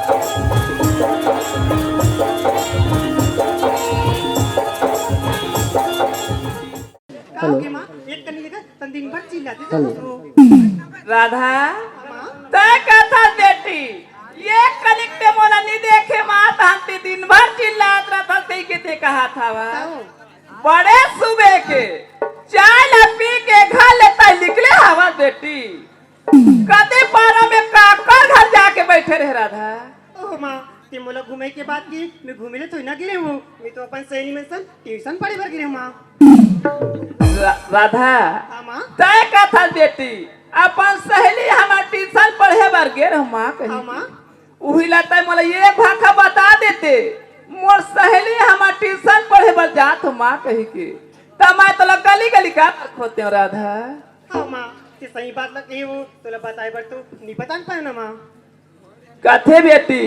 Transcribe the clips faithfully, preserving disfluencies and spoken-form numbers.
Hello. माँ, एक कनी लेकर तन दिन भर चिल्लाते हेलो। राधा, माँ? तय कथा बेटी, ये कनिक ते मोला नी देखे माँ, तहन ते दिन भर चिल्लात रहत हस, कहिके ते कहत हवा। बड़े सुबह के चाय ला पी के घर ले तय निकले हवा बेटी। कते पारा में काकर घर जाके बैठे रहे राधा? ओह माँ, ते मोला घूमे के बात की, मैं घूमे ले थोड़ी ना गिरे हूँ। मैं तो अपन सहेली मन सन ट्यूशन पढ़े बर गिरे हूँ माँ। रा-, राधा, हाँ माँ। तय कथा बेटी, अपन सहेली हमार ट्यूशन पढ़े बर गे रहो माँ कही। हाँ माँ। उही ला तय मोला ये भाखा बता देते, मोर सहेली हमार ट्यूशन पढ़े बर जात हो माँ कही के, त मैं तोला गली गली का खोते हो राधा। हाँ माँ, ते सही बात ला कही हो, तोला बताए बर तो नी बतान पाए ना माँ। कथे बेटी,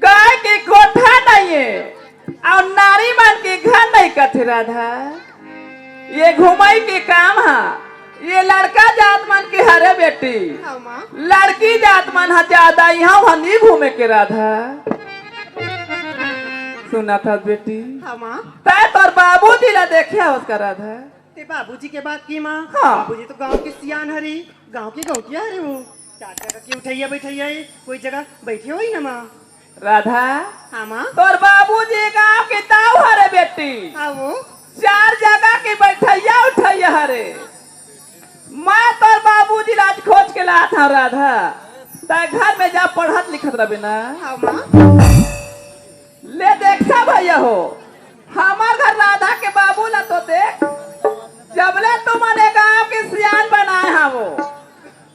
गाय के कोठा नहीं है और नारी मन के घर नहीं कथे राधा। ये घुमाई के काम हा, ये लड़का जात मन के हरे बेटी। हाँ माँ। लड़की जात मन हा ज्यादा यहाँ वहाँ नी घूमे के राधा। सुना था बेटी, हाँ माँ। तय तोर बाबूजी ला देखे हवस का राधा? ते बाबूजी के बात की माँ? हाँ। बाबूजी तो गांव के सियान हरे, गांव के गौटिया हरे वो। चार जगह के उठैया बैठैया है, कोई जगह बैठे होई ना माँ। राधा, हाँ माँ। तोर बाबूजी गांव के दाऊ हरे बेटी। हाँ वो। चार जगह के बैठैया उठैया हरे। मैं तोर बाबूजी ला आज खोज के लात हूँ राधा। तय घर में जा पढ़त लिखत रहे ना। हाँ माँ। ले देखा भैया हो, हमार घर राधा के बाबू ला तो देख, जबले तुमन ए गांव के सियान बनाए हवो,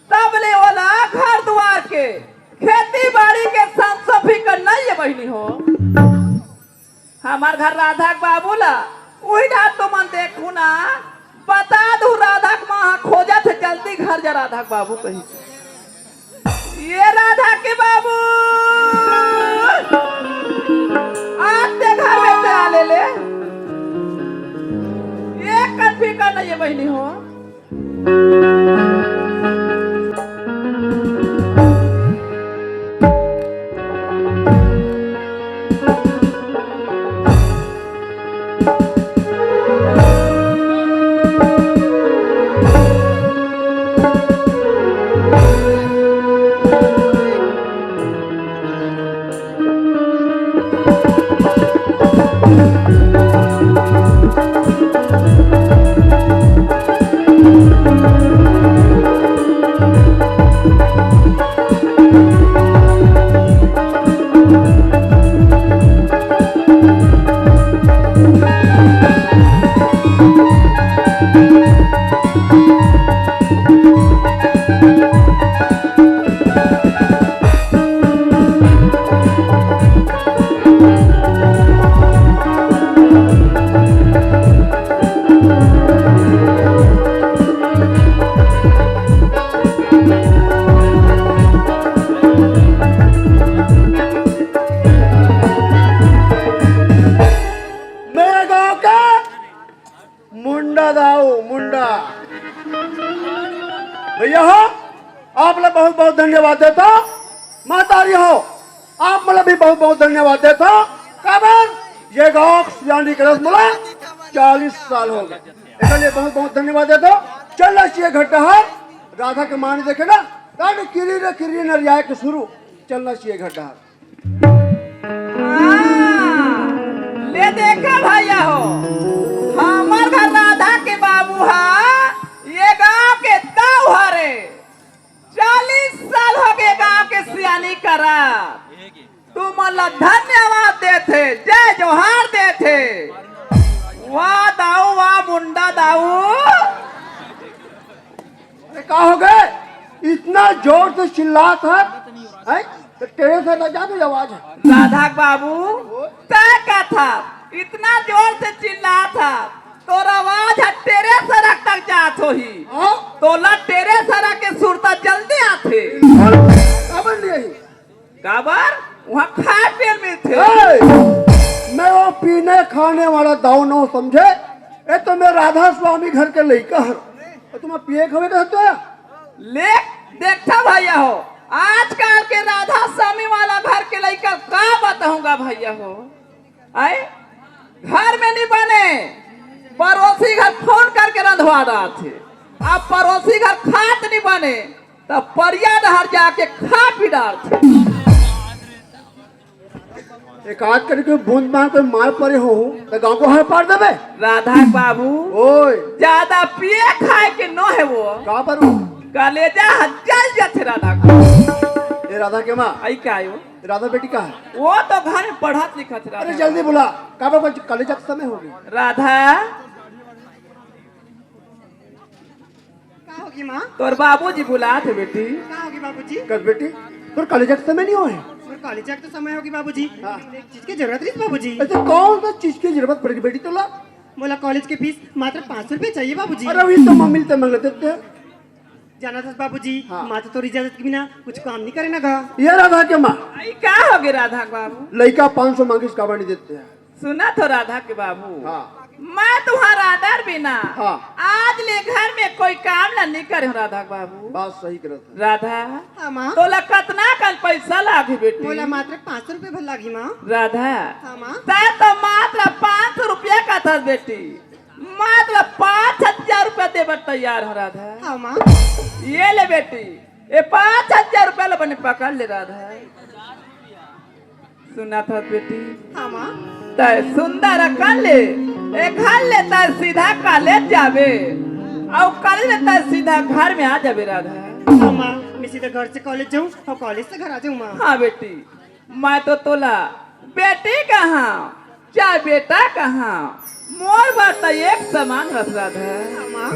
तबले ओला घर दुआर के, खेती बाड़ी के संसो फिकर नहीं है बहिनी हो। हमार घर राधा के बाबू ला, उही रात तुमन देखू ना, बता दू राधा के माँ खोजत है, जल्दी घर जा राधा के बाबू कही। ये राधा के बाबू, आज ते घर में से आ ले ले। ये कन फिकर नहीं है बहिनी हो। मेरे गांव का मुंडा दाऊ, मुंडा। भैया हो, आप ला बहुत बहुत धन्यवाद देता। महतारी हो, आप ला भी बहुत बहुत धन्यवाद देता। काबर ये गांव सियानी के रस मला चालीस साल हो गए, इसलिए बहुत बहुत धन्यवाद देता। चलना चाहिए घर डहर, राधा के मानी देखे ना, तब किरी रे किरी नरिया के शुरू, चलना चाहिए घर डहर। हाँ, ले देखा भैया हो, हमर घर राधा के बाबू हा, ये गांव के दाऊ हरे। चालीस साल हो गए गांव के सियानी करा। तुमन ला धन्यवाद देथे, जय जोहार देथे। वाह दाऊ, वाह मुंडा दाऊ। अरे का हो गए, इतना जोर से चिल्लात है, हैं? तो टेढ़े से ना जा, कोई आवाज है। राधा के बाबू, तय का था, इतना जोर से चिल्लात था, तोर आवाज है टेढ़े सड़क तक जात होही। हाँ? तोला टेढ़े सड़क के सुरता जल्दी आथे। काबर नहीं आई? काबर? वहाँ खाए पिए मिलथे। ए, मैं वो पीने खाने वाला दाऊ नो समझे। ए तो मैं राधा स्वामी घर के लइका हर। ए तुम पिए खावे रहते हो? ले देखता भैया हो, आजकल के राधा स्वामी वाला घर के कहूँगा भैया हो, आए, घर में नहीं बने, पड़ोसी घर फोन करके रंधवा डारथे। अब पड़ोसी घर खात नहीं बने, तब परिया डहर जाके खा पी डारथे। एक आध करके बूंद मार के मार परे हो, तो गाँव को हर पार देबे। राधा के बाबू, ओए। ज्यादा पिए खाए के नो हे वो। का बर वो? कलेजा ह जल जाथे राधा के। ए राधा के माँ। आई का आयो? राधा बेटी का है? वो तो घर में पढ़त लिखत राधा। अरे जल्दी बुला, का बर? कलेजा के समय हो गई। राधा। का होगी माँ? तोर बाबूजी बुलात हे बेटी। का होगी बाबूजी? कर बेटी, तोर कलेजा के समय नहीं होए। मोर कलेजा के तो समय होगी बाबूजी। हाँ। एक चीज की जरूरत रही बाबूजी। ऐसे कौन सा चीज की जरूरत पड़ेगी बेटी तोला? मोला कॉलेज के फीस मात्र पाँच सौ रुपया चाहिए बाबूजी। अरे वही तो मम्मी से मांग लेते थे। जाना था बाबूजी, हाँ। माँ तो तोर इजाजत के बिना कुछ काम नहीं करे ना गा। ये राधा के माँ। आई का होगे राधा के बाबू? लइका पाँच सौ मांगिस काबर नहीं देते हैं? सुना तो राधा के बाबू। हाँ। मैं तुम्हारा आदर बिना हाँ। आज ले घर में कोई काम ना नहीं करे हूँ राधा के बाबू। बात सही करत है। राधा, हाँ माँ। तोला कतना कन पैसा लागी बेटी? मोला मात्र पाँच सौ रुपया भर लागी माँ। राधा, हाँ माँ। तै तो मात्र पाँच सौ रुपया का था बेटी, मात्र पाँच हजार रुपया देबर तैयार हो राधा। हाँ माँ। ये ले बेटी, ये पाँच हजार रुपया ले बने पकड़ ले राधा। सुना था बेटी? हाँ माँ। तै सुंदर कर ले, ए घर ले तै सीधा कॉलेज जाबे, और कॉलेज ले तै सीधा घर में आ जाबे राधा। हाँ माँ, मैं सीधा घर से कॉलेज जाऊँ और कॉलेज से घर आ जाऊँ माँ। हाँ बेटी, मैं तो तोला बेटी कहाँ, चाहे बेटा कहाँ, मोर बर त एक समान रस राधा। हाँ माँ।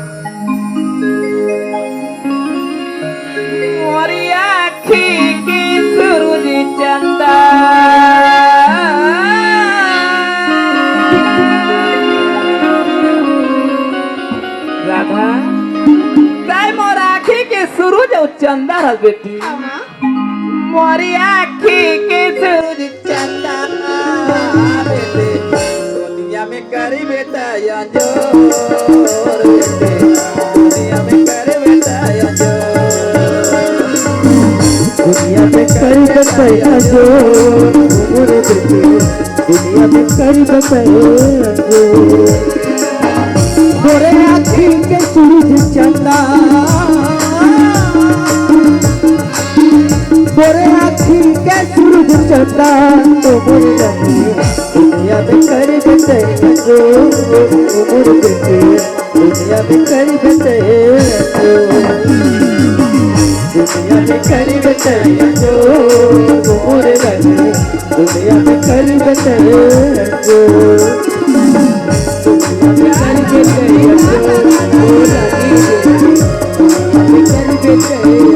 मोरी आँखी के सूरज चंदा। राधा, तै मोर आँखी के सूरज अउ चंदा हस बेटी। हाँ माँ। मोरी आँखी के सूरज चंदा बेटे, दुनिया में करी बेटा अंजोर बेटे, दुनिया में करी बेटा अंजोर। दुनिया में करी बेटा अंजोर, मोरे बेटे, दुनिया में करी बेटा अंजोर। मोरे आँखी के सूरज चंदा, मोरे आँखी के सूरज चंदा, तो मोरे रानी, दुनिया में कर बेटे जो, मोरे बेटे, दुनिया में कर बेटे जो, दुनिया में कर बेटे जो, मोरे रानी, दुनिया में कर बेटे जो, दुनिया में कर बेटे जो, मोरे रानी, दुनिया में कर बेटे जो।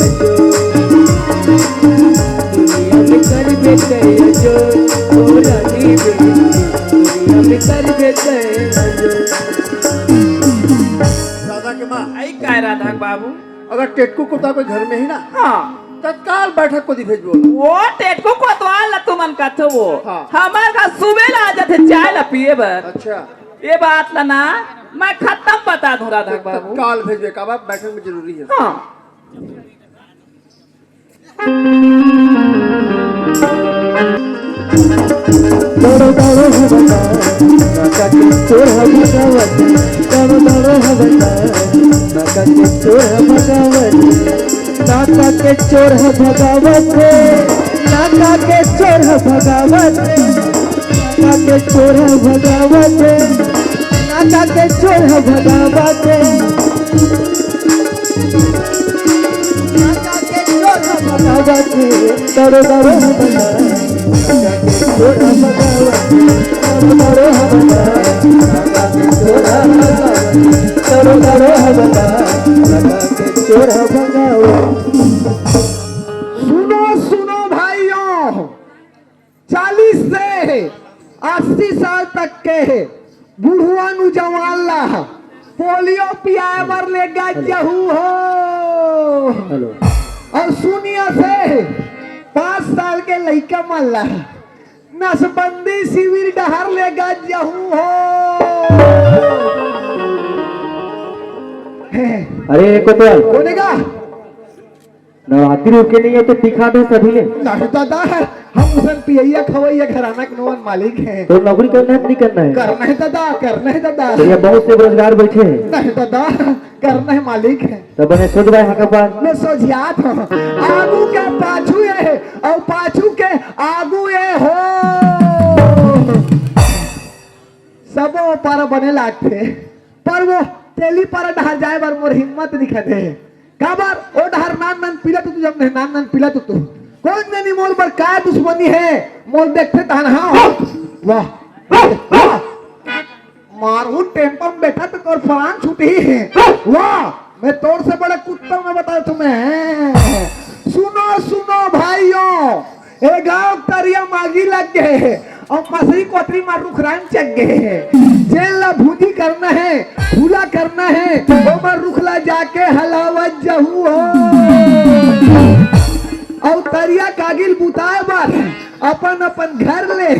दुनिया में कर बेटे जो, ओ रानी बेटी, दुनिया में कर बेटे जो। राधा के माँ। आई काय राधा के बाबू? अगर टेटकू कुत्ता कोई घर में ही ना, हाँ। तत्काल बैठक कोती भेजबो। वो टेटकू कोतवाल ला तुमन कथो वो। हाँ। हमर घर सुबह ला आ जाथे चाय ला पिए बर। अच्छा। ये बात ला ना, मैं खत्म बता दूं राधा के बाबू। तत्काल भेजबे, का बात बैठक में जरूरी है। हाँ। दौड़ो, दौड़ो, हो बता, काका के चोर ह भगावत। दौड़ो, दौड़ो, हो बता, काका के चोर ह भगावत। काका के चोर ह भगावत हे, काका के चोर ह भगावत हे, काका के चोर ह भगावत हे, काका के चोर ह भगावत हे। काका के चोर ह भगावत हे, दौड़ो, दौड़ो, हो बता। काका के चोर ह भगावत हे, दौड़ो, दौड़ो, हो बता। काका के चोर ह भगावत हे, दौड़ो, दौड़ो, हो बता। काका के चोर ह भगावत हे। सुनो, सुनो भाइयों, चालीस से अस्सी साल तक के बुढ़वा नौजवान ला पोलियो पियाए बर लेगा जहू हो। हेलो। और शून्य से पाँच साल के लइका मन ला नसबंदी शिविर डहर लेगा जहू हो। अरे कोतवाल। कोने का? नवरात्रि रुके नहीं है तो दिखा दे सभी ने। नहीं दादा, हम उसन पियैया खवैया घराना के नोन मालिक हैं। तो नौकरी करना है कि नहीं करना है? करना है दादा, करना है दादा। तो ये बहुत से बेरोजगार बैठे हैं। नहीं दादा, करना है मालिक है। तो बने सोच भाई हका पार। मैं सोझियात हूँ। आगू के पाछू ये है और पाछू के आगू ये हो। सबो पर बने लागथे, पर वो तेली पर डहर जाए बर मोर हिम्मत दिखत हे। काबर ओ डहर नान नान पीला तो तू जब नहीं नान नान पीला तो तू। कौन जनी मोर बर का दुश्मनी है, मोर देखथे तहन हाँ। वाह, वाह। मारहूं टेम्पो में बैठा तो तोर प्राण छूटही। वाह, मैं तोर से बड़ा कुत्ता मैं बता तुम्हें। सुनो, सुनो भाइयों, ए गांव तरिया मागी लग गए और मछली कोतरी मार रुख राम चक गए। जेल ला भूजी करना है, भूला करना है, ओमर रुख ला जाके हलावत जहू हो। और तरिया कागिल बुताए बर अपन अपन घर ले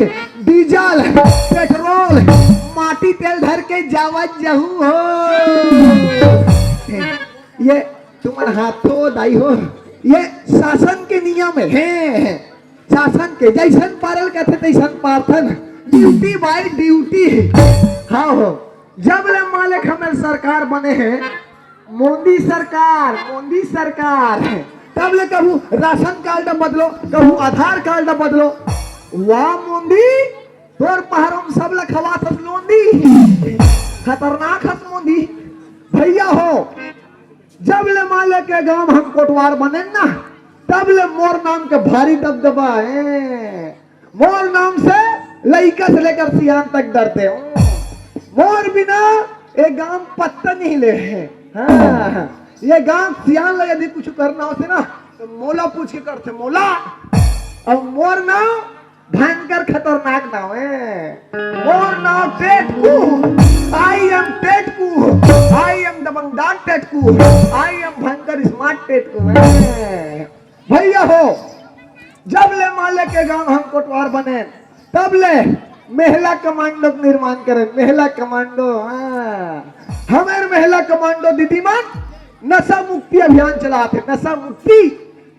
डीजल, पेट्रोल, माटी तेल धर के जावत जहू हो। ये तुमन हाथो दाई हो, ये शासन के नियम है, शासन के जैसन पारल कहते तैसन पारथन, ड्यूटी बाय ड्यूटी। हाँ हो, जब ले मालिक हमर सरकार बने हैं, मोदी सरकार, मोदी सरकार। तब ले कहूँ राशन कार्ड बदलो, कहूँ आधार कार्ड बदलो। वाह मोदी, तोर पहाड़ों में सब ला खवात हस लोंदी। खतरनाक हस मोदी। भैया हो, जब ले माले के गांव हम कोटवार बने ना, तब ले मोर नाम के भारी दबदबा है। मोर नाम से लइका से लेकर सियान तक डरते हो। मोर बिना ये गांव पत्ता नहीं ले है। हाँ, ये गांव सियान ला यदि कुछ करना होते ना, तो मोला पूछ के करते, मोला। अब मोर नाम भयंकर खतरनाक नाम है। मोर नाम Tetku. I am Tetku. I am दबंगदार टेटकू। I am भयंकर स्मार्ट टेटकू है। भैया हो, जब ले माले के गांव हम कोटवार बने, तब ले महिला कमांडो के निर्माण करे। महिला कमांडो, हाँ, हमार महिला कमांडो दीदी मन नशा मुक्ति अभियान चलाते, नशा मुक्ति।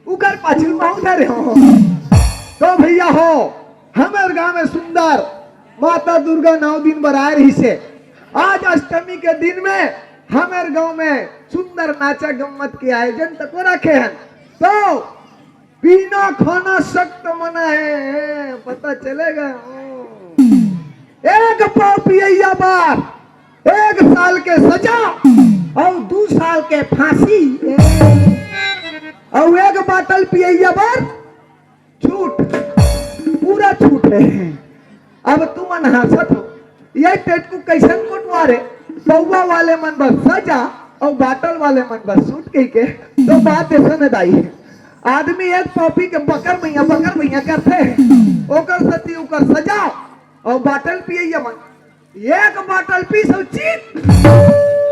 उकर पाछू पाँव धरे हो। तो भैया हो, हमर गांव में सुंदर माता दुर्गा नौ दिन बर आए रहिसे। आज अष्टमी के दिन में हमर गांव में सुंदर नाचा गम्मत के आयोजन तको रखे हैं। तो पीना खाना सख्त मना है, पता चलेगा। एक पाव पियैया बर एक साल के सजा और दू साल के फांसी, और एक बाटल पियैया बर छूट, पूरा छूट है। अब तुमन हंसत हो, ये टेटकू कैसन कोटवार है? पौवा वाले मन बस सजा और बाटल वाले मन बस छूट कह के। तो बात ऐसा न दाई है, आदमी एक पाव पी के बकर भैया बकर भैया करते हैं, ओकर सती ओकर सजा और बाटल पियैया मन एक बाटल पीस अउ चीत,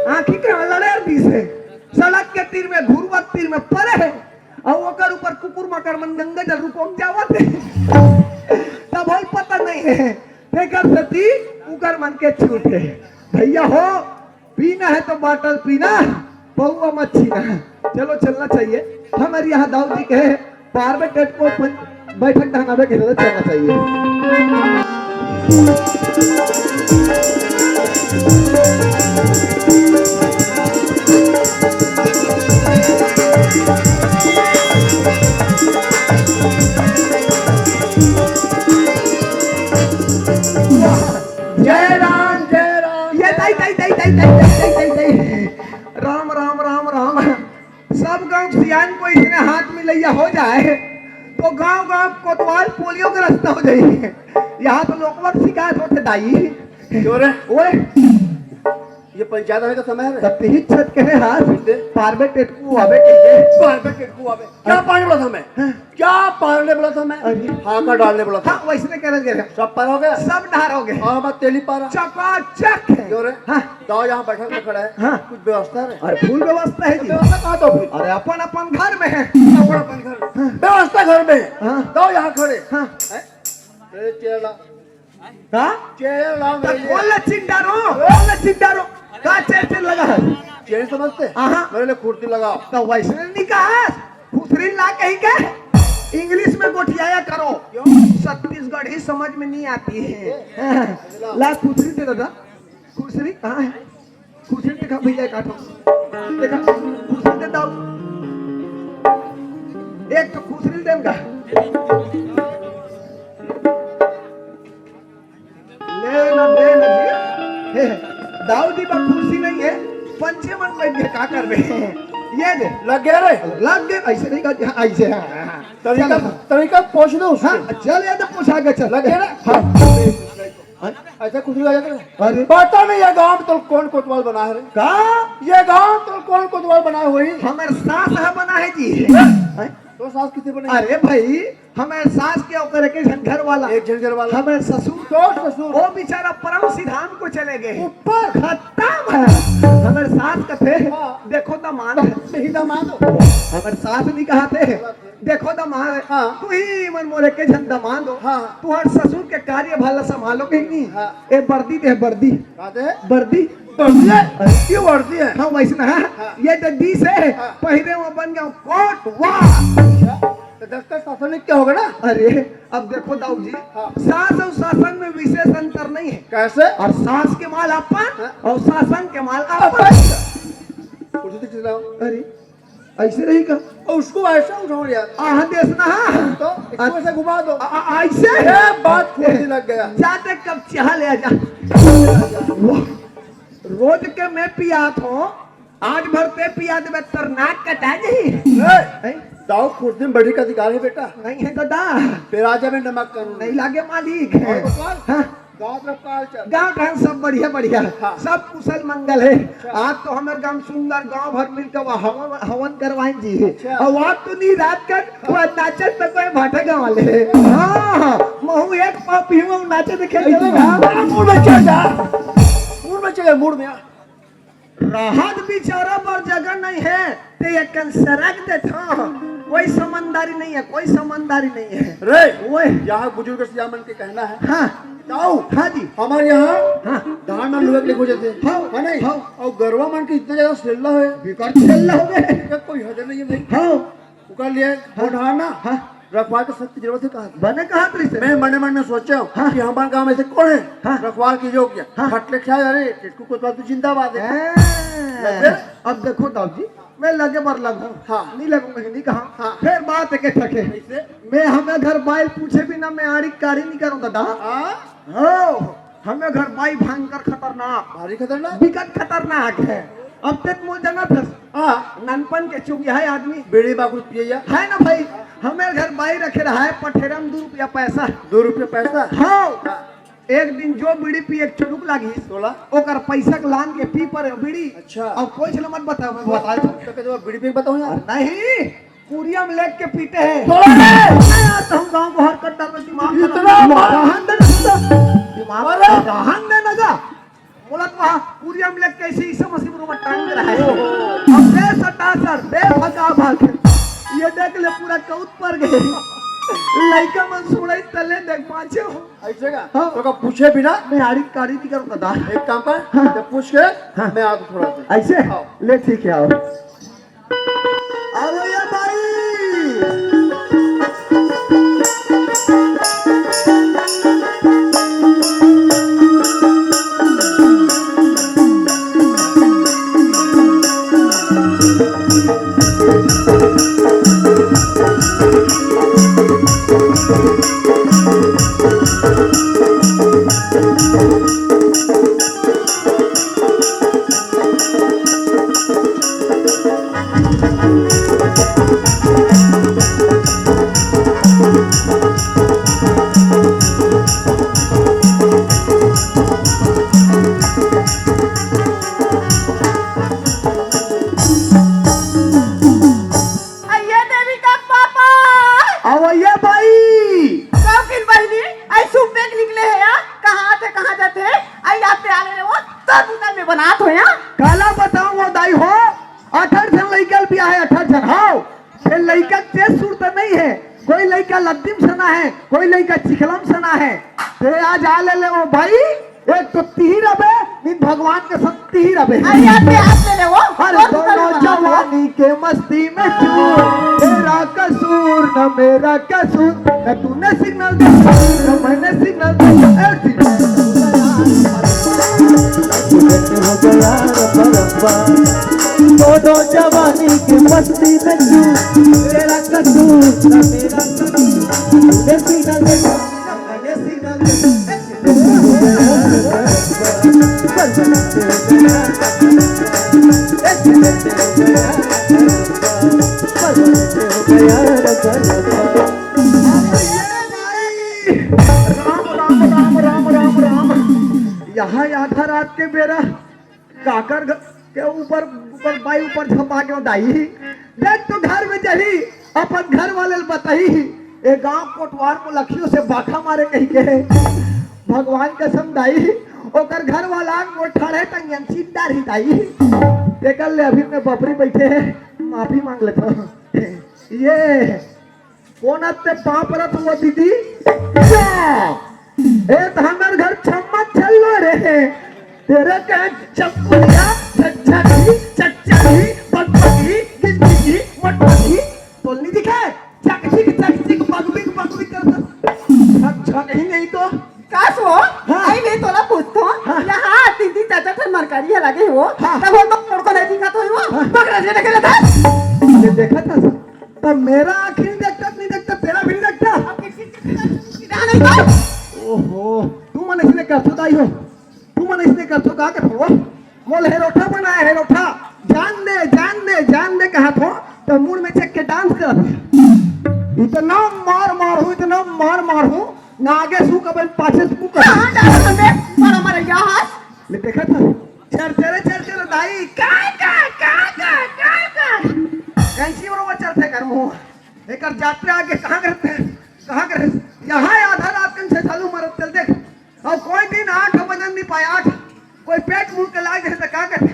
आँखी के लड़े दिस हे। सड़क के तीर में, घुरुवा तीर में परे हे। अउ ओकर ऊपर कुकुर मकर मन गंगा जल रुकोम जावत हे। तब होई पता नहीं हे। तेकर सती उकर मन के छूट हे। भैया हो, पीना है तो बाटल पीना, पौवा मत छीना। चलो, चलना चाहिए। हमारे यहाँ दाऊ जी कहे, पार में टेटकू पन-, बैठक ढंगावे के लिए चलना चाहिए। जय राम, जय राम। ये दाई, दाई, दाई। राम, राम, राम, राम। सब गांव सियान को इसने हाथ मिलैया हो जाए, तो गांव गांव कोतवाल पोलियो के रास्ता हो जाए। यहाँ तो लोगवा के शिकायत होथे दाई। क्यों रे? ओए, ये पंचायत आवे का समय है रे? तब तिही छत के है हाथ। कैसे? पार में टेटकू आवे के लिए। पार में टेटकू आवे। क्या पानी बोला था मैं? हाँ। क्या पारने बोला था मैं? अरे। हाका डालने बोला था। हाँ, वैसने कहना चाह रहे हैं। सब पार हो गया? सब डार हो गए। हाँ, बस तेली पारा। चकाचक है। क्यों रे? हाँ। दाऊ यहाँ बैठक में खड़ा है। हाँ। कुछ व्यवस्था है? अरे, फुल व्यवस्था है जी। व्यवस्था कहाँ तो फिर? अरे, अपन अपन घर में है। अपन अपन घर में। हाँ। व्यवस्था घर में है। हाँ। दाऊ यहाँ खड़े। हाँ। हैं? अरे, चेला। का? चेला लाओ तो मेरे लिए। खोल ले चिंडारो, खोल ले चिंडारो। का चेर चेर लगा है? चेर समझते? हाँ। मेरे लिए कुर्सी लगाओ। तो वैसने नहीं कहा। खुसरी ला कहीं के इंग्लिश में गोठियाया करो। छत्तीसगढ़ी समझ में नहीं आती है। ला खुसरी दे दादा। खुसरी कहाँ है? खुसरी दिखा भैया, काटो। देखा, खुसरी दे दाऊ। एक तो खुसरी देन का। ले ना, ले ना जी। हे, दाऊ जी बा खुसरी नहीं है, पंचे मन बैठ के का करबे? ये दे। लग गया रे। लग गया, ऐसे नहीं कर, हाँ, ऐसे, हाँ, हाँ, हाँ। तरीका, चल, हाँ। तरीका पूछ दो उससे। हाँ, चल, ये तो पूछा के चल। लग गया ना? हाँ। हाँ? ऐसा कुछ नहीं लगा था। अरे। पता नहीं ये गांव में तो कौन कोतवाल बना है रे? का? ये गांव तो कौन कोतवाल बना है वही? हमर सास ह बना है जी। हैं? तो सास कितने बने? अरे भाई, हमर सास के ओकर एक झन घर वाला। एक झन घर वाला। हमर ससुर। तो ससुर। वो बेचारा परम सिधाम को चले गए। ऊपर। खत्म है। हमर सास कथे, हाँ। देखो दामाद। नहीं दामाद हो। हमर सास नहीं कहा थे। देखो दामाद, हाँ। तू ही मन मोरे के झन दामाद हो। हाँ। तुहर ससुर के कार्य भाला संभालो कि नहीं? हाँ। ए बर्दी दे, बर्दी। का दे? बर्दी। बर्दी है? अरे। ये बर्दी है। हाँ, वैसे ना। हाँ। ये तो दी से हाँ। पहिरे में बन गया कोट वाह। अच्छा, तो दस का शासन में क्या होगा ना? अरे, अब देखो दाऊ जी, हाँ। सास और शासन में विशेष अंतर नहीं है। कैसे? और सास के माल अपन हाँ। और शासन के माल अपन। अपन। उल्टी चलाओ। अरे, ऐसे रही का? और उसको ऐसा उठाओ यार। आह, देश ना। तो इसको ऐसे घुमा दो। आ, आ, ऐसे? ये बात खोटी लग गया। जाते कब चाह ले आजा। वाह। रोज के मैं पियात हूँ, आज भर ते पिया देबे, तर नाक कटा जाही। ए, हैं? दाऊ खुसरी में बढ़ी का अधिकार है बेटा। नहीं है दादा। फिर राजा में नमक करूँ। नहीं लागे मालिक। और बकवास? हाँ। गाँव में काल चल। गाँव ढंग सब बढ़िया, बढ़िया। हाँ। सब कुशल मंगल है। अच्छा। आज तो हमर गाँव सुंदर, गाँव भर मिलकर वह हवन, हवन करवाएं जी। अच्छा। और आज तो नहीं रात कर, वह नाचत तो कोई भाटा गाँव वाले। हाँ, हाँ, महू एक पाव पीहूँ, नाचे देखे ऐसे चलो। ना, बड़ा मूड में चल जा। मूड में चल जा, मूड में आ। राहत बिचारा बर जगह नहीं है, ते एकन सरक देथो। कोई समझदारी नहीं है, कोई समझदारी नहीं है। रे, ओए। यहाँ बुजुर्ग सियान मन के कहना है। हाँ। ताऊ, हाँ जी। हमारे यहाँ हाँ। धान ना लुए के लिए खोजे थे। हाँ, है नहीं? हाँ। और गरवा मन के इतना ज्यादा सेल्ला है। बिकट सेल्ला हो गए। ये कोई हद नहीं है भाई। हाँ। ओकर लिए हाँ। ओढ़ाना, हाँ। रखवार के सख्त जरूरत है कहा। बने कहा तो इसे। मैं मने मन में सोचा हूँ हाँ। कि हमारे गांव में से कौन है हाँ। रखवार के योग्य। हाँ। फटले ख्याल, अरे, टिटकू कोतवाल तो जिंदाबाद है। हाँ। लगे? अब देखो दाऊ जी, मैं लगे बर लगूं। हाँ। नहीं लगूंगा, नहीं कहा। हाँ। फिर बात है के ठके। कैसे? मैं हमें घर बाइल पूछे बिना मैं आड़ी कारी नहीं करूँ दादा। हाँ। हो, हमें घर बाई भयंकर खतरनाक। भारी खतरनाक? बिकट खतरनाक है। अब तक मोल जाना था। हाँ। ननपन के चुगिया है आदमी। बीड़ी बाकुल पिए या? है ना भाई, हमें घर बाई रखे रहा है पठेरा में दो रुपया पैसा। दो रुपया पैसा? हाँ। हाँ। एक दिन जो बीड़ी पिए के चुनुक लागी, तोला? ओकर पैसा के लान के पी पर बीड़ी। अच्छा। अब कोई चलो मत बताओ, मैं बता दूं। तो कहते हो, बीड़ी पी के बताओ यार। नहीं, कुरिया में लेके पीटे हैं। तोला रे! मैं आता हूँ गाँव बाहर कट्टर में दिमाग इतना खराब। मार। रहन दे ना। दिमाग अरे! रहन दे ना जा। बोलत वहाँ कुरिया में लेके ऐसे ईसा मसीह बरोबर टांग रहा है। ओहो। अब दे सटा सर, दे भगा भाग। ये देख ले पूरा कौत पर गए। लइका मन सुड़ई तले देख बाँचे हो। ऐसे का? हाँ। तो का पूछे बिना? मैं आड़ी काड़ी नहीं करूँगा दा। एक काम कर, हाँ। जब पूछ के हाँ। मैं आता हूँ थोड़ा सा। ऐसे? हाँ। ले ठीक है, आओ। अरे ये भाई। अइया देवी का पापा। अवइया बाई। कौन किन बहिनी, आई सुबह के निकले है या? कहाँ थे, कहाँ जाते? आई आप ते आले रे वो, तो बुतल में बनात हो या? काला बताऊं वो दाई हो, अठारह झन लइका ल बिया है, अठारह झन, हाव। ये लइका तेज सुर तो नहीं है, कोई लइका लद्दीम सना है, कोई लइका चिखलम सना है। ते आज आ ले ले वो भाई, एक तो तिही रबे, भगवान के शक्ति ही रहे। अरे यार, पे हाथ ले ले वो। अरे दोनों जवानी के मस्ती में चूर, तेरा कसूर न मेरा कसूर, न तूने सिग्नल दिया, न मैंने सिग्नल दिया। ए, दोनों जवानी के मस्ती में चूर, तेरा कसूर न मेरा कसूर, न तूने सिग्नल दिया, न मैंने सिग्नल दिया। राम, राम, राम, राम, राम, राम। यहाँ आधा रात के बेरा काकर घ-, के ऊपर, ऊपर बाई ऊपर झपा के दाई। देख तो घर में जही, अपन घर वाले ल बताई। ए गांव कोटवार को लखियों से बाखा मारे कही के। भगवान कसम दाई, ओकर घर वाला वो ठाड़े टंगियन सीधा रही दाई। तेकर ले अभी मैं बपरी बैठे हैं, माफी मांग लेता हूँ। ये कोन अत्ते पाँव परत हुआ दीदी? जा! ए त हमर घर छम्मा छल्लो रे। तेरे कहे चमकुलिया, चच्चा की, चच्चा की, पकपकी, गिंदी की, मटकी, तोल नहीं दिखे? चकचिक, चकचिक, बगबिक, बगबिक करता। छक, छक ही नहीं तो। का सो? हाँ। आई मैं तोला पूछतो। हाँ। यहाँ तीन तीन चार चार ठन मरकरी है लगे हो। हाँ। तब हम तो तोड़ को नहीं दिखा तो हो। हाँ। पकड़ा से देखे लगा। ये देखा था? तब मेरा आँख नहीं देखता, नहीं देखता, तेरा भी नहीं देखता। अब किसी किसी का सीधा नहीं तो। ओहो, तू मन इसने कर तो दाई हो, तू मन इसने कर तो का कर हो? मोल हेरोठा बनाया हेरोठा, जान दे, जान दे, जान दे कहा थो, तो मूड में चेक के डांस कर। इतना मार मार हूँ, इतना मार मार हूँ, ना आगे सू कबल पाछे सू कर। कहाँ डांस कर दे? मारा मारा यहाँ। ले देखा था? चरचरे, चरचरे दाई, का, का, का, का, का, का? कैंची बरोबर चलथे कर मुंह। एकर जात्रा आगे कहाँ करते हैं? कहाँ करते? यहाँ आधा रात कन से चालू मरत चल देख। और कोई दिन आठ बजन नहीं पाए, आठ। कोई पेट मुंह के लाग जाए तो का करते?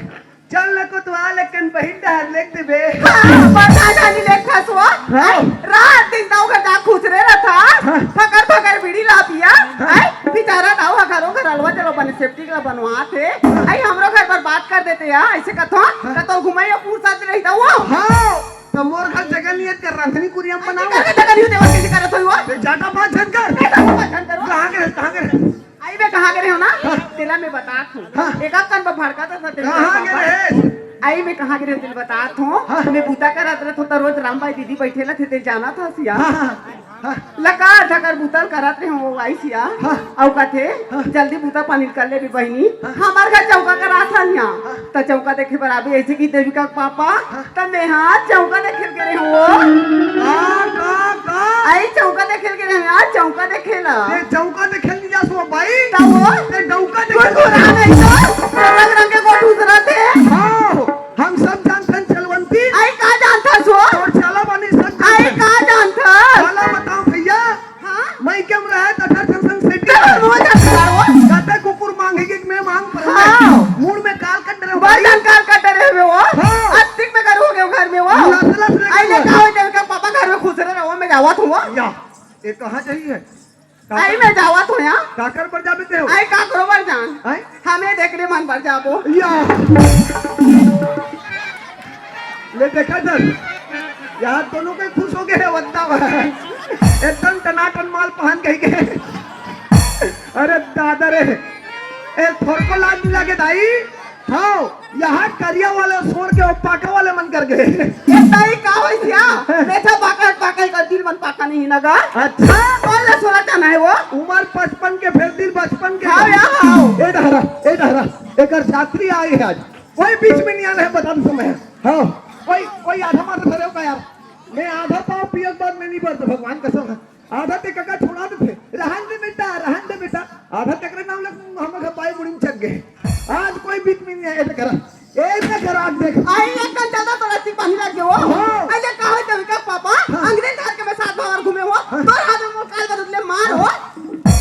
चल न को तो आ लेकिन बहिन डहर लेक देबे। हाँ, बता जानी लेखा सो। हाँ। रात दिन दाऊ घर जा खुसरे रहता। हाँ। फकर फकर बीड़ी ला पिया। हाँ। आई, बेचारा दाऊ ह घरों घर अलवा चलो बने सेफ्टी का बनवा थे। हाँ। आई, हमरो घर बर्बाद कर देते यार, ऐसे कथो, हाँ। कतो घुमाई और पूछा रही था वो। हाँ, तो मोर घर जगह नहीं है, कर रंधनी कुरिया में बनाओ। कैसे जगह नहीं देवा, कैसे करत हो वो? ते जाटा बात झन कर। कैसे बात झन करो? कहाँ के रहे, कहाँ के रहे? आई मैं कहाँ गे रहे हो ना? हाँ। तेला मैं बतात हूँ। हाँ। एक आध कन ब भड़का था, तेला कहाँ गे रहे? आई मैं कहाँ गे रहे हो, तेला बतात हूँ। हाँ। मैं बूता करत रहे तो रोज राम भाई दीदी बैठे ला थे, ते जाना था सिया। हाँ, हाँ, हाँ। लका झकर बूता करत रहे हो, वो आई सिया। हाँ। अउ कथे, हाँ। जल्दी बूता पानी कर ले भी बहिनी। हाँ। हमार घर चौका करा था यहाँ। हाँ। त चौका देखे बर आबे, ऐसे कि देविका के पापा, हाँ। त मैं हा चौका देखे गे रहे हो। का, का, का? आई चौका देखे गे रहे हो, यार, चौका देखे ला। ये चौका देखे नहीं जा सो भाई। का वो? ये डौका देखे। कुरकुरा नहीं तो, रंग रंग के गोठ उतरत हे। हाँ, हम सब जानथन चलवंती। आई का जानथस वो? तोर चाला बानी सब आई जानथन। का जानथस? चाला बताओ भैया। हाँ? मैं के में रहे त अठारह संग सेटी। कब वो जाता वो? कहते कुकुर मांगेगी कि मैं मांग पर हाँ। मूड में काल कट रहे हो बस भाई। हम काल कट रहे हुए वो। हाँ। अस्तिक में करू हो गए घर में वो। लस लस लगे आई ले हुए। का हो जाए का पापा घर में खुसरे रहो, मैं जावत हूँ वो। या, ये कहाँ जाइए? आई मैं जावत हूँ यहाँ। काकर पर जाबे ते हो? आई काकरो बर जान। आई? हमें देख ले मन पर जाबो। या। ले देखा सर, यहाँ दोनों के खुश हो गए हैं, वत्ता एकदम टनाटन माल पहन के गए। अरे दादा रे, ए थोरको लाज नहीं लगे दाई? हाँ, यहाँ करिया वाले छोड़ के वो पाका वाले मन कर गए। ये दाई का होई सिया? मेठा पाका, पाका कर दिल मन पाका नहीं ना गा। अच्छा। हाँ, बोल ले सोला चना है वो। उम्र पचपन के फिर दिल बचपन के। हाँ, या, हाँ। ए डहरा, ए डहरा, एकर जात्री आई है आज। कोई बीच में नहीं आना है, बता दो समय। हाँ, कोई, कोई आधा माथा धरे का यार। मैं आधा पाव पिए के बाद मैं नहीं बढ़ता, भगवान कसम है। आधा ते कका छोड़ा देथे, रहन दे बेटा, रहन दे बेटा। आधा तकरे नाम लग हम घर बाई मुड़ी में चढ़ गए। आज कोई बीच में नहीं आया, ऐसे करा, ऐसे करा, देख। आई एक घंटा तो तोरा ती पानी लग गयो। हाँ। आई ले का होय देविका पापा, हाँ। अंग्रेज घर के मैं साथ बाहर घूमे हो, हाँ। तोर हाथ में काल बदले मार हो।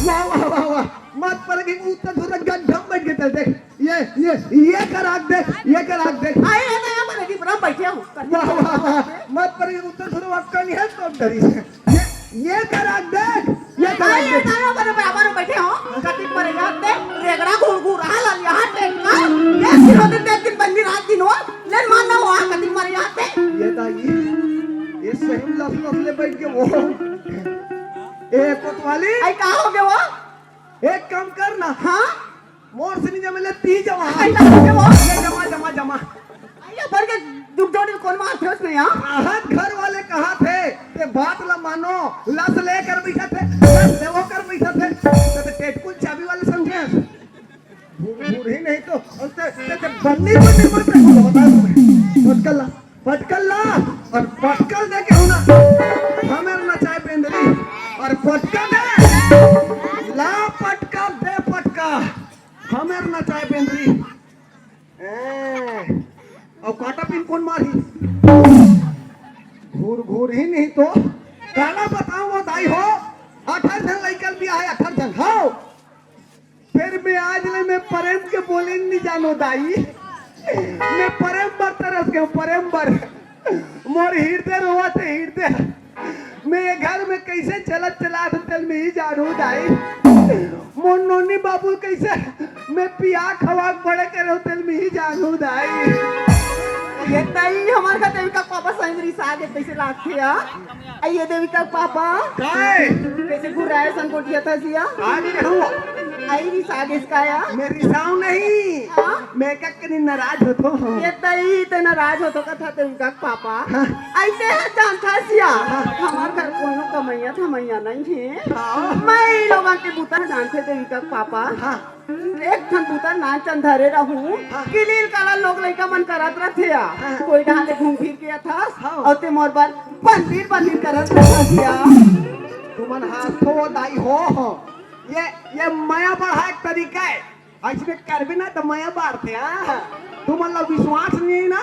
वाह, वाह, वाह, वाह। मत पर के उत्तर थोड़ा गड्ढम बैठ के चल देख। ये, ये, ये कर आग देख, ये कर आग देख। आए, आए, आए, हमारे डिबरा में बैठे हो। वाह, वाह, वाह। मत पर ये उत्तर सुनो, अक्का नहीं है तो डरी से। ये, ये कर आग देख, ये कर आग आए, देख। आए, हमारे बराबर में बैठे हो। कति पर यहाँ ते रेगड़ा घुर घुर रहा लाल यहाँ टेंट का। एक काम कर ना। हाँ? मोर से नहीं जमे ले, ती जमा। अरे, ना जमे वो। ले जमा, जमा, जमा। अरे, भर के दुख जोड़ कोन मारथे उसमें, हाँ? कहत घर वाले कहत हे, ते बात ला मानो, लस ले कर बैठा थे, लस देवो कर बैठा थे, ते, ते टेटकुल चाबी वाले समझे। बूढ़, बूढ़ ही नहीं तो, ते, ते, ते बन्नी, बन्नी मत देखो, बता दो मैं। पटकल ला, पटकल ला, और पटकल दे के हूँ ना, हमेर नचाए बेंदरी, और पटकल दे, ला पटका दे पटका, हमेर नचाए बेंदरी। ए, अउ काटा पिन कोन मारही? घूर घूर ही नहीं तो। काला बताऊं वो दाई हो, अठारह झन लइकन भी आए, अठारह झन, हाँ। फिर मैं आज ले मैं प्रेम के बोले नहीं जानो दाई। मैं प्रेम बर तरस गयो, प्रेम बर। मोर हृदय रोवत हे, हृदय। मैं ये घर में कैसे चलत चलात हूँ, तेल में ही जानू दाई। मोर नोनी बाबू कैसे मैं पिया खवा के बड़े करे हूँ, तेल में ही जानू दाई। ये तई हमार का देविका के पापा सही में रिसा के कैसे लागथे, हाँ? आ ये देविका के पापा काय? कैसे घुराए संकोटिया था सिया? आज कहूँ। आई रिसा के इसका या? मैं रिसाऊं नहीं। हाँ? मैं का कनी नाराज होथो। ये तई ते नाराज होथो का था देविका के पापा। हाँ। अइसे ह जानथा सिया, हाँ। हमार घर कोनो कमैया धमैया नहीं हे। हाँ। मैं ई लोगन के बुता जानथे देविका के पापा। हाँ। एक ठन बुता नान चंद धरे रहूं, हाँ। किलील काला लोग लइका मन करत रथे या। हाँ। कोई डहान ले घूम फिर के अथस, हाँ। अउ ते मोर बर बंदिर बंदिर करत रथस या। तुमन हाथो दाई हो, हो। ये, ये मया बढ़ाए के तरीका हे। अइसने करबे ना त मया बाढ़थे, हाँ। तुमन ला विश्वास नहीं हे ना,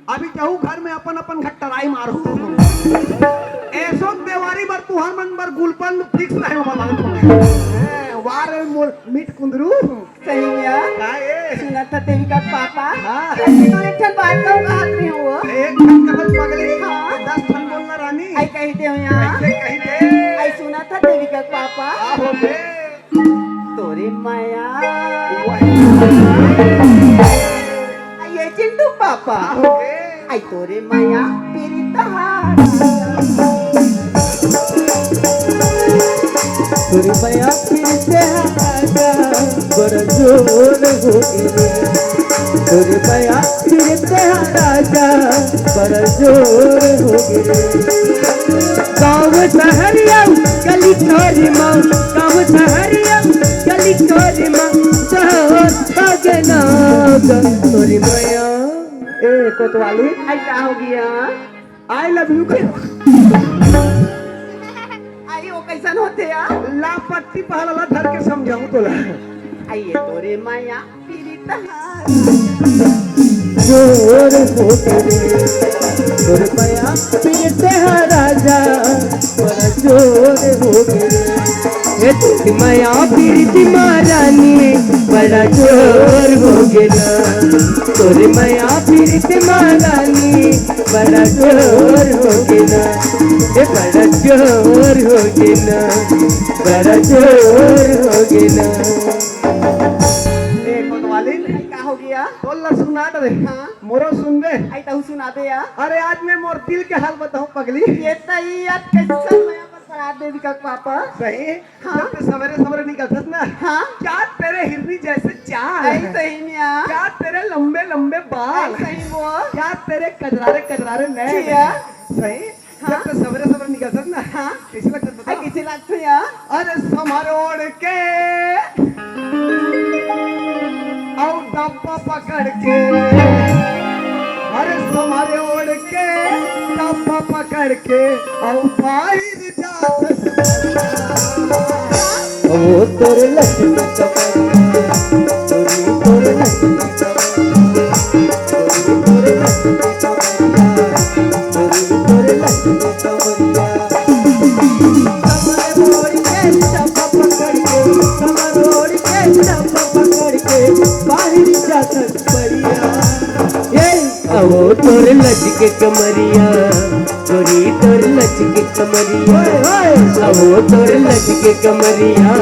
अभी जाहू घर में अपन अपन घर टराई मारहू। एसो देवारी बर तुहर मन बर गुलपन फिक्स रहे बाबा। हैं, वार मोर मीठ कुंदरू। सही में यार। का ए? सुनत था देविका के पापा। हाँ। अइसे तो एक ठन बात कहूँ कहत रहे हो। एक ठन कहत पगली। हाँ। दस ठन बोलना रानी। आई कही दे हो यार। ऐसे कही दे। आई सुनत था देविका के पापा। का हो बे? तोरे मया। वही। ये चिंटू पापा। का हो गे? आई तोरे मया पीरित हारा। तोरे मया पीरित हारा, बड़ जोर हो गे। तोरे मया पीरित हारा, बड़ जोर हो गे। गाँव सहरिया गली छोरी माँ, गाँव सहरिया गली छोरी माँ, सहर भगना तोरी मया। ए कोतवाली, आई का हो गया? I love you के। आई वो कैसन होथे या? ला पट्टी पहला ला धर के समझाऊं तोला। आइए तोरे मया पीरित हारा। जोर हो गे रे, तोर मया पीरित हारा राजा, बड़ा जोर हो गे रे। हे तोर मया पीरित महारानी, बड़ा जोर हो गे ना। तोर मया पीरित महारानी, बड़ा जोर हो गे ना। हे बड़ा जोर हो गे ना, बड़ा जोर हो गे ना। ए कोतवाली, आई का हो गया? बोल ला सुना दे। हाँ। मोरो सुन दे। आई तहु सुना दे या। अरे आज मैं मोर दिल के हाल बताऊं पगली। ये तई आज कैसन मया पर पड़ा देविका के पापा। सही? हाँ। जब ते सवेरे सवेरे निकलथस ना। हाँ। क्या तेरे हिरनी जैसे चाल आई है। सही में या। क्या तेरे लंबे लंबे बाल। आई सही वो। क्या तेरे कजरारे कजरारे नैन। किया। सही? हाँ। जब ते सवेरे सवेरे निकलथस ना। हाँ। कैसे लगथस आई बताओ? कैसे लगथे या? अरे समारोह के अउ डब्बा पकड़ के, अरे समारे ओढ़ के डब्बा पकड़ के अउ बाहिर जात। ओ तोर लक्ष्मी कमरिया, तोरी तोर लक्ष्मी कमरिया, तोरी तोर लक्ष्मी कमरिया, तोरी तोर लक्ष्मी कमरिया। कमर ओढ़ के डब्बा पकड़ के, कमर ओढ़ के डब्बा पकड़ के, बाहिर जात बढ़िया। ए, अहो तोर लचके कमरिया, तोरी तोर लचके कमरिया। ओए, ओए। अहो तोर लचके कमरिया,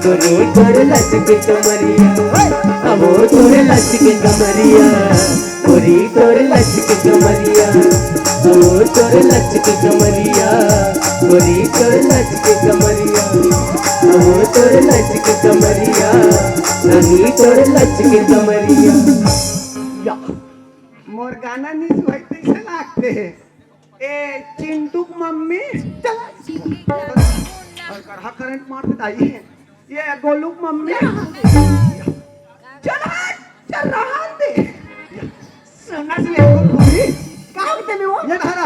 तोरी तोर लचके कमरिया। ओए। अहो तोर लचके कमरिया, गोरी तोर लचके कमरिया, ओ तोर लचके कमरिया, गोरी तोर लचके कमरिया, ओ तोर लचके कमरिया, रानी तोर लचके कमरिया। या, मोर गाना नी सुहाई तइसे लागथे। ए चिंटू के मम्मी, चल। अउ करहा करंट मार दे दाई। ये गोलू के मम्मी, चल हट, चल रहन दे। सुना से एको घुरी। का होते में वो? ये धारा।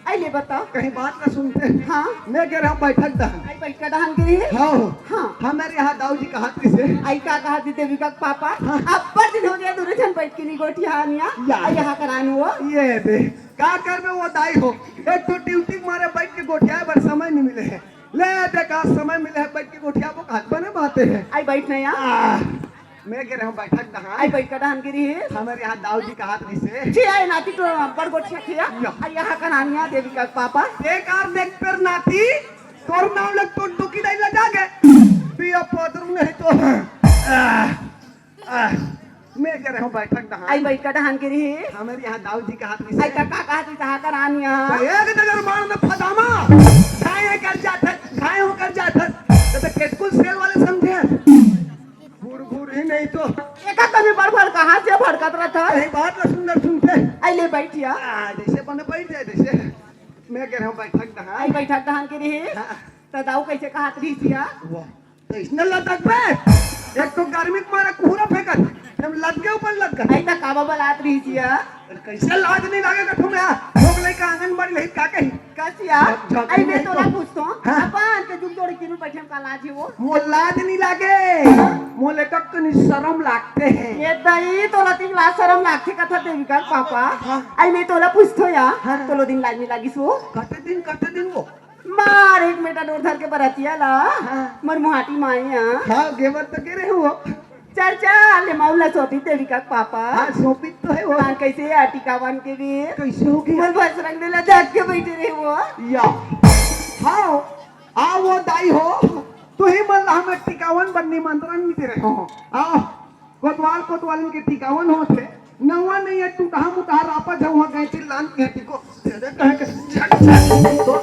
आई ले बता। कहीं बात ना सुनते। हाँ। मैं कह रहा हूँ बैठक दहन। आई बैठक दहन के लिए? हाँ। हाँ। हमारे यहाँ दाऊ जी कहा थे से। आई का कहा थी देविका के पापा? हाँ। अब्बड़ दिन हो गया दूरे झन बैठ के नहीं गोठिया निया। या। आई यहाँ करान वो। ये दे। का करबे वो दाई हो, एक तो ड्यूटी मारे बैठ के गोठियाए बर समय नहीं मिले है। ले देख, आज समय मिले है, बैठ के गोठियाबो, हाथ बने बाते है। आई बैठ ना या। आ, मैं कह रहा हूँ बैठक दहान। आई बैठ का दहान गिरी है। हमारे यहाँ दाऊ जी कहा थी से। छी आई नाती तो बड़ गोठिया खिया। या। आई यहाँ का नानिया देविका के पापा। एक आर देख पर नाती, तोर नाम लग तो डुकी दाई लगा गए। पिया पादरू नहीं तो। आ, आह, मैं कह रहा हूँ बैठक दहान। आई बैठ का दहान के रही। हमारे यहाँ दाऊ जी कहा थी आई से। का, का कहा थी कहा का रान यहाँ? तो एक नजर मार में फदामा। घाय कर जात है, घाय होकर जात है। तो, तो केतकुल सेल वाले समझे। घूर घूर ही नहीं तो। एका कभी बड़ बड़ कहाँ से भड़कत रहता है? कहीं बात ना सुंदर सुनते। आई ले बैठिया। आ, जैसे बने बैठ जाए जैसे। मैं कह रहा हूँ बैठक दहान। आई बैठक दहान के रही। हाँ। तो दाऊ कैसे कहा थी सिया? वाह। तो इसने लटक पे एक तो गर्मी के मारे कुहरा फेंकत, हम लटके ऊपर लटकत। आई त काबा बलात रही जिया। कैसे लाज नहीं लागे कथू में? लोग लइका आंगनबाड़ी नहीं का कही? कसिया। झक-, झक आई मैं नहीं तोला तो। पूछतो। हाँ। अपन के जुग जोड़े किनु बैठे का लाज है वो? वो लाज नहीं लागे। मोले कक नहीं शर्म लागते हैं। ये दई तोला तीन लाज शर्म लागते कथा देविका के पापा। हाँ। आई मैं तोला पूछतो या। हाँ। तोलो दिन लाज नहीं लागिस वो? कते दिन, कते दिन वो? मार एक मेटा डोर धर के बरतिया ला। हाँ। मर मुहाटी माई आ। हाँ, गेवर तो के रहे हो। चल चल, ले माउला सोपी देविका के पापा। हाँ, सोपी तो है वो। हाँ, कैसे है टिकावन के भी? कैसे हो गया? बोल बस रंग देला जाग के बैठे रहे वो। या। हाँ, आ वो दाई हो। तू ही मन ला हमें टिकावन बर निमंत्रण नहीं दे रहे हो। आओ। कोतवाल कोतवालिन के टिकावन होत हे। नवा नहीं है, टूटहा मुटहा रापा झउहा गैंची लान के टिको। तेरे कहे के झट झट। तो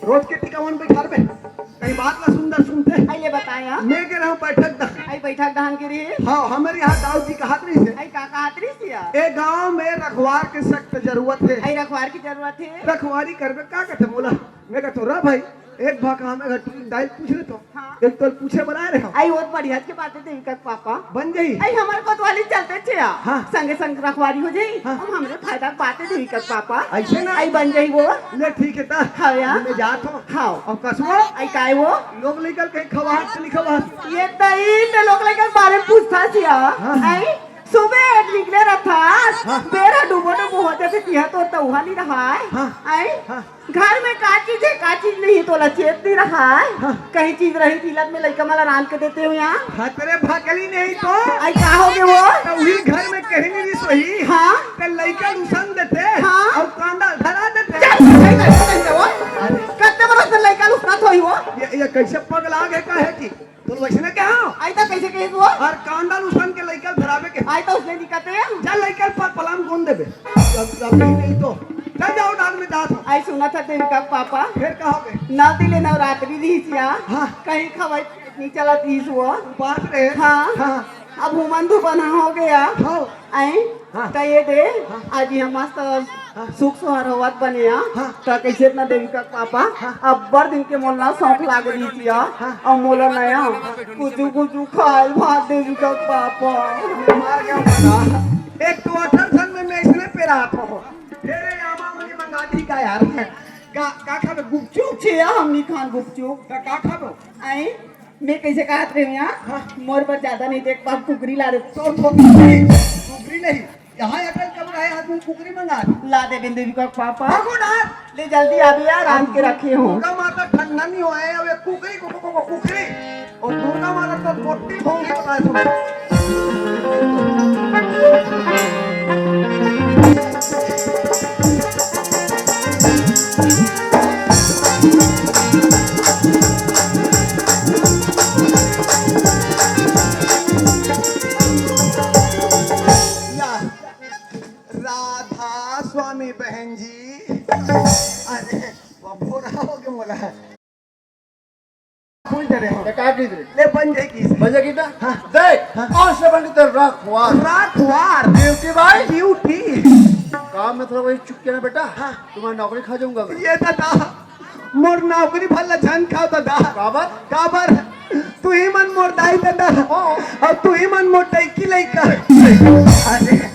रोज के टिकावन बैठार बे। कहीं बात ला सुंदर सुनते। आई ले बताया। मैं कह रहा हूँ बैठक दहान। आई बैठक दहान के रही। हाँ, हमारे यहाँ दाऊ जी कहा रही से। आई का कहा रही सिया? ए गांव में रखवार के सख्त जरूरत है। आई रखवार की जरूरत है। रखवारी करबे का कहते मोला? मैं कहता हूँ, रा भाई, एक भा काम है, घर टूटी दाई पूछ ले तो। हाँ। एक तो पूछे बना रहे हो। आई बहुत बढ़िया के बात है देविका के पापा। बन गई। आई हमारे कोतवाली चलते छे आ। हाँ। संगे संग रखवारी हो जाई। हाँ। हम हमरे फायदा के बात है देविका के पापा। ऐसे ना? आई बन जाई वो। ले ठीक है ता। हाँ या। मैं जात हूँ। हाँ। और कसमो? आई काय वो? लोग लेकर कहीं खवाहट से नहीं खवाहट। ये तई ते लोग लेकर बारे में पूछता सिया। हाँ। आई सुबह निकले रहता। हाँ। बेरा डूबो डूबो हो जाते तिहा तो, तो वहाँ नहीं रहा है। हाँ। आई हाँ। घर में का चीज है, का चीज नहीं, तोला चेत नहीं रहा है। हाँ। कहीं चीज रही थी, लग में लइका मला रांध के देते हो यहाँ। हाँ, तेरे भाकली नहीं तो। आई का हो गए वो? तो वही घर में कहीं नहीं सोई। हाँ। तो लइका लुसन देते। हाँ। और कांदा धरा देते। चल, सही कर, सही कर वो। अरे। कत्ते बरस से लइका लुसना थोई वो? ये, ये कैसे पगला गए का है कि? तो वैसने कहा? आई तो कैसे कहे वो? और कांदा लुसन के लइका धरावे के। आई तो उसने दिक्कत है। जा लइका पर पलाम कौन देबे? अब, अब नहीं, नहीं तो। चल जाओ डाल में दांत। आई सुना था देविका के पापा। फिर कहोगे? नौ दिन ले नवरात्रि रही सिया। हाँ। कहीं खवाई नहीं चला तीस वो। उपास रहे। हाँ। हाँ। अब हुमन धुपन हो गया। हाँ। आई? हाँ। त ये दे, हाँ। आज ये मस्त हाँ। सुख सोहर होवत बने आ। हाँ। त कैसे इतना देविका के पापा? हाँ। अब्बड़ दिन के मोला शौक लाग रही थी आ। हाँ। और मोला नया कुचू कुचू खाल भात देविका के पापा। मार गया बता। एक तो अठर सन में मैं इसने पे रहा था। तेरे यामा मुझे मंगा दी का यार? का, का खाबे? गुपचुप? छे आ, हम नहीं खान गुपचुप। का, का खाबो? आई? मैं कैसे कहत रहे हूँ यहाँ? हाँ। मोर पर ज्यादा नहीं देख पाप, कुकरी ला दे। तो, तो कुकरी, कुकरी नहीं। यहाँ अटल कब रहे आदमी कुकरी मंगा दे। ला दे बिंदु का पापा। भगो ना। ले जल्दी आ भैया, रांध के रखे हूँ। दुर्गा माता ठंडा नहीं होए, अब ये कुकरी, को, को, को, को, कुकरी। और दुर्गा माता तो मोटी भोंगी बताए तुम। या, क्या कही रे? ले बन जाएगी। बन जाएगी ना? हाँ। देख, हाँ। आज से बन के तेरा रखवार। रखवार। ड्यूटी भाई। ड्यूटी। काम में थोड़ा वही चुप किया ना बेटा। हाँ। तुम्हारी नौकरी खा जाऊंगा मैं। ये दादा, मोर नौकरी भला झन खाओ दादा। काबर? काबर? तू ही मन मोर दाई दादा। हाँ। और तू ही मन मोर टैकी लइका। अरे,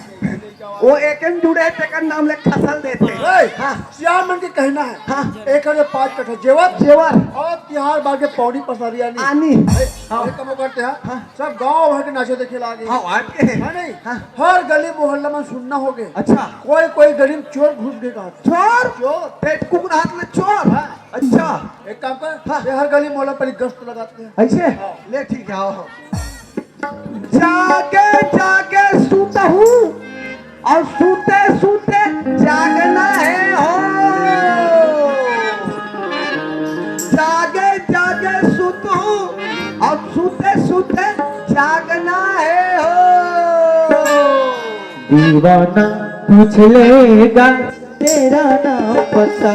वो एक एम जुड़े हे, तेकर नाम ले खसल देथे। ए, हाँ। सियान मन के कहना है, हाँ। एक हजार पाँच कट्ठा जेवर जेवर। और तिहार बार के पौड़ी पसारी आनी। आनी। ए, हाँ। अरे कमो करते हैं, हाँ। सब गांव भर के नाचे देखे लागे। हाँ, आज के। है नहीं? हाँ। हर गली मोहल्ला में सुनना हो गए। अच्छा। कोई कोई गली में चोर घुस गए कहा। चोर? चोर। पेट कुकुर हाथ में चोर? हाँ। अच्छा। एक काम कर, हाँ। ये हर गली मोहल्ला पर गश्त लगाते हैं। ऐसे? हाँ। ले ठीक है, आओ, आओ। जागे जागे सुत हूँ और सूते सूते जागना है हो। जागे जागे सुत हूँ और सूते सूते जागना है हो। दीवाना पूछ लेगा तेरा नाम बता,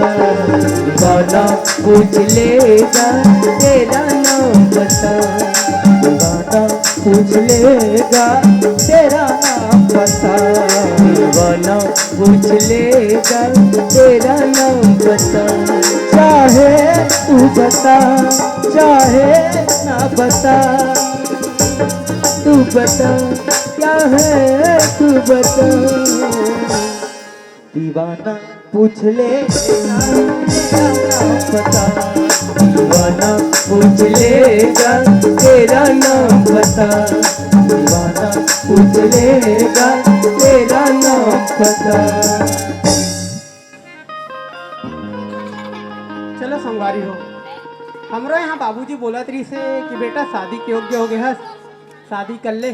दीवाना पूछ लेगा तेरा नाम बता, दीवाना पूछ लेगा तेरा नाम बता, दीवाना पूछ लेगा तेरा नाम बता। चाहे तू बता, चाहे ना बता, तू बता, क्या है तू बता। दीवाना पूछ ले तेरा नाम बता, दीवाना पूछ लेगा तेरा नाम बता, दीवाना पूछ लेगा तेरा नाम बता। चलो संगवारी हो, हमरो यहाँ बाबूजी बोलत रहिस हे कि बेटा शादी के योग्य हो गए हस, शादी कर ले।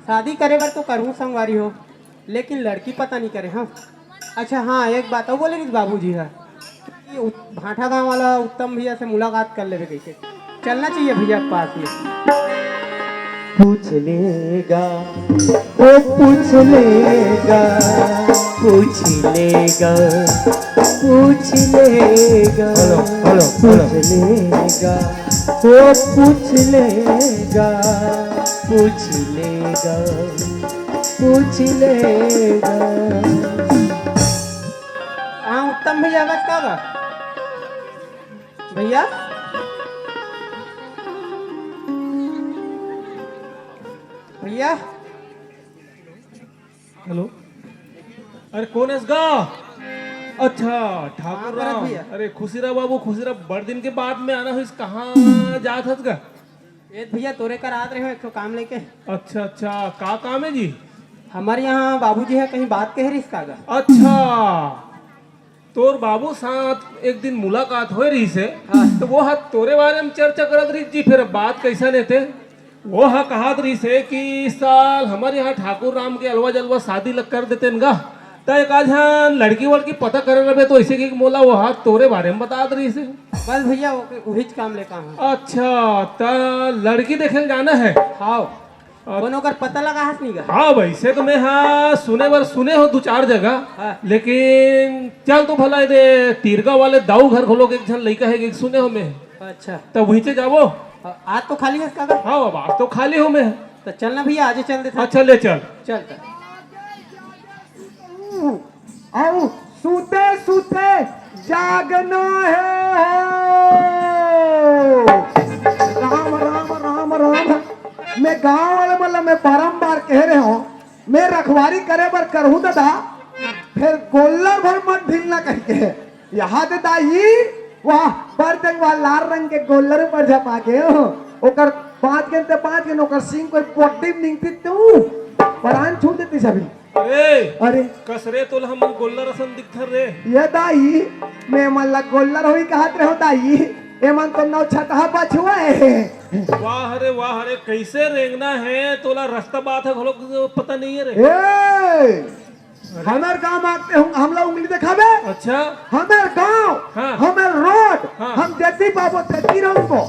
शादी करे बर तो करहूँ संगवारी हो, लेकिन लड़की पता नहीं करे। हाँ, अच्छा हाँ, एक बात और बोले रहिस बाबूजी ह कि उत-, भाठा गांव वाला उत्तम भैया से मुलाकात कर लेवे कहिके। चलना चाहिए भैया के पास में। पूछ लेगा, वो पूछ लेगा, पूछ लेगा, पूछ लेगा, हेलो, हेलो, हेलो। पूछ लेगा, वो पूछ लेगा, पूछ लेगा, पूछ लेगा। हाँ, उत्तम भैया, बस का बा? भैया, भैया, हेलो, अरे कोन हस गा? अच्छा, ठाकुर हाँ, भरत राम। भैया। अरे खुशीराम बाबू, खुशीराम, बड़ दिन के बाद में आना होइस, कहाँ जात हस गा? ए भैया, तोरे कर आत रहे हो एक ठो काम लेके। अच्छा अच्छा, का काम है जी? हमारे यहाँ बाबूजी है, कहीं बात कहे रहिस का गा? अच्छा, तोर बाबू साथ एक दिन मुलाकात होए रहिस हे, हाँ। तो वो ह तोरे बारे में चर्चा करत रहिस जी, फिर अब बात कैसन हे ते? वो ह कहत रहिस हे कि इस साल हमर यहाँ ठाकुर राम के अलवा जलवा शादी ल कर देते न गा, त एक आध झन लड़की वड़की पता करे रहे, तो ऐसे कि मोला वो ह तोरे बारे में बतात रहिस हे। बस भैया, वो, उहीच काम लेका हूँ। अच्छा, त लड़की देखे ल जाना है? हाँ। अ- कोनो कर पता लगा हस नहीं गा? हाँ, वैसे तो मैं, हाँ, सुने बर सुने हो दू चार जगह, हाँ। लेकिन चल तो भला दे, तीरगा वाले दाऊ घर घलो के एक झन लइका है, एक सुने हो मैं। अच्छा। तब वहीं से जाबो। हाँ, आज तो खाली है इसका घर? हाँ, अब आज तो खाली हूँ मैं। तो चलना भैया, आज ही चल देते हैं। अच्छा, ले चल। चल, चल। अउ सुते सुते जागना है हो। राम, राम, राम, राम। मैं गांव वाले मन ल मैं बारंबार कह रहे हूँ, मैं रखवारी करे बर करहूँ दादा, फिर गोल्लर भर मत ढीलना कहिके। यहाँ दे दाई, वाह, बर जंगवा लाल रंग के गोल्लर ऊपर झपा के हो। ओकर पाँच गेंद ते पाँच गेंद, ओकर सींग कोई पोटी में निकती तू, परान छूट देती सभी। अरे, अरे। कस रे, तोला हमन गोल्लर असन दिखथन रे। ये दाई, मैं मन ला गोल्लर होई कहत रहो दाई, ए मन तो नौ छटहा बछुआ है। वाह रे, वाह रे, कैसे रेंगना है, तोला रास्ता बात है, घलो पता नहीं है रे। ए, हमर गांव में आते हूँ, हमला उंगली दिखावे। अच्छा। हमर गांव, हाँ। हमर रोड, हाँ। हम जैसी बाबू तैसी रहूंगो।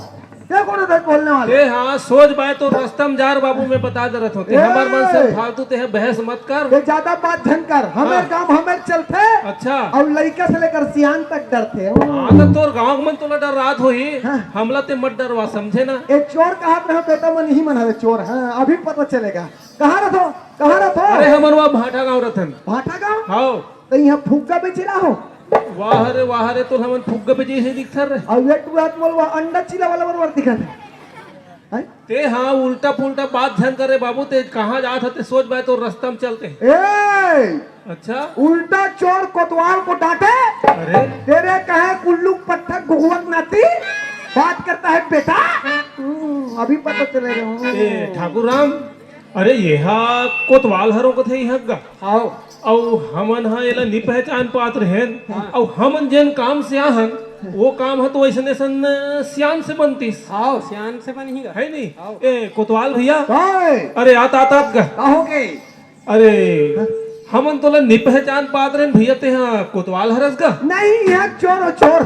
ते कोन हे बोलने वाला? ते हाँ, सोच बाय तो रस्ता म जा रे बाबू, मैं बता दे रहा हूँ। ते ए! हमर मन से फालतू ते हे बहस मत कर। ते ज्यादा बात झन कर, हमर हाँ। काम हमर चलथे। अच्छा। अउ लइका से लेकर सियान तक डरथे। हाँ, तो तोर गाँव के मन तोला डरात होही, हाँ। हमला ते मत डरवा, समझे ना? ए चोर कहत रहे बेटा, मन ही मन हवे चोर। हाँ, अभी पता चलेगा। कहाँ रथो? कहाँ रथो? अरे हमन वहाँ भाटा गाँव रथन। भाटा गाँव? हाँ। त इहाँ फुग्गा बेचेला हो? वाह रे, वाह रे, तो हमन फुग्गा बेचे से दिखथन रे। अउ ये टूरा त मोला अंडा चिला वाला बरोबर दिखत हे। हैं? ते हाँ, उल्टा पुल्टा बात झन करे बाबू, ते कहाँ जात हे ते सोच बाय तो रस्ता म चलते। ए! अच्छा। उल्टा चोर कोतवाल को डांटे। अरे। तेरे कहे कुल्लू पत्थर घुघुआ के नाती बात करता है बेटा। हम्म, अभी पता चलेगा। ए, ठाकुर राम, अरे, ये हा कोतवाल हरो कथे इहाँ गा। आओ। अउ हमन हा एला नी पहचान पात रहेन। हाँ। अउ हमन जेन काम से आहन, वो काम हा तो अइसने सन सियान से बनतिस। आओ, सियान से बनही गा। है नी? आओ। ए, कोतवाल भैया। काय? अरे, आत, आत, आत गा। का हो गे? अरे, हाँ? हमन तोला नी पहचान पात रहेन भैया, ते हा कोतवाल हरस गा? नहीं, यहाँ चोर हो, चोर।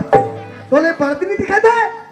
तोले बरदी नी दिखत हे?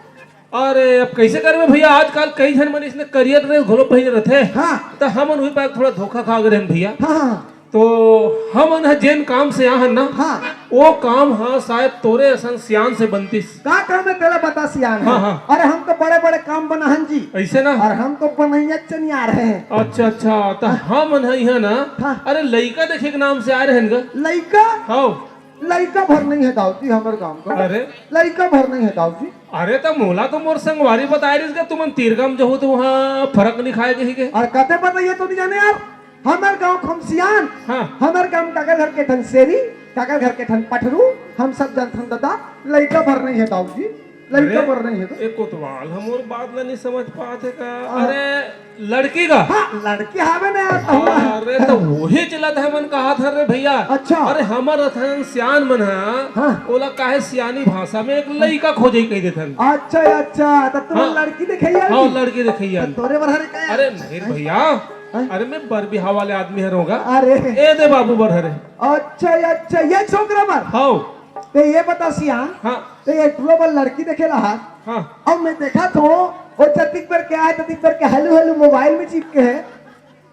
अरे, अब कइसे करबे भैया, आजकल कई झन मन इसने करिया ड्रेस घलो पहिरे रथे। हाँ। त हमन उही पाय थोड़ा धोखा खा गे रहेन भैया। हाँ, हाँ। तो हमन ह जेन काम से आहन ना, हाँ। वो काम ह शायद तोरे असन सियान से बनतिस। का काम हे तेला बता सियान हे। हाँ, हाँ। अरे, हम तो बड़े-बड़े काम बनाहन जी। अइसे ना? अउ हम तो बनइया चनियार हे। अच्छा, अच्छा, त हाँ। हमन ह इहाँ ना, हाँ। अरे, लइका देखे के नाम से आय रहेन गा। लइका? हाँ। लइका भर नहीं हे दाऊ जी हमर गाँव का। अरे? लइका भर नहीं हे दाऊ जी। अरे त मोला तो मोर संगवारी बताय रिहिस गा, तुमन तीर गाँव जहू त उहाँ फरक नी खाय कहिके। अउ कते बताइए तो नी जाने यार, हमर गाँव के हम सियान, हाँ। हमर गाँव काकर घर के ठन सेरी, काकर घर के ठन पठरू, हम सब जानथन दादा, लइका भर नहीं हे दाऊ जी, लइका अरे, भर नहीं हे तो। ए कोतवाल, हमर बात ला नी समझ पात हे का? हाँ। अरे, लड़की का? हाँ, लड़की हावे ना यार, तहुआ। अरे, त वही चलत हे, हमन कहत हन रे भैया। अच्छा। अरे, हमर अथन सियान मन ह, हाँ। ओला काहे सियानी भाषा में एक लइका खोजे कहि देथन। अच्छा, अच्छा, त तुम हाँ। लड़की देखइया हाँ, जी? लड़की देखइया। त तोरे बर हरे का? अरे, नहीं रे भैया। हाँ? अरे, मैं बर बिहाव वाले आदमी हरंव गा। अरे। ए दे बाबू बर हरे। अच्छा, अच्छा, ये छोकरा बर? हाँ। त ये बता सियान, हाँ। त ये टूरा बर लड़की देखे ला हा? हाँ। अउ मैं देखत हों, वो जतिक बर के आय, ततिक बर के hello, hello मोबाइल में चिपके हे।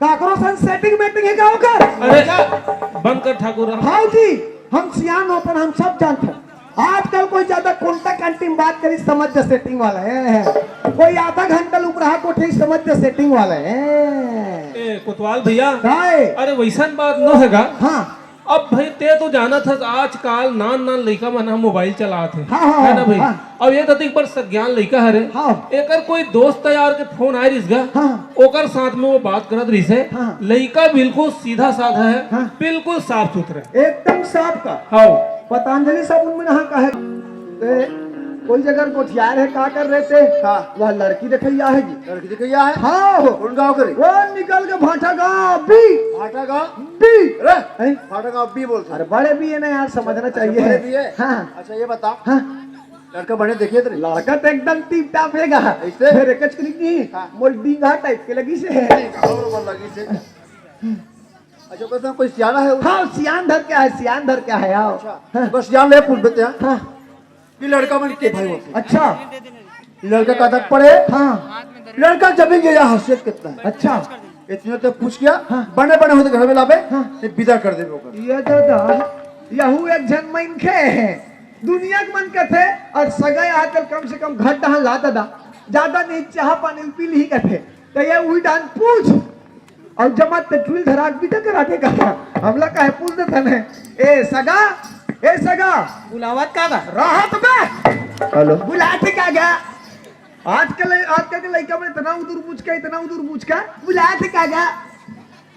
काकरो सन setting मेटिंग हे का ओकर? अरे, बंद कर ठाकुर राम। हाँ जी, हम सियान होथन, हम सब जानथन। आजकल कोई ज्यादा कोंटा कांटी में बात करी, समझ जा setting वाला हे। कोई आधा घंटा लुकड़हा कोठी, समझ जा setting वाला हे। ए, कोतवाल भैया। काय? अरे, वइसन बात नो हे गा। हाँ। अब भाई, ते तो जानत हस, आजकाल नान नान लइका मन ह मोबाइल चलात हे, हाँ, हाँ, है ना भाई? हाँ। अब ये ततिक बर सज्ञान लइका हरे, हाँ। एकर कोई दोस्त यार के फोन आय रिहिस गा, हाँ। ओकर साथ में वो बात करत रिहिस हे। हाँ। लइका बिल्कुल सीधा साधा हे, हाँ। बिल्कुल साफ सुथरा। एकदम साफ का। हाँ। पतंजलि साबुन में नहा का हे। ए, कोई जगह गोठियार हे, का कर रहे थे? हाँ। वह लड़की देखइया हे जी। लड़की देखइया हे? हाँ। कौन गाँव करे? वो निकल के भाटा गाँव बी। भाटा गाँव? बी। अरे, हैं? भाटा गाँव बी बोलते हैं। अरे, बड़े बी हे ना यार, समझना अच्छा, चाहिए। बड़े बी हे? हाँ। अच्छा, ये बता। हाँ। लड़का बने देखे तेरे? लड़का तो एकदम टिप टाप हे गा। ऐसे? फिर एक चुरी की, हाँ। मोल डींगा टाइप के लगी से। और वो लगी से। अच्छा, कहते हैं कोई सियाना है? हाँ, सियान धर के आय, सियान धर के आय, आओ। अच्छा, हाँ। बस सियान ले पूछ लेते हैं। हाँ। ये लड़का मन के भाई होते हैं। अच्छा। लड़का का तक पढ़े? हाँ। लड़का जमीन के यहाँ हैसियत कितना है? अच्छा। इतने तो पूछ गया, हाँ। बने बने होते घर में लावे, हाँ। ते विदा कर देबे ओकर। ये दादा, यहू एक झन मनखे हे। दुनिया के मन कथे, अउ सगा आजकल कम से कम घर डहान ला दादा। ज्यादा नहीं, चाह पानी पी ली कथे। त ये उही डान पूछ। अउ जमा ते टुरी धरा के बिदा करा दे गा। हमला काहे पूछ देथन हे? ए सगा, ए सगा। बुलावत का गा? रहत बे। Hello। बुलाथे का गा? आजकल, आजकल के लइका मन इतना उदुर बुचका, इतना उदुर बुचका। बुलाथे का गा?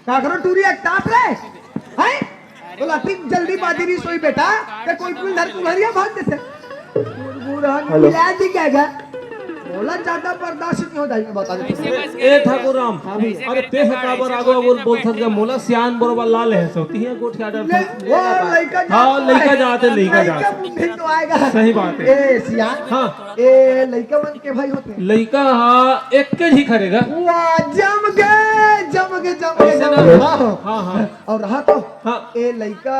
काकरो टुरी अकतात रे? हैं? बोला, "ठीक जल्दीबाजी नहीं सोई बेटा, ते कोई पुल धर कुल्हरिया भाग देथे।" बुढ़बुढ़ा ने Hello। बुलाथे का गा? बोला, ज्यादा बर्दाश्त नहीं हो जाएगा, बता देते हैं। ए ठाकुर राम, हाँ भैया। अरे ते ह काबर आगो आगो बोलथस गा, मोला सियान बरोबर ला ले हस, तिहे गोठिया डर ले, था। वो लइका हाँ, जात लइका हे। जाथे, लइका लइका जाथे। बुद्धि तो आएगा। सही बात हे। ए सियान, हाँ। ए लइका मन के भाई होथे। लइका हा एक के ही करेगा। वाह, जम गए। जम गे, जम गे, ऐसे जम ना। गे। हाँ, हाँ। हाँ, हाँ। अउ रहा तो हाँ। ए लइका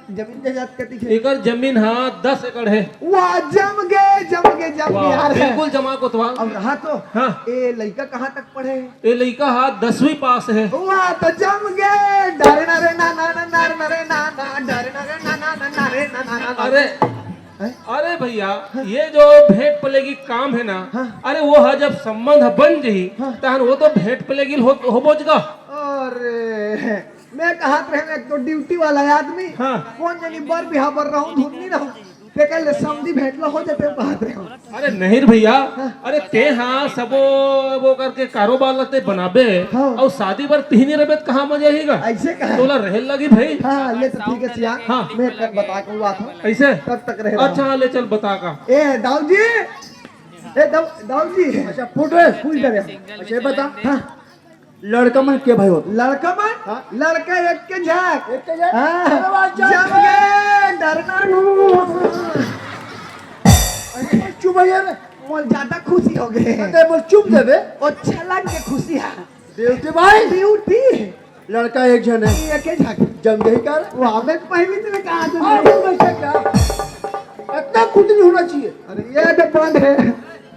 जमीन जायदाद कतिक हे? एकर जमीन, हाँ, दस एकड़ हे। वाह, जम गे, जम गे, जम गे वाह, यार। बिल्कुल जमा कोतवाल। अउ रहा तो हाँ। ए लइका कहाँ तक पढ़े हे? ए लइका हा दसवीं पास हे। वाह, तो जम गे। डरे ना रे ना ना ना, डरे ना रे ना ना, डरे ना रे ना ना ना, डरे ना ना ना ना। अरे, हैं? अरे भैया, ये जो भेंट पलेगी काम हे ना, हाँ। अरे वो हा जब संबंध बन जही, हाँ। तहन वो तो भेंट पलेगी हो, होबोच गा। अरे, मैं कहत रहेंव, एक तो ड्यूटी वाला आदमी, हाँ। कोन जनी बर बिहाव बर रहूं, धुन नहीं रहूं, ते कहे ले समधी भेंट ला हो जाते, कहत रहेंव। अरे नहीं रे भैया, हाँ। अरे ते हा सबो वो करके कारोबार ला ते बनाबे, हाँ। अउ शादी बर तिहनी रबे त कहाँ मजा आही गा? ऐसे कहा। तोला रहे लगी भाई। हाँ, ये तो ठीक है सियान। हाँ। मैं कर बता के हुआ था। ऐसे? तब तक रहे रहा। अच्छा, ले चल बता का। ए, दाऊ जी। ए, दाऊ, दाऊ जी। अच्छा, फुट रे। फुट रे। अच्छा, ये बता। हाँ। लड़का मन के भाई होत? लड़का मन? हाँ। लड़का एक के झक। एक के झक? हाँ। अरे वाह, जम जम गे, डरना नू। अरे, चुप है यार। मोल ज्यादा खुशी हो गे। अरे, मोल चुप दे बे। ओ छलक के खुशी हे। ड्यूटी भाई। ड्यूटी। लड़का एक झन हे। एक के झक। जम गे कर। वाह, मैं पहली से कहा था। हाँ, बोल भाई, क्या? इतना खुद नहीं होना चाहिए। अरे, ये तो बंद हे।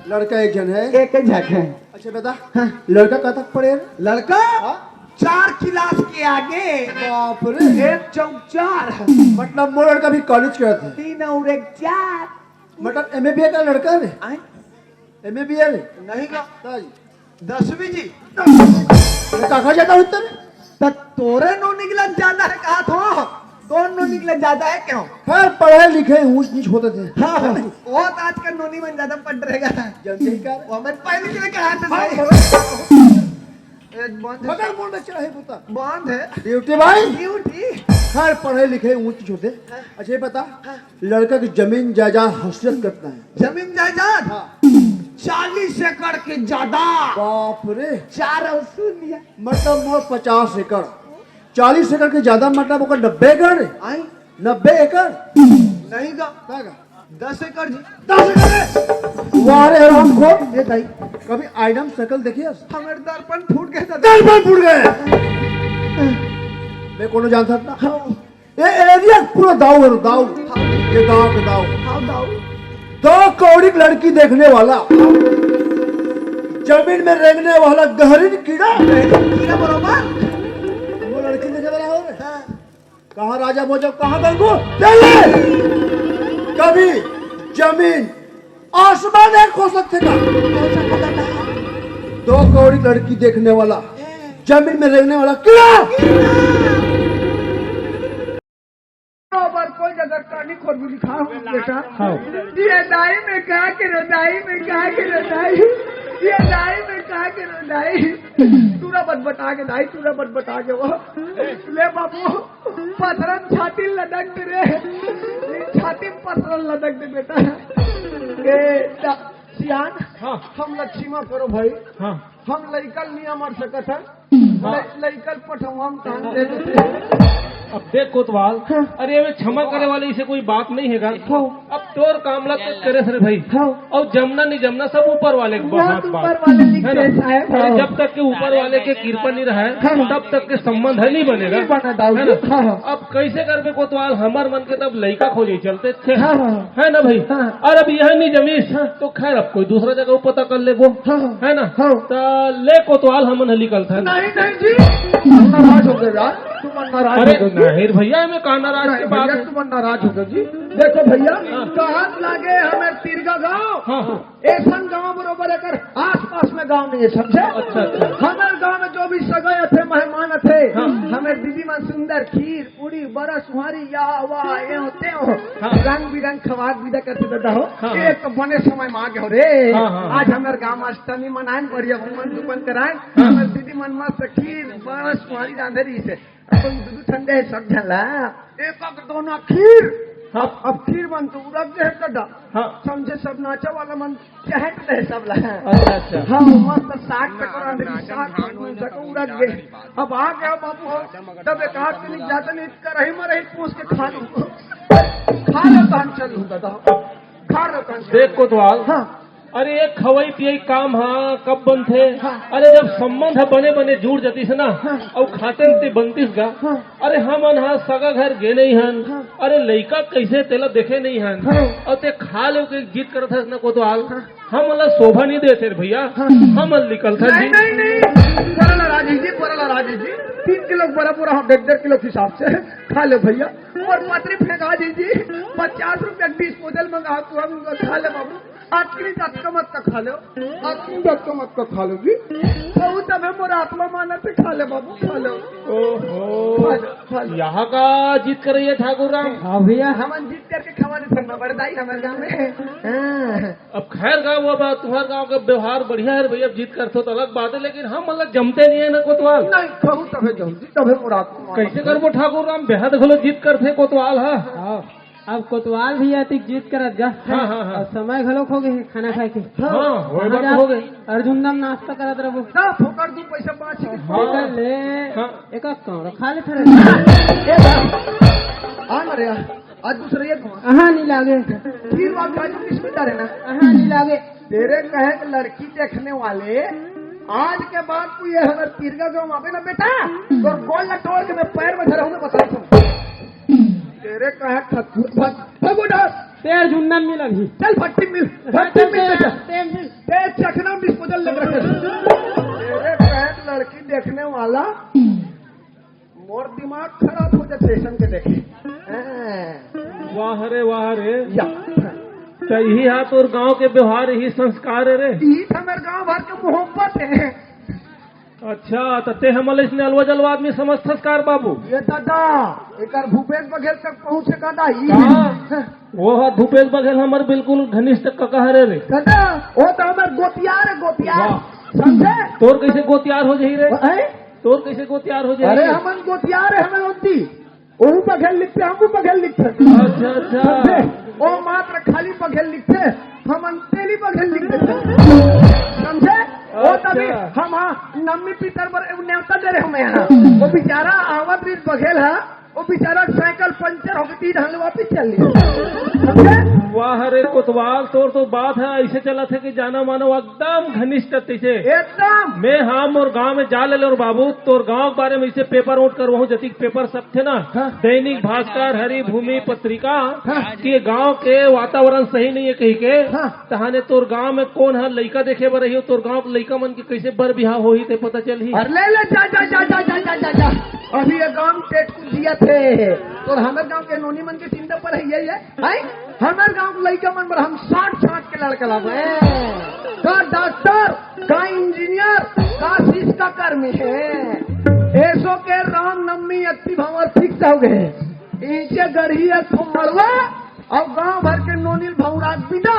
लड़का एक झन हे। एक के झक हे। अच्छा बता, हाँ। लड़का कहाँ तक पढ़े हे? लड़का? हाँ? चार क्लास के आगे। बाप रे। एक चौक चार। मतलब मोर लड़का भी कॉलेज करत हे। तीन अउ एक चार। मतलब एमए बीए का लड़का हे? आय? एमए बीए हे? नहीं का। का जी? दसवीं जी। तो कहाँ जाता होता रे? त तोरे नोनी के लग ज्यादा हे कहा थो? कौन नोनी के लग ज्यादा हे क्यों? खैर, पढ़े लिखे ऊंच नीच होते थे। हाँ, हाँ। वो तो आजकल नोनी मन ज्यादा पढ़ रहेगा। जल्दी कर। वो मैं पहले के लिए कहा था हाँ, भाई। बड़े ए, बंद हे। मगर मोर में चढ़ाई पुता। बंद हे। ड्यूटी भाई। ड्यूटी। खैर, पढ़े लिखे ऊंच नीच होते। हाँ। अच्छा, ये बता, हाँ। लड़का की जमीन जायदाद हसीयत कितना हे? जमीन जायदाद? हाँ। चालीस एकड़ के ज्यादा। बाप रे। चार अउ शून्य। मतलब मोर पचास एकड़। चालीस एकड़ के ज्यादा मतलब ओकर नब्बे एकड़ रे? आई? नब्बे एकड़? नहीं गा। का गा? दस एकड़ जी। दस एकड़ रे? वाह रे हरामखोर। ये दाई। कभी आइटम शकल देखिए? हमारे दर्पण फूट गए दादा। दर्पण फूट गए। मैं कोनो जानता था? हाँ। ये एरिया पूरा दाऊ है, दाऊ। ये गांव के दाऊ। हाँ, दाऊ। दो कौड़ी की लड़की देखने वाला, जमीन में रेंगने वाला गहरीन कीड़ा। कीड़ा बरोबर। वो लड़की देखे वाला हो रे? हाँ। कहाँ राजा भोज, कहाँ गंगू? चलिए। कभी जमीन आसमान नहीं खो सकते का? दो कौड़ी लड़की देखने वाला, जमीन में रेंगने वाला कीड़ा। बरोबर कोई जगह कहानी खोर भी लिखा हूँ बेटा। हाँ। ये दाई में कहा के रो, दाई में कहा के रो, दाई। ये दाई में कहा के रो, दाई। तूरा बत बता के दाई, तूरा बत बता के वो। ले बाबू, पथरन छाती लदक दे रे। छाती में पथरन लदक दे बेटा। ए, दा-, सियान, हाँ। हम लक्ष्मा करो भाई। हाँ। हम लइका ल नहीं अमर सकत हन। हाँ। लइ-, लइका ल पठवा म तान दे देते। अब देख कोतवाल, हाँ। अरे, एमे क्षमा करे वाली से कोई बात नहीं हे गा। हाँ। अब तोर काम ला तू करे रे भाई। हाँ। अउ जमना नहीं जमना सब ऊपर वाले के बहुत बात। ऊपर वाले लिख हे ना? दे साहब, अरे, हाँ। जब तक के ऊपर वाले के कृपा नहीं रहे, हाँ। तब तक के संबंध है नहीं बनेगा। नहीं बना दाऊ है ना? जी। हाँ, हाँ। अब कैसे करबे कोतवाल, हमर मन के तब लइका खोजे चलते थे। हाँ, हाँ। है ना भाई? हाँ। और अब यह नहीं जमीस, हाँ। तो खैर अब कोई दूसरा जगह पता कर लेबो। हाँ, हाँ। है ना? हाँ। त ले कोतवाल हमन ह निकलथन। नहीं, नहीं जी, नाराज हो गए यार, तुम नाराज अरे हो गए जी। नहीं भैया, एमे का नाराज नहीं की बात भैया, है? तुम नाराज हो गए जी। देखो भैया, हाँ। कहत लागे हमें तिरगा गांव, हाँ, हाँ। ऐसन गांव बरोबर एकर आसपास में गांव नहीं है, समझे? अच्छा, अच्छा। हमारे गांव में जो भी सगाई थे, मेहमान थे, हाँ। हमें दीदी मन सुंदर खीर, पूरी, बरस, हुआरी, या, वाह, ये होते हो। हाँ। रंग बिरंग खवाद विदा करते दादा हो। हाँ, हाँ। एक तो बने समय में आ गए हो रे। हाँ, हाँ, हाँ। आज हमारे गांव में अष्टमी मनाएं, बढ़िया घूमन धूपन कराएं। हाँ। हमारे दीदी मन मस्त खीर, बरस, हुआरी रांधे रही से। अपन दू दू ठंडे है सब झला। एक अक दोना खीर। हाँ। अब, अब खीर मन तो उड़क गए दादा। हाँ। समझे सब नाचा वाला मन चहट रहे सब ला। अच्छा, अच्छा। हाँ, मस्त साग टकरा अंदर साग मन तक उड़क गए। अब आ गया बाबू हो, तब एक हाथ के नहीं जाता नहीं, करही में रही पूछ के खा लूं। खा लो तो हम चल लूं दादा। खा लो तो हम चल देख कोतवाल। हाँ। अरे, ये खवई पियई काम हा कब बनथे? हाँ। अरे, जब संबंध ह बने बने जुड़ जतिस ना, हाँ। अउ खाते ते बनतिस गा। हाँ। अरे, हमन हा सगा घर गे नइ हन। हाँ। अरे, लइका कइसे तेला देखे नइ हन। हाँ। अउ ते खा ले के जिद करत हस ना कोतवाल। हाँ। हमन ला शोभा नइ देथे रे भइया। हाँ। हमन निकलथन नहीं, जी। नहीं, नहीं। बड़ा नाराज है जी, बड़ा नाराज है जी। तीन किलो बड़ा पूरा हम डेढ़ डेढ़ किलो के हिसाब से खा ले भइया। अउ पतरी फेंका जी जी। पचास रुपया डिस्पोजल मंगा तू हम खा ले बाबू। अतनी अतका मत का खा लो, अतनी अतका मत का खा लो जी। कहूँ तभे मोर आत्मा मानत हे, खा ले बाबू, खा ले। ओहो। खा ले, खा ले। यहाँ का जिद करइया ठाकुर राम? हाँ भइया। हमन जिद करके खवा देथन बड़दाई हमर गाँव में। हाँ। अब खैर गा, वो बात, तुम्हर गाँव के व्यवहार बढ़िया हे भइया, अब जिद करथो त अलग बात हे, लेकिन हमन ला जमते नइ हे ना कोतवाल। नहीं, कहूँ तभे जल्दी, तभे मोर आत्मा मानत हे। कइसे करबो ठाकुर राम, बेहद घलो जिद करथे कोतवाल हा। हाँ। अब कोतवाल भी अतिक जिद करत गा। हाँ, हाँ, हाँ। अउ समय घलोक हो गे हे खाना खाए के। हाँ, वो बात जा, हो गे। अउ झुंडा म नाश्ता करत रहिबो। जा, फोकट दू पैसा बाँच गे। हाँ। एकर ले, हाँ। एक कौड़ा खा ले फिर। ए बा, आ ना रे, आज दूसरे ये कौन? हाँ, नइ लागे। फिर वो आज काजू किशमिश डारे ना? हाँ, नइ लागे। तेरे कहे कि लड़की देखने वाले, आज के बाद तू ये हमर तिरगा गाँव आबे ना बेटा, तोर गोड़ ला तोड़ के मैं पैर में धरे हूँ, मैं बता दूँ। तेरे कहे खत-, भग, भग उधर। तेर झुंडा मिल अभी। चल भट्टी मिल, भट्टी मिल बेटा। तेर मिल। तेर चखना डिस्पोजल लग रखे। तेरे कहे लड़की देखने वाला, मोर दिमाग खराब हो जाथे अइसन के देखे। हाँ। वाह रे, वाह रे। या। त इही हा तोर गाँव के व्यवहार, इही संस्कार हे रे। इही त हमर गाँव भर के मोहब्बत हे। अच्छा, त ते हमन ला अइसने अलवा जलवा आदमी समझथस का रे बाबू? ये दादा, एकर भूपेश बघेल तक पहुँचे का दाई? हाँ। वो हा भूपेश बघेल हमर बिल्कुल घनिष्ठ कका हरे रे। दादा, वो त हमर गोतियार हे, गोतियार। वाह। समझे? तोर कइसे गोतियार हो जाही रे? हैं? तोर कइसे गोतियार हो जाही? अरे, हमन गोतियार हे, हमन ओती। ओहू बघेल लिखथे, हमू बघेल लिखथन। अच्छा, अच्छा। समझे? ओ मात्र खाली बघेल लिखथे, हमन तेली बघेल लिख देथन। समझे? ओ अच्छा। तभी हम, हाँ, नम्मी पितर बर एगो नेवता दे रहे हमें यहाँ। वो बेचारा आवत रहिस बघेल हा, वो बेचारा साइकिल पंचर हो गे, तीन हल वापिस चल दिस। समझे? वाह रे कोतवाल, तोर तो बात हे, अइसे चलत हे कि जाना मानो एकदम घनिष्ठ तइसे। एकदम। मैं हा मोर गाँव में जा ले रे बाबू, तोर गाँव के बारे में अइसे पेपर नोट करवाहूँ, जतिक पेपर सब थे ना, हाँ। दैनिक भास्कर, हरिभूमि पत्रिका, हाँ। कि गाँव के वातावरण सही नइ हे कहिके, हाँ। तहाने तोर गाँव में कोन ह लइका देखे बर आही, तोर गाँव के लइका मन के कइसे बर बिहाव होही ते पता चलही। अरे ले ले, जा, जा। अभी ये गाँव पेट कुछ दिया थे, तोर हमर गाँव के नोनी मन के चिंता पर हे ये, ये। हैं? हमर गाँव के लइका मन बर हम साठ साठ के लड़का लाबे। का डॉक्टर, का इंजीनियर, का शिक्षा कर्मी हे। एसो के रामनवमी अक्ति भांवर फिक्स हो गे। इचे गढ़ी एक ठो मड़वा अउ गाँव भर के नोनी ल भौंरा के बिदा।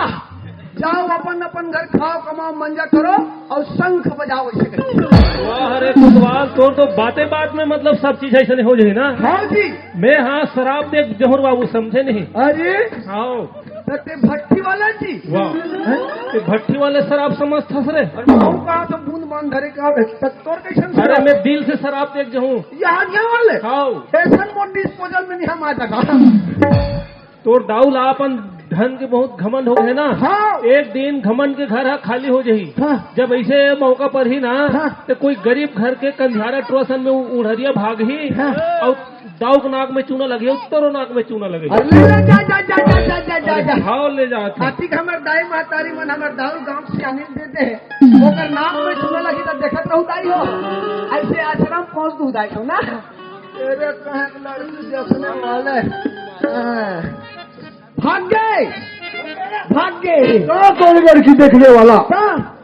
जाओ अपन अपन घर खाओ, कमाओ, मंजा करो अउ शंख बजाओ, अइसे कहिके। वाह रे कोतवाल, तोर तो बाते बात में मतलब सब चीज अइसने हो जाही ना। हाँ जी। मैं हा शराब देख जहूँ रे बाबू, समझे नहीं। अरे। हाँ। त ते भट्टी वाला जी। वाह। हैं? ते भट्टी वाले शराब समझथस रे। अरे, हम कहा तो बूंद बांध धरे का, तक तोर कइसन अरे, शराब? मैं दिल से शराब देख जहूँ। यहाँ, यहाँ वाले? हाँ। अइसन मोर डिस्पोजल में नहीं हम आ जागा। तोर दाऊ ला अपन धन के बहुत घमंड हो गे ना। हाँ। एक दिन घमंड के घर हा खाली हो जाही। हाँ। जब अइसे मौका परही ना, हाँ। त कोई गरीब घर के कंधियारा टोसन में उ-, उढ़रिया भागही। हाँ। अउ दाऊ के नाक में चूना लगही, तोरो नाक में चूना लगही। अरे ले जा, जा, जा। अरे, भाव ले जात हे। अतिक हमर दाई महतारी मन हमर दाऊ गाँव से आने दे दे। ओकर नाक में चूना लगही त देखत रहू दाई हो। अइसे आश्रम पहुँच दू दाई हो ना। तेरे कहे के लड़की देखने वाले। हाँ। भाग गे, भाग गे। का कौन लड़की देखने वाला? का?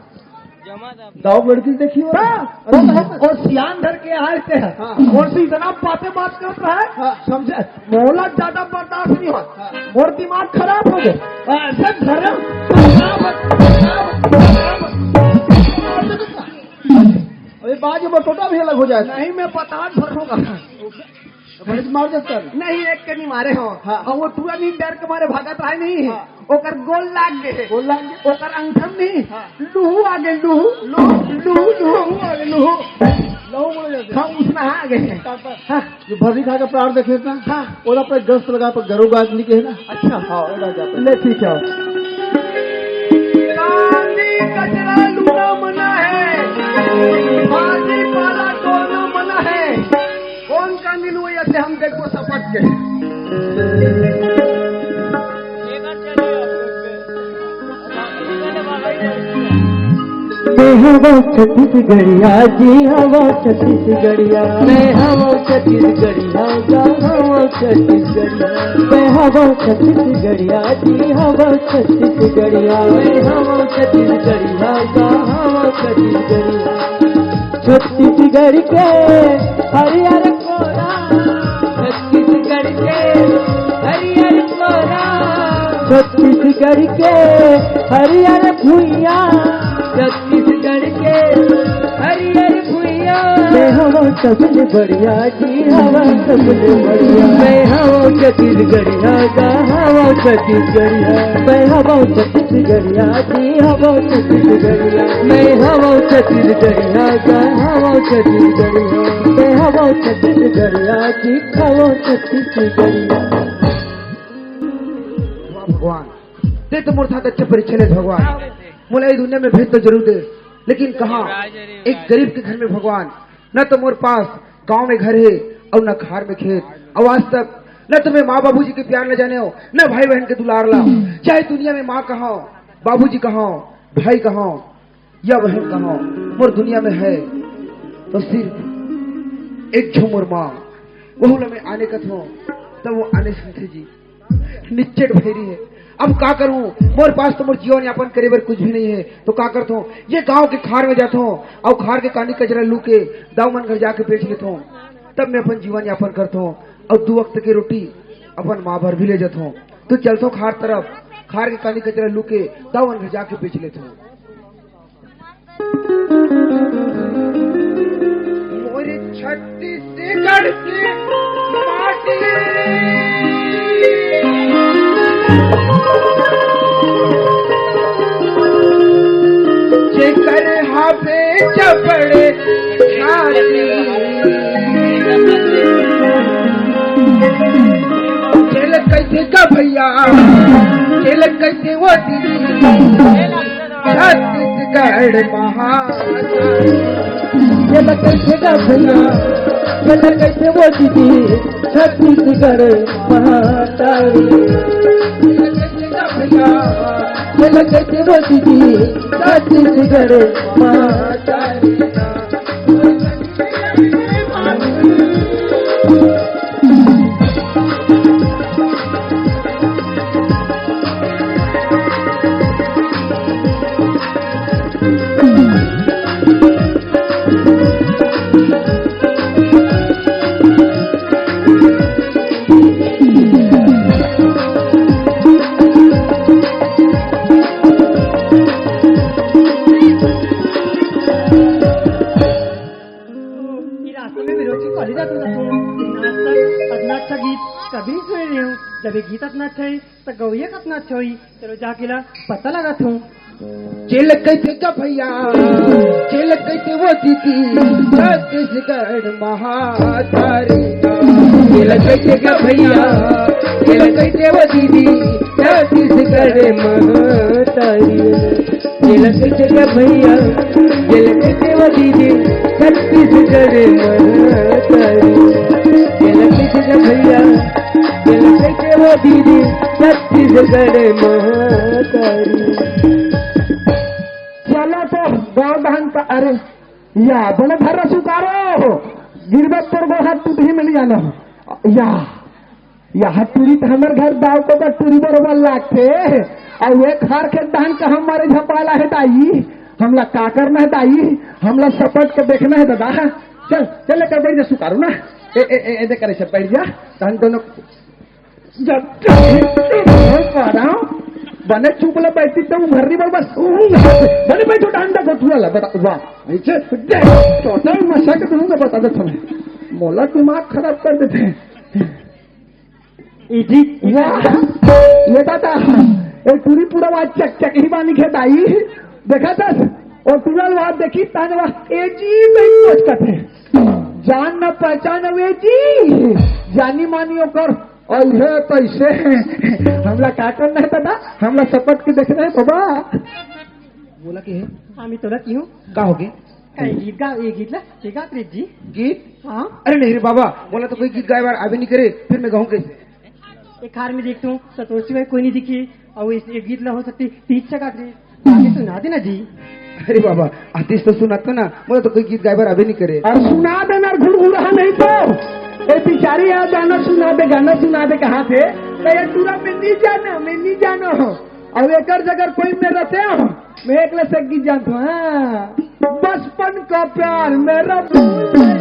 दाऊ लड़की देखी हो? का? अरे, और सियान धर के आए थे। हाँ। और से इतना बातें बात करता है, हाँ। समझे? मोला ज्यादा बर्दाश्त नहीं हो। हाँ। और दिमाग खराब हो गए। ऐसे धर्म। अरे, बाज में टोटा भी अलग हो जाए। नहीं, मैं बता भरूंगा। तो बड़े मार देता है। नहीं, एक के नहीं मारे हो। हाँ। और वो टूरा नहीं, डर के मारे भागत रहे नहीं। हाँ। ओकर गोल लाग गए। गोल लाग गए। ओकर अंगठम नहीं। हाँ। लूहू आ गए, लूहू। लूहू, लूहू, लूहू। लूहू आ गए, लूहू। लहू बोले जाते हैं। हाँ, उसमें आ गए। हाँ। जो भर्री खा के प्राण देखे ना, हाँ। ओला पे गस्त लगा, पर गरु गाज नहीं कहे ना। अच्छा। हाँ, ओला जाते हैं। ले, ठीक है। बाजी पाला दोनों मना है, कौन का नीलू ये से हम देखो सपट के। मैं हवं छत्तीसगढ़िया, जी हवं छत्तीसगढ़िया। मैं हवं छत्तीसगढ़िया, गा हवं छत्तीसगढ़िया। मैं हवं छत्तीसगढ़िया, जी हवं छत्तीसगढ़िया। मैं हवं छत्तीसगढ़िया, गा हवं छत्तीसगढ़िया। छत्तीसगढ़ के हरियर कोरा, छत्तीसगढ़ के हरियर कोरा, छत्तीसगढ़ के हरियर भुइया, छत्तीसगढ़ के हरियर भुइया। मैं हवं सबले बढ़िया, जी हवं सबले बढ़िया। मैं हवं छत्तीसगढ़िया, गा हवं छत्तीसगढ़िया। मैं हवं छत्तीसगढ़िया, जी हवं छत्तीसगढ़िया। मैं हवं छत्तीसगढ़िया, गा हवं छत्तीसगढ़िया। मैं हवं छत्तीसगढ़िया, जी हवं छत्तीसगढ़िया। वाह भगवान, ते तो मोर साथ अच्छा परीक्षा ले भगवान। मोला ये दुनिया में भेद तो जरूर दे, लेकिन कहाँ एक गरीब के घर में भगवान, न तो मोर पास गांव में घर है और न खार में खेत, और आज तक न तो मैं माँ बाबूजी के प्यार न जाने हो, न भाई बहन के दुलार ला। चाहे दुनिया में माँ कहाँ, बाबूजी कहाँ, भाई कहाँ, या बहन कहाँ, मोर दुनिया में है तो सिर्फ एक झो मोर माँ। वहू ला मैं आने कथों, तब वो आने सुनथे जी। निच्चट भैरी है। अब का करूं, मोर पास तो मोर जीवन यापन करे बर कुछ भी नहीं है, तो का करथों, ये गांव के खार में जाथों और खार के कानी कचरा लू के दाऊ मन घर जाके बेच लेथों, तब मैं अपन जीवन यापन करथों और दू वक्त के रोटी अपन माँ भर भी ले जाथों। तो चलथों खार तरफ, खार के कानी कचरा लू के दाऊ मन घर जाके बेच लेथों। मोरे छत्तीसगढ़ के माटी, जेकर हावे जबड़े छाती। चल कैसे का भैया, चल कैसे वो दीदी। छत्तीसगढ़ महान, ये तो कैसे का भैया, ये तो कैसे वो दीदी, छत्तीसगढ़ महातारी। ये तो कैसे का भैया, ये तो कैसे वो दीदी, छत्तीसगढ़ महातारी। ये रास्ता में विरोध की कॉलेज आते रहते हैं। आज तक इतना अच्छा गीत कभी नहीं सुने नहीं हूँ। जब ये गीत इतना अच्छा है, तो गवैया कितना अच्छा होई। चलो जाके ला पता लगाथों। चल कैसे का भैया, चल कैसे वो दीदी, छत्तीसगढ़ महातारी। चल कैसे का भैया, चल कैसे वो दीदी, छत्तीसगढ़ महातारी। चल कैसे का भैया, चल कैसे वो दीदी, छत्तीसगढ़ महातारी। चल कैसे का भैया, चल कैसे वो दीदी, छत्तीसगढ़ महातारी। चलो तो गाँव धान का, अरे या बने भर सुकारो, गिरबत तोर गोड़ हाथ टूटही में नहीं आना। या, या टूरी तो हमर घर दाव को बा, टूरी बरोबर लागथे। और ये खार के धान का हमारे झपाला है दाई, हमला का करना है दाई, हमला सपट के देखना है दादा। चल, चल लेकर बैठ जा सुकारो ना। ए, ए, ए, ए, दे करे से बैठ जा, धान दोनों जब पारा बने चुप ले बैठी तो उमर नहीं बस। बने बैठो डंडा को थुआ ला बता। वाह, ऐसे टोटल नशा के दूंगा बता दे तुम्हें। मोला दिमाग खराब कर देते हैं। इजी। वाह, ये दादा, ये टूरी पूरा वाह चक चक ही बानी खेदाई। देखा था, और टूरा वाह देखी ताने वाह, ए जी, मैं कुछ कहते हैं। जान न पहचान वे जी, जानी मानी ओकर। और ये कैसे? हमला का करना है दादा? हमला सपट के देखना है बाबा। बोला कि है? আমি তোরা কি হুম? का हो गए? का ये गीत गा, ये गीत ला, ये गा प्रीत जी? गीत? हाँ। अरे नहीं रे बाबा, मोला तो कोई गीत गाए बर आबे नहीं करे, फिर मैं गाऊं कैसे? एक हार में देखता हूँ, सतोषी भाई कोई नहीं दिखी, और इस, ये गीत ला हो सकती, तीस का प्रीत, आगे सुना देना जी। अरे बाबा, आतिश तो सुनाता ना, मोला तो कोई गीत गाए बर आबे नहीं करे। और सुना देना, गुड़गुड़ा नहीं तो। ए बेचारी, आ गाना सुना दे, गाना सुना दे, कहाँ थे? तो ये टूरा में नहीं जाना, मैं नहीं जाना हूँ। और एकर जगह कोई में रहते हो, मैं एकला से गीत जानत हूँ, हाँ। बचपन का प्यार मेरा भूल नहीं।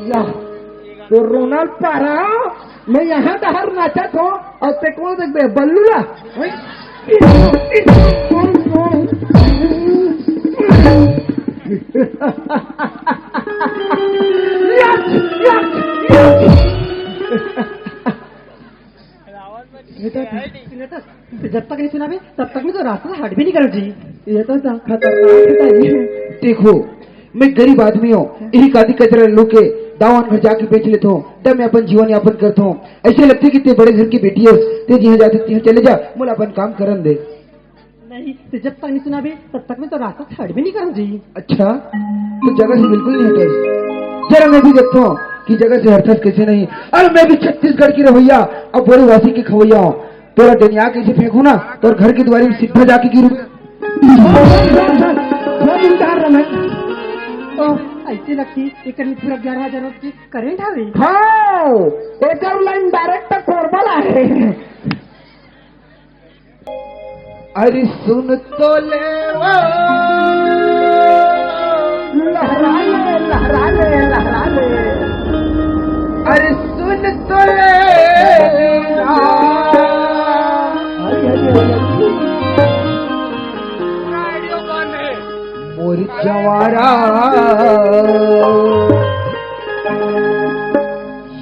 या, तो रोनाल्ड पारा, मैं यहाँ डहर नाचत हूँ, और ते कौन देख बे, बल्लू ला? Yes, yes, yes. बेटा, जब तक नहीं सुनाबे, तब तक मैं तो रास्ता हट भी नहीं करूँ जी। ये तो सा-, खतरनाक है जी। देखो, मैं गरीब आदमी हूँ, यही कादी कचरा लू के दावान घर जाके बेच लेता हूँ, तब मैं अपन जीवन यापन करता हूँ। ऐसे लगते कि ते बड़े घर की बेटी है, ते जिहाँ जाते तिहाँ चले जा, मोला अपन काम करन दे। नहीं, ते जब तक नहीं सुनाबे, तब तक मैं तो रास्ता छाड़ भी नहीं करूँ जी। अच्छा, तो जगह से बिल्कुल नहीं हटे। जरा मैं भी देखता हूँ कि जगह से हटथस कैसे नहीं। अरे मैं भी छत्तीसगढ़ की रवैया, अब बोरे वासी की खवैया हूँ। तोरा डनिया के ऐसे फेंकू ना, तोर घर की दुआरी में सीधा जाके गिरू। ओ, ऐसे लगती, एकर में पूरा ग्यारह हजार watt की करंट हवे। हाँ, एकर लाइन डायरेक्ट कोरबा ला है। अरे सुन तो ले वो। लहरा ले, लहरा ले, लहरा ले। अरे सुन तो ले। मोर जवारा,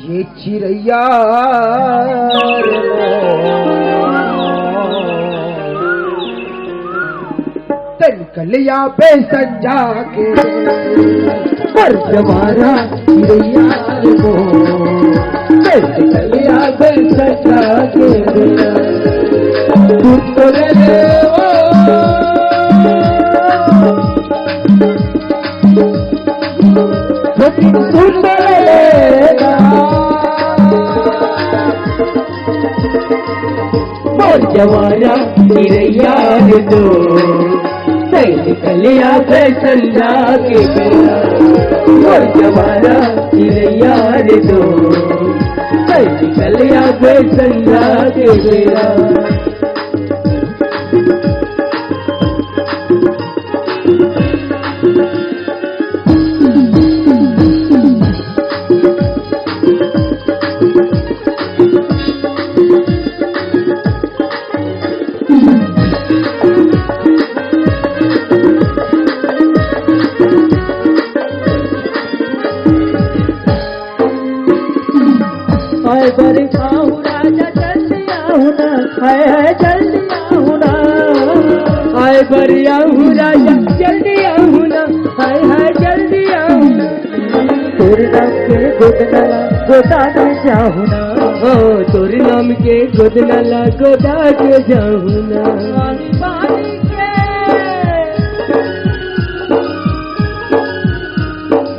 ये चिरैया रे मोर, तन कलिया पे संजा के, पर जवारा चिरैया रे मोर, तन कलिया पे संजा के, दूध तो ले ले ओ। लेकिन सुन लेना। मोर जवारा चिरैया रे दो, सैल कलिया फैशन लागे बेरा। मोर जवारा चिरैया रे दो, सैल कलिया फैशन लागे बेरा। हाय बरसाऊ राजा जल्दी आओ ना, हाय हाय जल्दी आओ ना। हाय बरसाऊ राजा जल्दी आओ ना, हाय हाय जल्दी आओ ना। तोर नाम के गोदनला गोदा के जाहू ना, हो तोर नाम के गोदनला गोदा के जाहू ना। पानी पानी के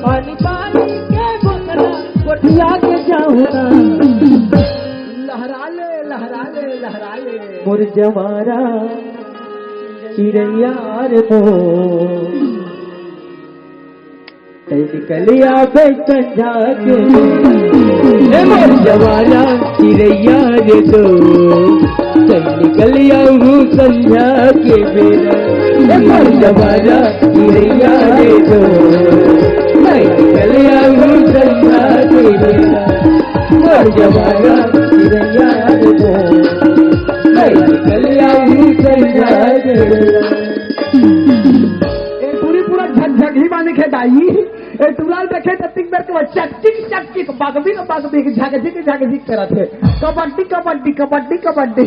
पानी पानी के बोतला गोठिया के जाहू ना। लहरा ले, लहरा ले, लहरा ले। मोर जवारा चिरैया रे मोर, तै निकलिया बेसन जाके। ए मोर जवारा चिरैया रे दो, तै निकलिया हूँ संझा के बेरा। ए मोर जवारा चिरैया रे दो, तै निकलिया हूँ संझा के बेरा। मोर जवारा चिरैया रे दो, तै निकलिया हूँ संझा के बेरा। ए पूरी पूरा झकझक ही मानिक हे दाई। ए टूरा ल देखे त तीन बेर के चकचिक चकचिक, बगबिक बगबिक, झकझिक झकझिक करत हे। कबड्डी, कबड्डी, कबड्डी, कबड्डी।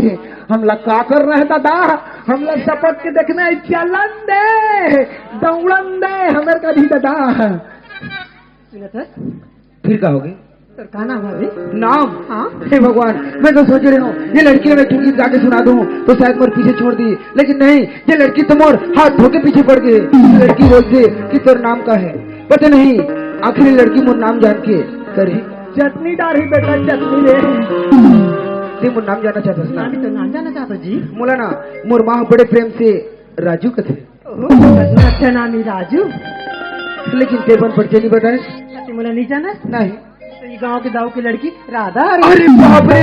हमला का करना हे दादा? हमला सपट के देखना हे, चलन दे, दौड़न दे, हमर कभी दादा। सुनत हस? फिर का होगे? तोर का नाम हवे? नाम? हाँ। हे भगवान, मैं तो सोच रहे हूँ, ये लड़की ला मैं एक ठो गीत गा के सुना दूँ, तो शायद मोर पीछे छोड़ दी। लेकिन नहीं, ये लड़की तो मोर हाथ धो के पीछे पड़ गई। लड़की बोलती कि तोर नाम का है? पता नहीं, आखिर ये लड़की मोर नाम जान के करही। चटनी डारही बेटा, चटनी रे। ते मोर नाम जानना चाहत हस ना? नाम तो नाम जानना चाहत हस जी। मोला ना, मोर माँ बड़े प्रेम से राजू कथे। ओहो, अच्छा नाम ही राजू। लेकिन ते अपन परिचय नहीं बताए। ते मोला नहीं जानस? नहीं। तो ये गांव के दाऊ की लड़की राधा हरे। अरे बाप रे,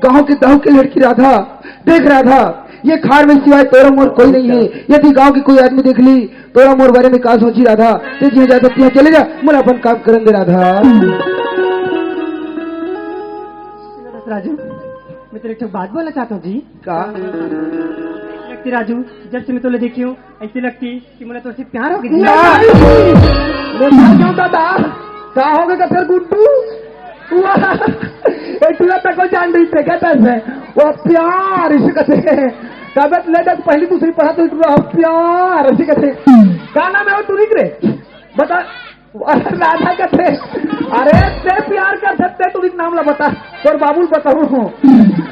गांव के दाऊ की लड़की राधा। देख राधा, ये खार में सिवाय तोरा मोर कोई नहीं है। यदि गांव के कोई आदमी देख ली, तोरा मोर बारे में का सोची राधा? ते जिहाँ जा सकती है, चले जा, मोला अपन काम करन दे राधा। राजू, मैं तेरे एक ठो बात बोलना चाहता हूँ जी। का? लगती राजू, जब से मैं तोला देखी हूँ, ऐसी लगती कि मोला तोसे प्यार हो गई जी। ना, मैं मर जाऊं दादा। का होगे का फिर गुड्डू? वाह, ए टुरा तक को जान रही थे, कहता है वो प्यार इसे कहते हैं। तबियत ले तक पहली दूसरी पढ़ा तो टुरा प्यार इसे कहते हैं। का नाम है वो टुरी रे? बता। राधा कथे, अरे ते प्यार कर सकते, तू नाम ला बता, तोर बाबू ल बताऊँ।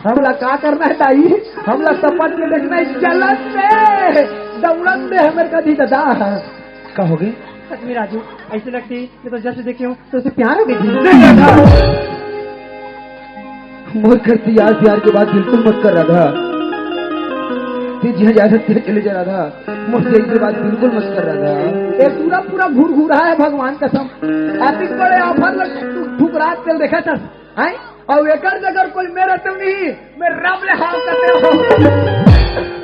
हमला का करना है दाई, हमला सपट के देखना है, चलन दे, दौड़न दे, हमर कदी दादा। का होगे? सच में राजू, ऐसे लगती, मैं तो जब से देखी हूँ, तोसे प्यार हो गई जी। मोर करती यार प्यार के बात बिल्कुल मत कर राधा। ते जिहाँ जा सकती है चले जा राधा। मोर से ऐसी बात बिल्कुल मत कर राधा। ये पूरा पूरा घुरघुरा है भगवान कसम। अतिक बड़े offer लग ठुकरात तेल देखा था, हैं? और एकर जगह कोई मेरे तो नहीं, मैं रब ले हाल करते हो।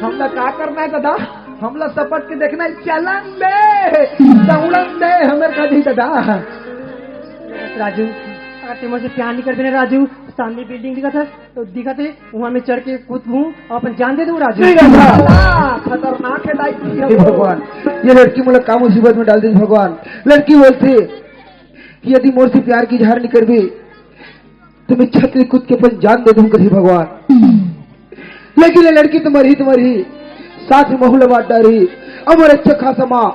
हमला का करना है दादा? हमला सपट के देखना है, चलन दे, दौड़न दे, हमर कदी दादा। राजू, अगर ते मोर से प्यार नहीं करबे ना राजू, सामने building दिखत है, तो दिखत है, वहाँ में चढ़ के कूद हूँ और अपन जान दे दूँ राजू। नहीं दादा, खतरनाक है दाई। हे भगवान, ये लड़की मोला का मुसीबत में डाल दी भगवान। लड़की बोलती कि यदि मोर से प्यार के इजहार नहीं करबे, तो मैं छत ले कूद के अपन जान दे दूँ कही भगवान। लेकिन ये लड़की तो मरही, तो मरही, साथ में महू ला बांट डारही। अब मोर अच्छा खासा माँ,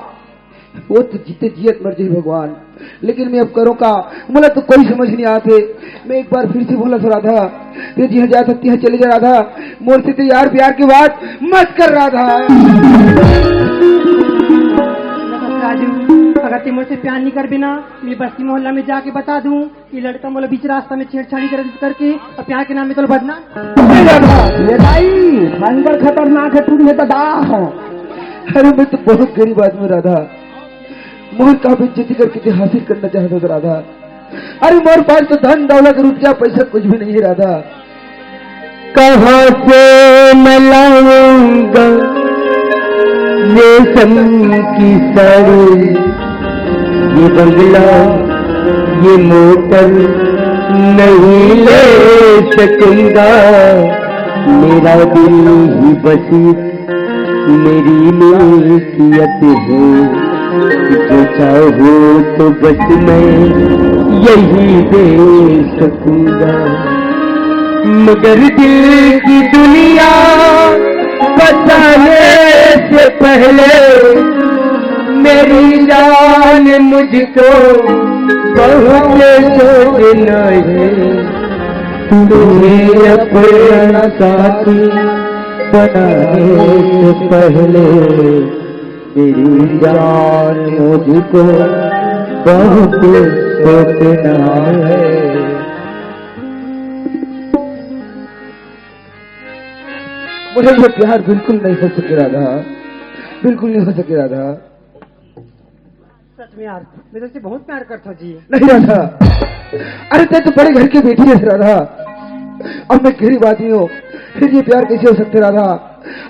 वो तो जीते जियत मर जाही भगवान। लेकिन मैं अब करूँ का, मोला तो कोई समझ नहीं आते। मैं एक बार फिर से बोला था राधा, ते जिहाँ जा सकती है चले जा राधा, मोर से ते यार प्यार की बात मत कर राधा। राजू, अगर ते मोर से प्यार नहीं करबे ना, मैं बस्ती मोहल्ला में जाके बता दूँ कि लड़का मोला बीच रास्ता में छेड़छाड़ी कर, करके और प्यार के नाम में तोला बदनाम। ये भाई, संकर खतरनाक है, तू ये दादा। अरे मैं तो बहुत गरीब आदमी राधा, मोर का बेइज्जती करके ते हासिल करना चाहता था राधा। अरे मोर पास तो धन दौलत रुपया पैसा कुछ भी नहीं है राधा। कहाँ से मैं लाऊंगा रेशम की साड़ी, ये बंगला, ये मोटर नहीं ले सकूंगा। मेरा दिल ही बस मेरी मिल्कियत है, जो चाहो तो बस मैं यही दे सकूंगा। मगर दिल की दुनिया बसाने से पहले मेरी जान मुझको बहुत सोचना है। तुम्हें अपना साथी बनाने से पहले मेरी जान मुझको बहुत सोचना है। मुझे ये प्यार बिल्कुल नहीं हो सके राधा, बिल्कुल नहीं हो सके राधा। सच में यार, मैं तो इससे बहुत प्यार करता हूँ जी। नहीं राधा, अरे ते तो बड़े घर की बेटी है राधा, अब मैं गरीब आदमी हूँ, फिर ये प्यार कैसे हो सकते राधा?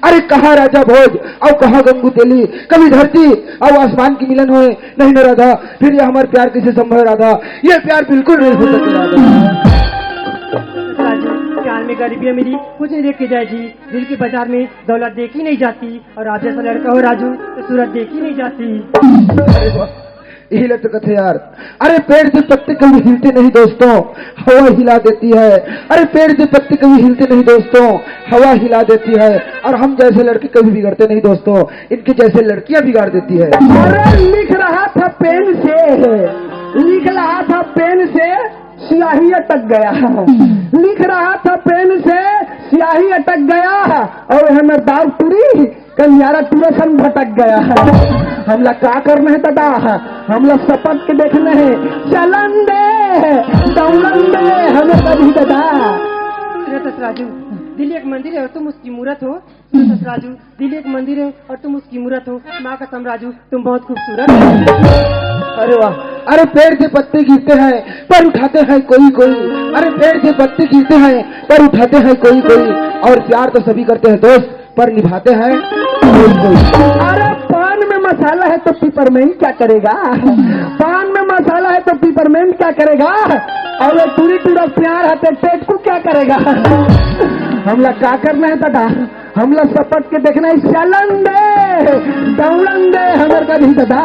अरे कहाँ राजा भोज और कहाँ गंगू तेली, कभी धरती और आसमान की मिलन होए, नहीं ना राधा, फिर ये हमारे प्यार कैसे संभव है राधा? ये प्यार बिल्कुल नहीं हो सकता राधा। राजू, प्यार में गरीबी अमीरी कुछ नहीं देखी जाए जी, दिल की बाजार में दौलत देखी नहीं जाती। और आप जैसा लड़का हो राजू, तो सूरत देखी नहीं जाती। अरे वाह, यही लग तो कथे यार। अरे पेड़ के पत्ते कभी हिलते नहीं दोस्तों, हवा हिला देती है। अरे पेड़ के पत्ते कभी हिलते नहीं दोस्तों, हवा हिला देती है। और हम जैसे लड़के कभी बिगड़ते नहीं दोस्तों, इनके जैसे लड़कियां बिगाड़ देती है। अरे लिख रहा था पेन से, लिख रहा था पेन से, स्याही अटक गया। लिख रहा था पेन से, स्याही अटक गया। अउ हमर दाऊ टूरी कनियारा टूरा संग भटक गया। हमला का करना हे दादा? हमला सपट के देखना हे। चलन दे, दौड़न दे, हमर कभी दादा। अरे दस राजू, दिल एक मंदिर है और तुम उसकी मूरत हो। दस राजू, दिल एक मंदिर है और तुम उसकी मूरत हो। माँ कसम राजू, तुम बहुत खूबसूरत हो। अरे वाह। अरे पेड़ से पत्ते गिरते हैं पर उठाते हैं कोई कोई। अरे पेड़ से पत्ते गिरते हैं पर उठाते हैं कोई कोई। और प्यार तो सभी करते हैं दोस्त, पर निभाते हैं कोई कोई। अरे पान में मसाला है तो पिपरमेंट क्या करेगा? पान में मसाला है तो पिपरमेंट क्या करेगा? अउ ये टूरी टूरा प्यार है तो टेटकू क्या करेगा? हमला का करना हे दादा? हमला सपट के देखना हे। चलन दे, दौड़न दे, हमर कभी दादा।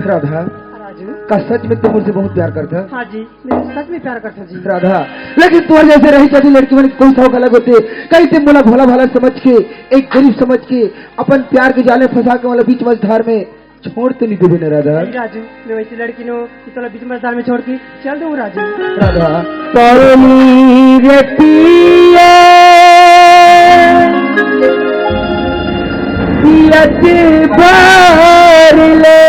राधा, राजू। का सच में तुम मुझसे बहुत प्यार करता? हाँ जी, मैं सच में प्यार करता जी। राधा, लेकिन तुम्हारे जैसे रही जाती लड़की मन के कोई शौक अलग होते। कहीं से मोला भोला भाला समझ के, एक गरीब समझ के, अपन प्यार के जाल में फंसा के, मतलब बीच मझधार में छोड़ तो नहीं देबे ना राधा? नहीं राजू, मैं वैसी लड़की नहीं हूँ कि तोला बीच मझधार में छोड़ के चल दूँ राजू। राधा, पानी रे पिया, पियत भर ले,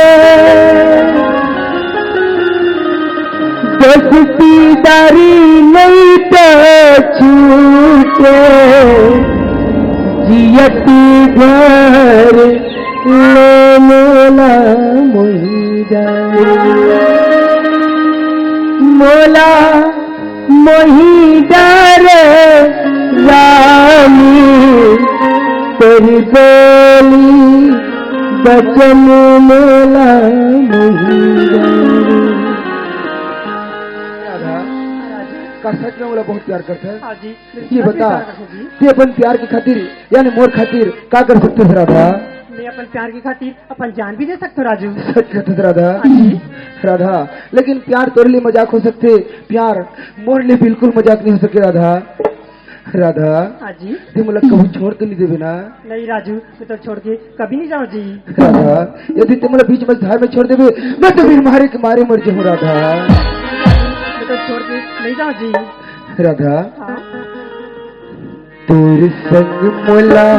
दोस्ती दारी नहीं तो छूटे, जियत भर ले मोला मोहिदा, मोला मोहिदा रे रानी, तोरी बोली बचन मोला मोहिदा। राधा, का सच में मोला बहुत प्यार करता है? हाँ जी। ये बता, तैं अपन प्यार के खातिर, यानी मोर खातिर का कर सकथस राधा? मैं अपन प्यार के खातिर अपन जान भी दे सकथों राजू। सच कहथस राधा? हाँ जी। राधा, लेकिन प्यार तोरे लिए मजाक हो सकथे, प्यार मोर लिए बिल्कुल मजाक नहीं हो सके राधा। राधा, हाँ जी। तैं मोला कभू छोड़ तो नहीं देबे ना? नहीं राजू, मैं तो छोड़ के कभी नहीं जाऊँ जी। राधा, यदि तैं मोला बीच मझधार में छोड़ देबे, मैं तो फिर मारे के मारे मर जाऊँ राधा। मैं तो छोड़ के नहीं जाऊँ जी। राधा, हाँ। तोर संग मोला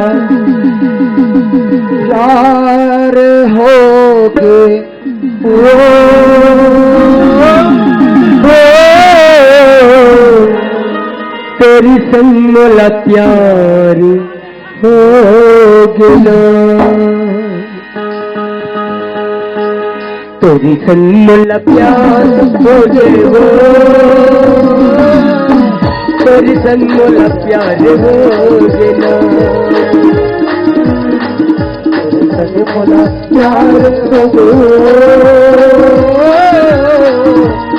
प्यार होगे, ओ, ओ, तोर संग मोला प्यार होगे ना। तोरी संग मोला प्यार होगे वो, तोरी संग मोला प्यार होगे ना। तोरी संग मोला प्यार होगे वो,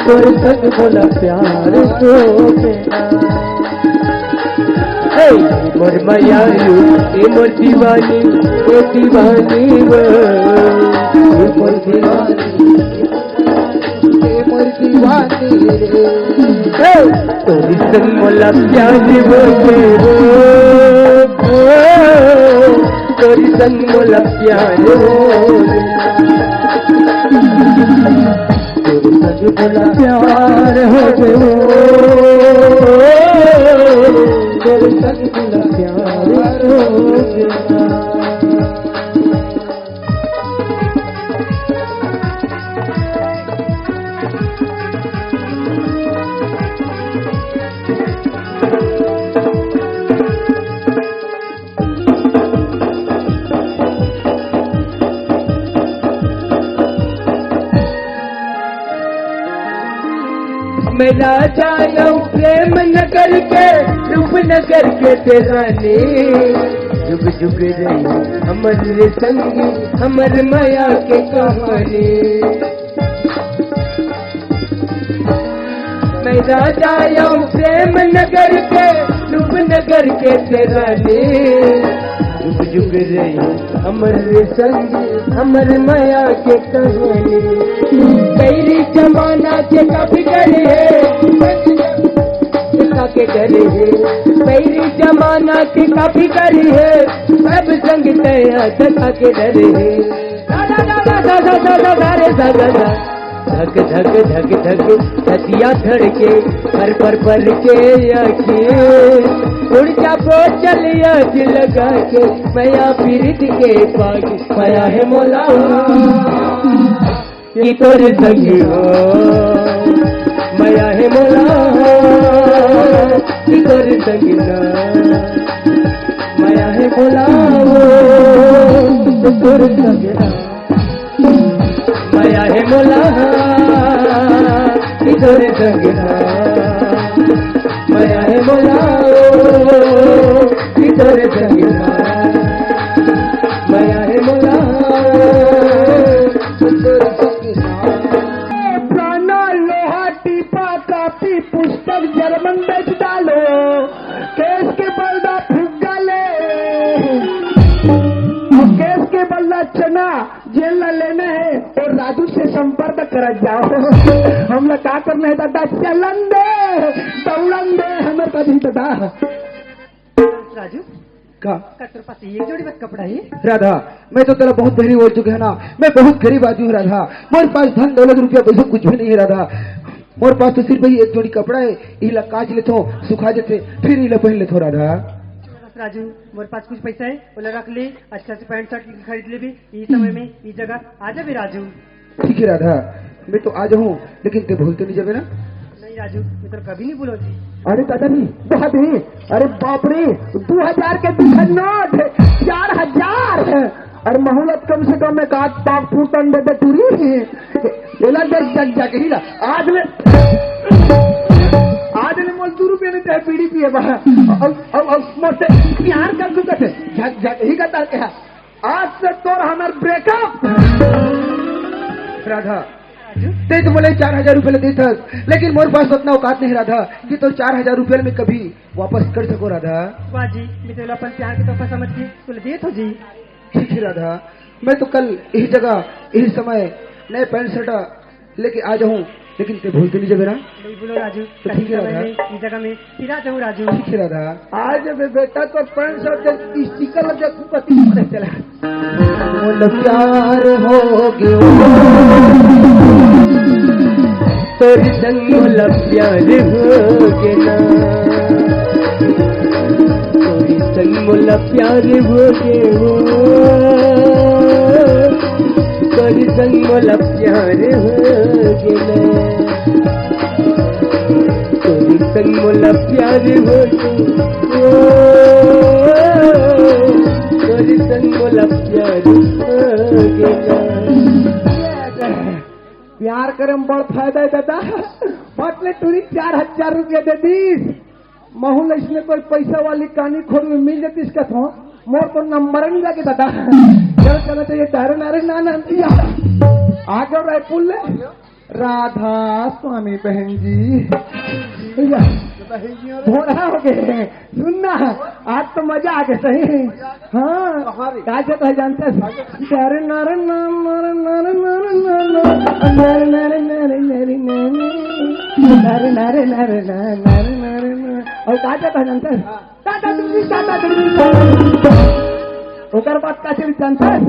तोरी संग मोला प्यार होगे ना। ए मोर मयारू, ए मोर दीवानी, ए दीवानी वो, ए मोर दीवानी, ए मोर दीवानी रे। ए, तोरी संग मोला प्यार होगे वो, तोरी संग मोला प्यार होगे। तोर संग मोला प्यार होगे, तोर संग मोला प्यार होगे। मैं राजा आऊं प्रेम नगर के, रूपनगर के तेरानी। जुग जुग रही हमर संगी, हमर माया के कहानी। मैं राजा आऊं प्रेम नगर के, रूपनगर के तेरानी। जुग जुग रही हमर संग, हमर माया के कहानी। बैरी जमाना के काफी करे है, धक्का के डरे है। बैरी जमाना के काफी करे है, सब संग तैयार धक्का के डरे है। दा दा दा दा दा दा दा दा दा रे दा दा दा। धक धक धक धक छतिया धड़के, पर पर पर के आँखें। उड़ जा बोतल आग लगा के, मया पीरित के पाग। मया हे मोला, ये तोर संग ना। मया हे मोला, ये तोर संग ना। मया हे मोला, ये तोर संग ना। मया हे मोला, ये तोर संग ना। मया हे मोला, ये तोर संग ना। मया हे मोला, ये तोर संग ना। ए, पुराना लोहा, टीपा, कापी, पुस्तक, जर्मन बेच डालो। केस के बलदा फुग्गा ले, अउ केस के बलदा चना, जेन ला लेना हे, वो राजू से संपर्क करा जाओ। हमला का करना हे दादा, चलन दे, दौड़न दे, हमर कभी दादा। राजू, का? का तोर पास एक जोड़ी बस कपड़ा हे? राधा, मैं तो तेला बहुत बहरी ओढ़ चुके हँव ना, मैं बहुत गरीब आदमी हँव राधा, मोर पास धन दौलत रुपया पैसा कुछ भी नहीं हे राधा, मोर पास तो सिर्फ यही एक जोड़ी कपड़ा हे, इही ला काच लेथों, सुखा जथे, फिर इही ला पहन लेथों राधा। राजू, मोर पास कुछ पैसा हे, ओला रख ले, अच्छा से पैंट शर्ट खरीद लेबे, इही समय में, इही जगह आ जाबे राजू। ठीक हे राधा, मैं तो आ जाहूँ, लेकिन तें भूल तो नहीं जाबे ना? नहीं राजू, मैं तो कभी नहीं भूलों जी। अरे दादा रे, दादा रे, अरे बाप रे, दू हजार के दू ठन नोट, चार हजार। अरे महूँ ला कम से कम एक आध पाव फूटन दे दे टूरी। एला जग, जग, जग ही ला। आज ले, आज ले मोला दू रुपया नहीं चाही बीड़ी पिए बर। अब, अब, अब मोर से प्यार कर तू कथे, जग, जग ही का तार के हा। आज से तोर हमर ब्रेकअप। राधा, तें तो मोला चार हजार रुपया ले देथस, लेकिन मोर पास ओतना औकात नहीं राधा कि तोर चार हजार रुपया मैं कभी वापस कर सकों राधा। वाह जी, मैं तेला अपन प्यार के तोहफा समझ के तोला देत हों जी। ठीक हे राधा, मैं तो कल इही जगह, इही समय नया पैंट शर्ट लेके आ जाहूँ, लेकिन तें भूल तो नहीं जाबे ना? नहीं भूलों राजू, तो ठीक हे कल राधा। मैं इही जगह में फिर आ जाहूँ राजू। ठीक हे राधा। आज बे बेटा तो पैंट शर्ट के स्टिकर लग गया, तू कति पता चला। मोला प्यार हो गयो, तोर संग मोला प्यार हो गयो ना, तोर संग मोला प्यार हो गयो, तोर संग मोला प्यार हो गयो ना। तोर संग मोला प्यार हो गे, ओ, तोर संग मोला प्यार हो गे। प्यार करे में बड़ फायदा हे दादा। पटले टूरी चार हजार रुपया दे दीस। महूँ ला इसने कोई पैसा वाली कानी खोर में मिल जातीस कथों, मोर तो नंबर नहीं लगे दादा। चल चल, तो ये डर ना रे ना ना दिया। आ गयो रायपुर ले। राधा स्वामी बहन जी। भैया, भोला हो गए। सुन ना, आज तो मजा आ गया सही। हाँ, कहाँ रे? का जगह है जानते हैं? अरे नर नर नर नर नर नर नर नर नर नर नर नर नर नर नर नर नर नर। और का जगह है जानते हैं? हाँ। टाटा टुरी, टाटा टुरी। ओकर बाद का चली जानता है?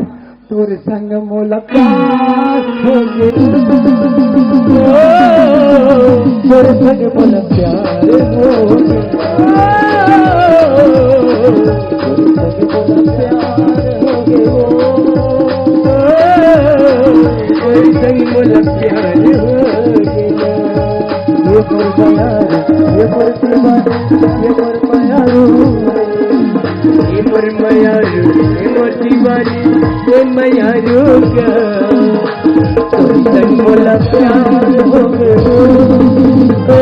तोर संग मोला प्यार हो गे। तोर संग मोला प्यार हो गे। तोर संग मोला प्यार हो गे। तोर संग मोला प्यार हो गे। ये मोर बनारस, ये मोर तिवारी, ये मोर मयारू, ये मोर मयारू, ये मोर तिवारी, ये मयारू का। तोर संग मोला प्यार हो गयो। ओ,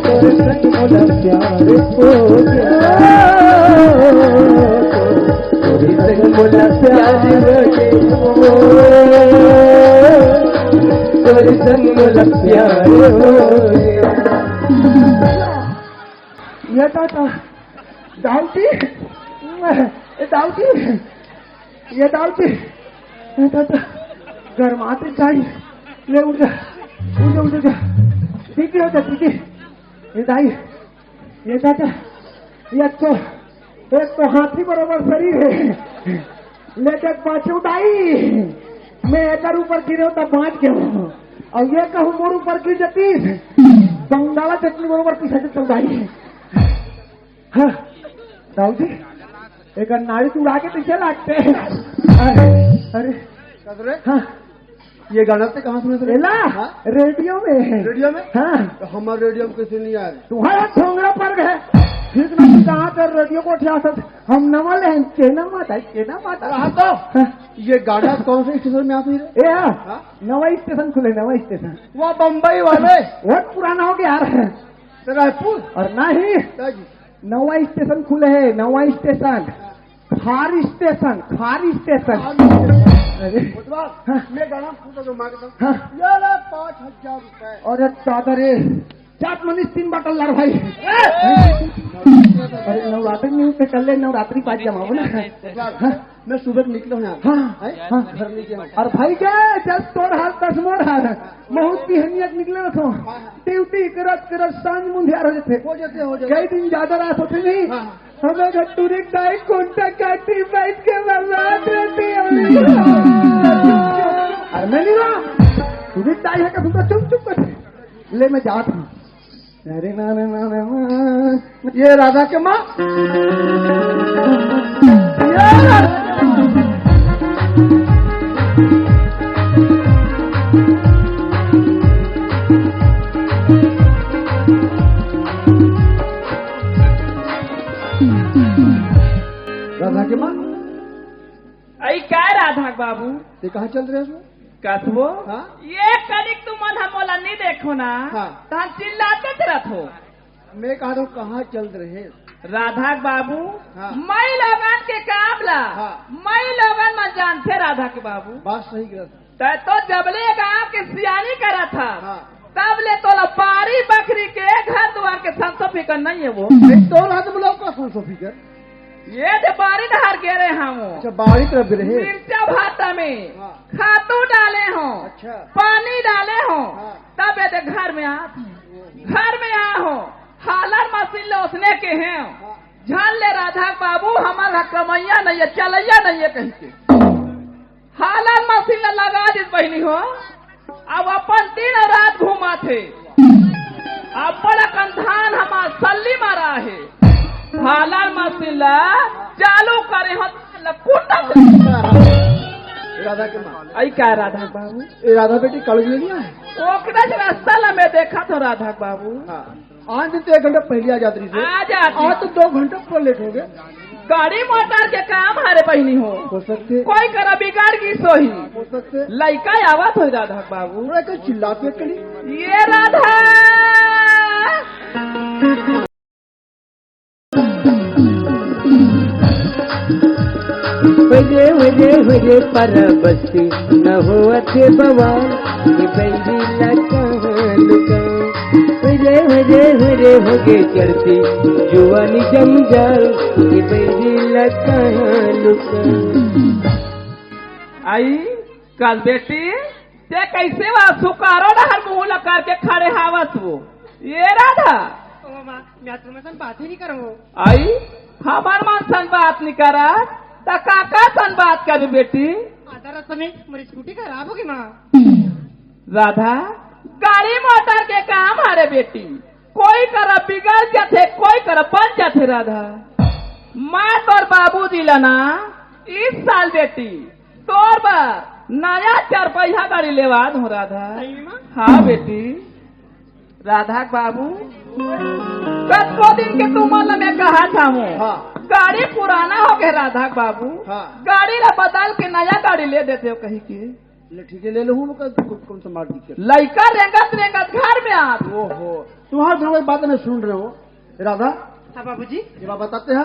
तोर संग मोला प्यार हो गयो। तोर संग मोला प्यार हो गयो। तोर संग मोला प्यार हो गयो। ये दादा, दाऊ जी, ए दाऊ जी, ये दाऊ जी, ए दादा, गरमात हे दाई, ले उठ जा, उठ जा, उठ जा, ठीक हो जा, ठीक हे, ए दाई, ये दादा, ये तो, एक तो हाथी बरोबर शरीर हे, लेकिन पाछू दाई, मैं एकर ऊपर गिरे हों त बाँच गे हों। अउ ये कहूँ मोर ऊपर गिर जातिस, बंगाला चटनी बरोबर पीछे से चल जाही। हाँ, दाऊ जी, एकर नाड़ी तू आगे पीछे लागते। अरे, अरे, कस रे? हाँ। ये गाना ते कहाँ सुने थे? एला, हाँ? रेडियो में। रेडियो में? हाँ। तो हमारे रेडियो में किसी नहीं आया। तुम्हारा ठोंगरा पर गए। ठीक ना, कहाँ कर रेडियो को उठा सक, हम नवा ले हैं, चेना माता, चेना माता। रहा तो। हाँ। ये गाना कौन से स्टेशन में आती है? ए, हाँ। हाँ? नवा स्टेशन खुले, नवा स्टेशन। वो बम्बई वाले। बहुत पुराना हो गया यार। तो रायपुर? और नहीं। क्या जी? नवा स्टेशन खुले है, नवा स्टेशन। खार स्टेशन, खार स्टेशन। खार स्टेशन। अरे। बुधवार, हाँ। मैं गाना फूट दो, मार दो। हाँ। ये ले पाँच हजार रुपए। अरे दादा रे, जात मनीष तीन बाटल लार भाई। ए! अरे नवरात्रि नहीं उठे, कल ले नवरात्रि पाँच जमाओ ना। बुधवार, हाँ। मैं सुबह निकलो यहाँ। हाँ, हैं? हाँ। घर में क्या? और भाई क्या, जस तोर हाल तस मोर हाल। महूँ बिहनिया के निकले रथों। हाँ, हाँ। ड्यूटी करत करत सांझ मुंधियार हो जाथे। हो जाथे, हो जाथे। कई दिन ज्यादा रात होथे नहीं। हाँ, हाँ। हमें घर टूरी दाई कोंटा काटी बैठ के बर्बाद रहती है। और मैं नहीं रहा। टूरी दाई है कि तुमको चुप चुप कर। ले मैं जात हूँ। अरे ना, ना, ना, ना, ना। ये राधा के माँ। ये राधा। राधा के माँ। अई काय राधा के बाबू? ते कहाँ चल रहे हो? कथवो? हाँ? ये कनिक तुमन ह मोला नहीं देखो ना, हाँ। त हम चिल्लाते रहत हो। मैं कहा रहा हूँ, कहाँ चल रहे? राधा के बाबू, हाँ। मई लोगन के काम ला, हाँ। मई लोगन मन जानथे राधा के बाबू। बात सही करत। तै तो जबले गांव के सियानी करत ह, हाँ। तब ले तोला बाड़ी बखरी के घर दुआर के संसो फिकर नहीं है वो। नहीं, तोला तो बोला का संसो फिकर? ये दे बाड़ी डहर गे रहे हंव। अच्छा, बाड़ी तरफ गे रहे। मिर्चा भाटा में हाँ। खातू डाले हंव, अच्छा। पानी डाले हंव, हाँ। तब ये दे घर में आत हंव। घर में आए हंव, हालर मशीन ले ओसने के हंव। हाँ। झन ले राधा के बाबू, हमर ह कमैया नहीं है, चलैया नहीं है कहि के। हालर मशीन ला लगा दिस बहिनी हो, अब अपन दिन अउ रात घूमत हे। अब बड़ अकन धान हमार सल्ली मारा हे। हालर मशीन ला चालू करे हो, ल कुटत हे। राधा के माँ। अई का राधा के बाबू? ए राधा बेटी, कालू जी नहीं आए? ओकरे से रास्ता ला मैं देखत हो राधा के बाबू। हाँ। आज दिन तो एक घंटा पहले आ जात रही से। आ जात रही। आज तो दो घंटा पूरा लेट हो गया। गाड़ी मोटर के काम हरे बहिनी हो। हो सकते। कोई करा बिगड़ गिस होही। हो सकते। लइका आवत होही राधा के बाबू। थोड़ा कहीं चिल्ला के करी। ये राधा। होरे, होरे, होरे, पारा बस्ती न होवत हे बवाल, ये बइरी ला कहाँ लुका। होरे, होरे, होरे, होगे चढ़ती जुवानी जंजाल, ये बइरी ला कहाँ लुका। अई, कस बेटी, ते कइसे वा सुकारो डहर मुंह ला करके खड़े हावस वो? ये राधा। ओ माँ, मैं तुमन सन बात ही नहीं करूँ। अई, हमर मन सन बात नहीं करत, त काकर सन बात करी बेटी? आधा रास्ता में मेरी स्कूटी खराब होगी माँ। राधा, गाड़ी मोटर के काम हरे बेटी, कोई करा बिगड़ जाथे, कोई करा बन जाथे राधा। मैं तोर बाबूजी ला ना, इस साल बेटी, तोर बर नया चार पहिया गाड़ी लेवा दूं राधा। सही में? हाँ बेटी। राधा के बाबू, कतको दिन के तुमन ला मैं कहा था हूँ, हाँ। गाड़ी पुराना हो गया राधा के बाबू, हाँ। गाड़ी ला बदल के नया गाड़ी ले देते हो कही के। ले ठीक है, ले लूँ, कौन, कौन सा मार दिक्कत? लइका रेंगत रेंगत घर में आत। ओहो, तुम्हारे दोनों की बातें मैं सुन रहे हो। राधा, हाँ बाबूजी। ये बात बताते हैं,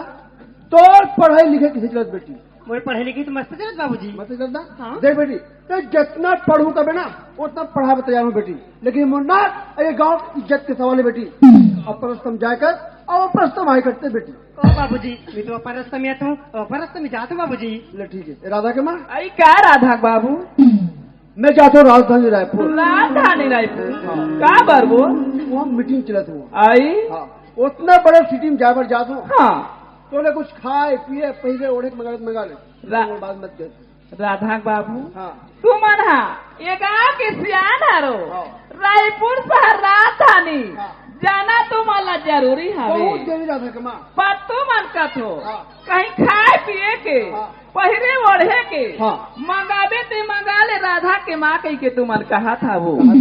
तोर पढ़ाई लिखाई किसे चलत बेटी? मोर पढ़ाई लिखाई तो मस्त चलत बाबूजी। मस्त चलत ना? हाँ। देख बेटी, ते जितना पढ़ू तबे ना, उतना पढ़ावे तैयार हूँ बेटी। लेकिन मुन्ना, ये गांव इज्जत के सवाल है बेटी। अपन रस्ता में जाए कर, और अपन रस्ता में आए करते बेटी। ओ बाबूजी, मैं तो अपन रस्ता में आता हूँ, अपन रस्ता में जाता हूँ बाबूजी। ले ठीक है, राधा के माँ। अई का राधा के बाबू? मैं जाता हूँ राजधानी रायपुर। राजधानी रायपुर? हाँ। का बर वो? वहाँ मीटिंग चलत हुआ। अई? हाँ, उतना बड़े सिटी में जाए बर जात हूँ। हाँ। तो ले कुछ खाए, पिए, पहले ओढ़े के मंगा, मंगा ले। रा-, वो बात मत कर। राधा के बाबू, हाँ। तुमन हा ये गांव के सियान हरो, हाँ। रायपुर शहर राजधानी, हाँ। जाना तुमन ला जरूरी हवे। बहुत जरूरी राधा के माँ। पर तुमन कथो, हाँ। कहीं खाए पिए के, हाँ। पहिरे ओढ़े के, हाँ। मंगाबे ते मंगा ले राधा के माँ कहि के तुमन कहत हवो। हाँ।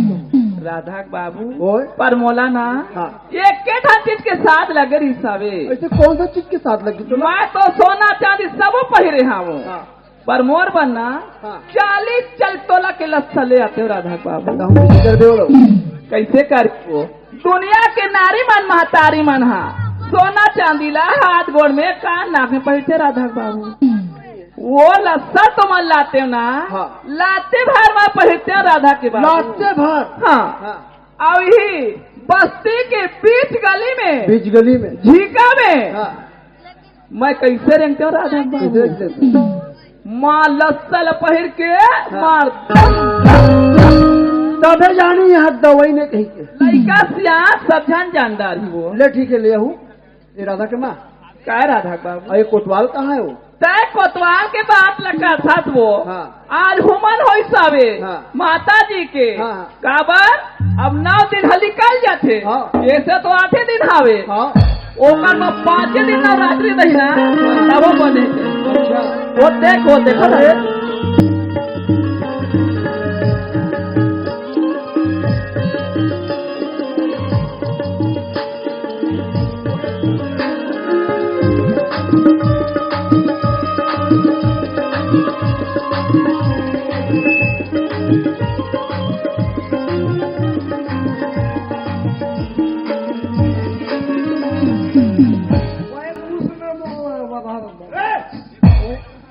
राधा के बाबू, ओए। पर मोला ना, हाँ। एके ठन चीज के साथ लगे रिहिस हवे। ऐसे कौन सा चीज के साथ लगे तुमन? मैं तो सोना चांदी सबो पहिरे हवो। हाँ। पर मोर बर ना, हाँ। चालीस चालीस तोला के लस्सा ले आते हो राधा के बाबू। तो हम कैसे कर दे वो लोग? कैसे कर वो? दुनिया के नारी मन, महतारी मन हा सोना चांदी ला हाथ गोड़ में, कान नाक में पहिरते राधा के बाबू। वो लस्सा तुमन लाते हो ना, हाँ। लाते भर में पहिरते हो राधा के बाबू। लाते भर? हाँ। हाँ। अउ इही बस्ती के बीच गली में, बीच गली में। झीका में। हाँ। मैं कैसे रेंगते हो राधा के बाबू? कैसे रेंगते हो? माँ लस्सा ल पहिर के हाँ। मार। तबे जानी यहाँ दवाई ने कही के। लइका सियान सब झन जानदार ही वो। ले ठीक है, ले आहू। ये राधा के माँ। काय राधा के बाबू? अउ ये कोतवाल कहाँ है वो? तय कोतवाल के बात ल कथस वो। हाँ। आज हुमन होइस हवे हाँ। माता जी के। हाँ। काबर? अब नौ दिन ह निकल जाथे। हाँ। ऐसे तो आठे दिन हवे। हाँ। ओकर म पाँचे दिन नवरात्रि रही ना, तबो बने। अच्छा। वो देख, वो देख। अरे।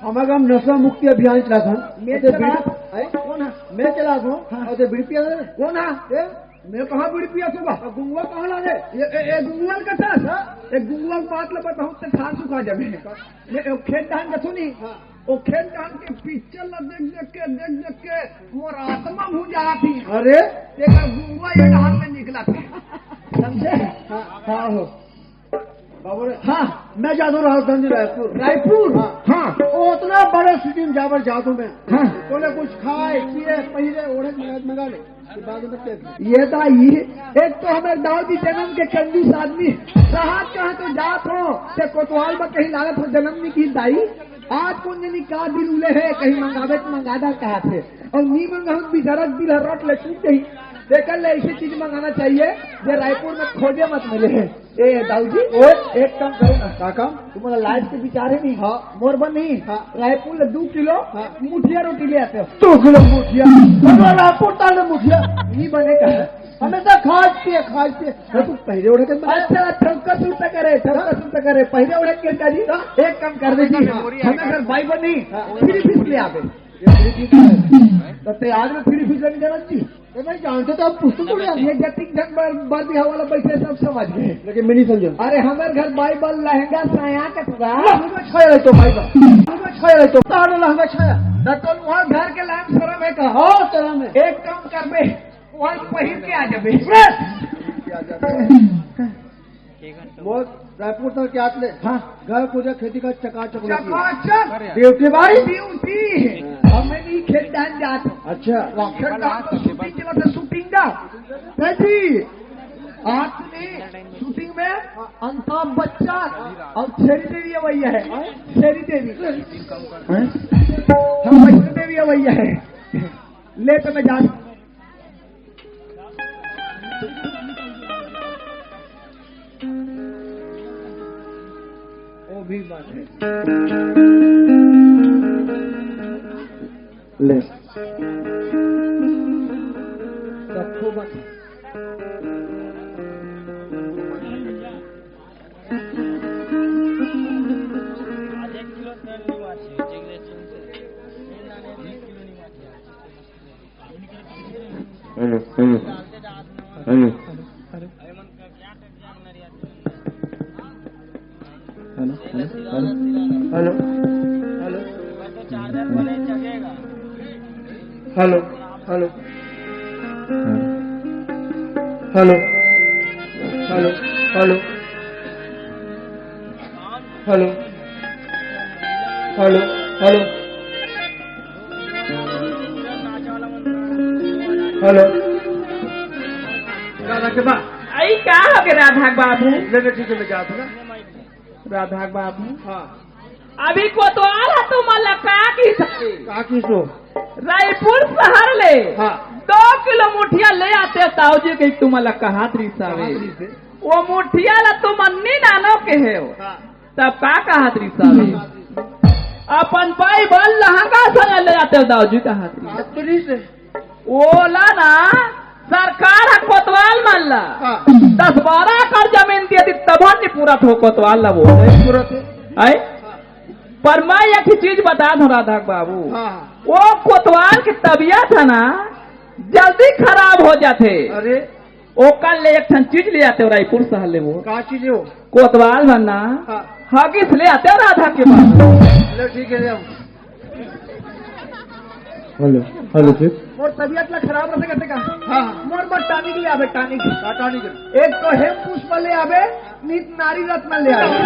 हमर गांव नशा मुक्ति अभियान चलाथन। मैं अते चला-, बीड़ी-, हैं? कौन है? मैं चलाथों। हाँ। अते बीड़ी पिया रे। कौन है? ए? मैं कहाँ बीड़ी पिया सुबह? तो गुंगवा कहाँ ला रे? ये, ए, ए, गुंगवा के साथ, हाँ? ए, गुंगवा के बात ला बताऊँ, ते ठार सुखा जाबे। मैं, ओ खेत धान के सुनी। हाँ। ओ खेत धान के पिक्चर ला देख, देख के, देख, देख के मोर आत्मा भुंजा थी। अरे? तेरा गुंगवा ये धान में निकला था। समझे? हाँ, हाँ, हो। बाबू रे, हाँ। मैं जादू राजधानी रायपुर। रायपुर? हाँ। हाँ। वो उतना बड़े सिटी में जाबर जादू में। हाँ। तोने कुछ खाए, पिए, पहिरे, ओढ़े, मंगा, मंगा ले। ये बाद में तेज। ये तो आई, एक तो हमें दाऊ जी जन्म के कंजूस आदमी, साहब कहाँ तो जात हो, ते कोतवाल में कहीं लागत हो जन्म नहीं की दाई। आज कौन जनी का दिल उले है, कहीं मंगावे तो मंगा दा कहा थे। अउ नी मंगाहूं त बिचारा दिल हर रट ले टूट जाही। तेकर ले ऐसी चीज मंगाना चाहिए जे रायपुर में खोजे मत मिले है। ए दाऊ जी, ओए। एक काम करो ना। का काम? तुम्हारा लाइफ के बिचारे नहीं। हाँ। मोर बर नहीं। हाँ। रायपुर ले दू किलो हाँ। मुठिया रोटी ले आते हो। दू किलो मुठिया? हमारा रायपुर ताले मुठिया। नहीं बने का है। हमेशा खाए पिए, खाए पिए। हाँ, तू पहले उठे के अच्छा, अच्छा, उनका सुनता करे, सबका हाँ। सुनता करे। पहले उठे के दादी, हाँ। एक काम कर दे जी। हाँ। हमें घर भाई बहन नहीं, हाँ। फ्री फीस ले आवे। ये फ्री फीस है। तो ते आज में फ्री फीस लेने जाना जी। तो नहीं जानते तो आप पूछ तो पड़े। ये जतिक झन बर-, बर्दी हवाला बैठे सब समझ गए। लेकिन मैं नहीं समझा। अरे हमारे घर बाइबल, लहंगा, साया का टुकड़ा। लहंगा छाया है तो बाइबल। लहंगा छाया है तो। तारो लहंगा छाया। तो तुम वहाँ घर के लायक शर्म है का? हाँ, शर्म है। एक काम कर बे, वहाँ पहिर के आ जाबे। मोर रायपुर तक के आत ले। हाँ। घर पूजा खेती का चकाचक होती है। चकाचक। ड्यूटी भाई? ड्यूटी। हाँ। अब मैं नहीं खेत धान जात। अच्छा। खेत धान तो शूटिंग के बाद शूटिंग का। नहीं जी। आज ने शूटिंग में अमिताभ बच्चन और छेरी देवी वही है। छेरी देवी। हैं? हम वैष्णो देवी वही है। ले तो मैं जान वो भी बात है। ले। रखो बात। Hello, hello, hello. Hello, hello, hello. Hello, hello. Hello, hello. Hello, hello, hello. Hello, hello, hello. Hello. Radha के बा। आई का हो गए राधा के बाबू? ले, ले, ठीक है, मैं जात हूँ ना। राधा के बाबू। हाँ। अभी कोतवाल ह तुमन ला का किहिस? का किहिस हो? रायपुर शहर ले हाँ। दो किलो मुठिया ले आते, ताऊ जी के तुमन ला कहात रिहिस हवे। कहात रिहिस हे? वो मुठिया ला तुमन नी नानो के हे। हाँ। तब का कहात रिहिस हवे? अपन बाई बर लहंगा साया ले आते, ताऊ जी कहात रिहिस। कहात तो रिहिस हे। ओला ना सरकार ह कोतवाल मन ला हाँ। दस बारह एकड़ जमीन दे दी, तब नी पूरा थो कोतवाल ला वो। नहीं पूरा थे। आय? पर मैं एक ही चीज बता दूं राधा के बाबू, हाँ। वो कोतवाल की तबीयत है ना, जल्दी खराब हो जाथे। अरे। ओकर ले एक ठन चीज ले आते हो रायपुर शहर ले वो। का चीज हो? कोतवाल मन ना हाँ। हगिस ले आते हो राधा के बाबू। ले ठीक है, ले आओ। हेलो, हेलो जी। मोर तबीयत ला खराब रथे कहते का? हाँ। मोर बर टॉनिक ले आबे, टॉनिक। का टॉनिक? एक तो हेम पुष्प ले आबे, नीत नारी रत्न ले आबे।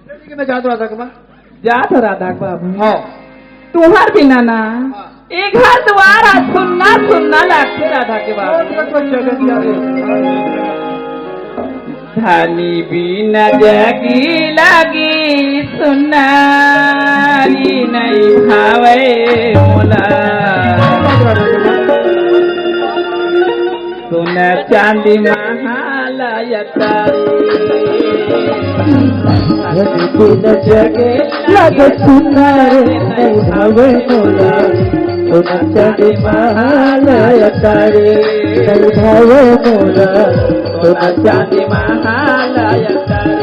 ठीक है, मैं जात हूँ राधा के बाबू। जात हूँ राधा के बाबू। हाँ। तुहर बिना ना हाँ। ए घर दुवार आज सुन्ना सुन्ना लागथे राधा के बाबू। कौन सा कोई जगत जा रहे? धनी बिन जगी लागी सुनारी नहीं भावे मोला। सोना चांदी महालय तारी। धनी बिन जगी लागे सुनारी नहीं भावे मोला। सोना चांदी महालय तारी। नहीं भावे मोला। सोना चांदी महालय तारी।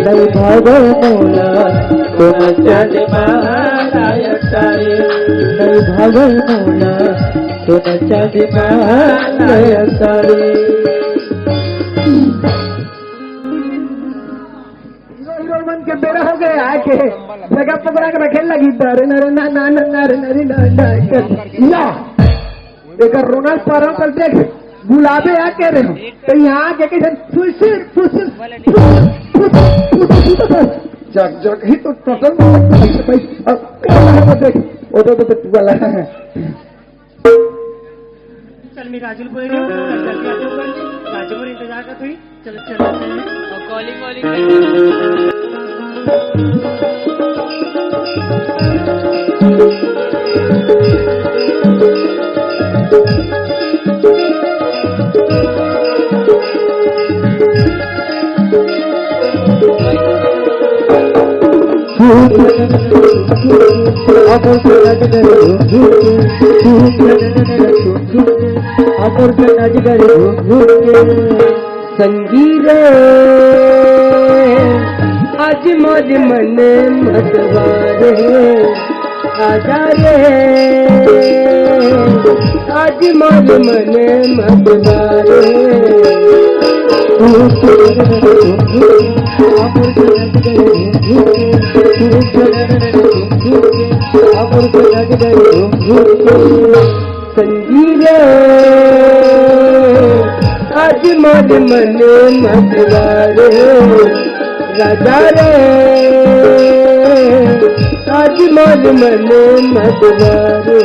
नहीं भावे मोला। सोना चांदी महालय तारी। नहीं भावे मोला। सोना चांदी महालय तारी। हीरो हीरोइन मन के बेरा हो गए आके जगह पकड़ा के रखे लगी। डरे नरे ना ना ना ना रे नरे ना ना कर। या एकर रोनल परम कर देख, गुलाबे आ के रहे हो तो यहाँ आके कैसे फुसुर फुसुर फुसुर फुसुर फुसुर। जग जग ही तो टोटल भाई भाई। अब क्या है वो देख, वो तो तो टुआ लगा है। चल, मैं राजू बोल रही हूँ, चल, जल्दी आ जाओ, राजू मोर इंतजार करत होही। चलो, चलो, चलो। और कॉलिंग वॉलिंग कर। संगी रे, आज मोर मन मतवारे। आजा रे, आज मोर मन मतवारे। संगी रे, आज मोर मन मतवारे। राजा रे, आज मोर मन मतवारे।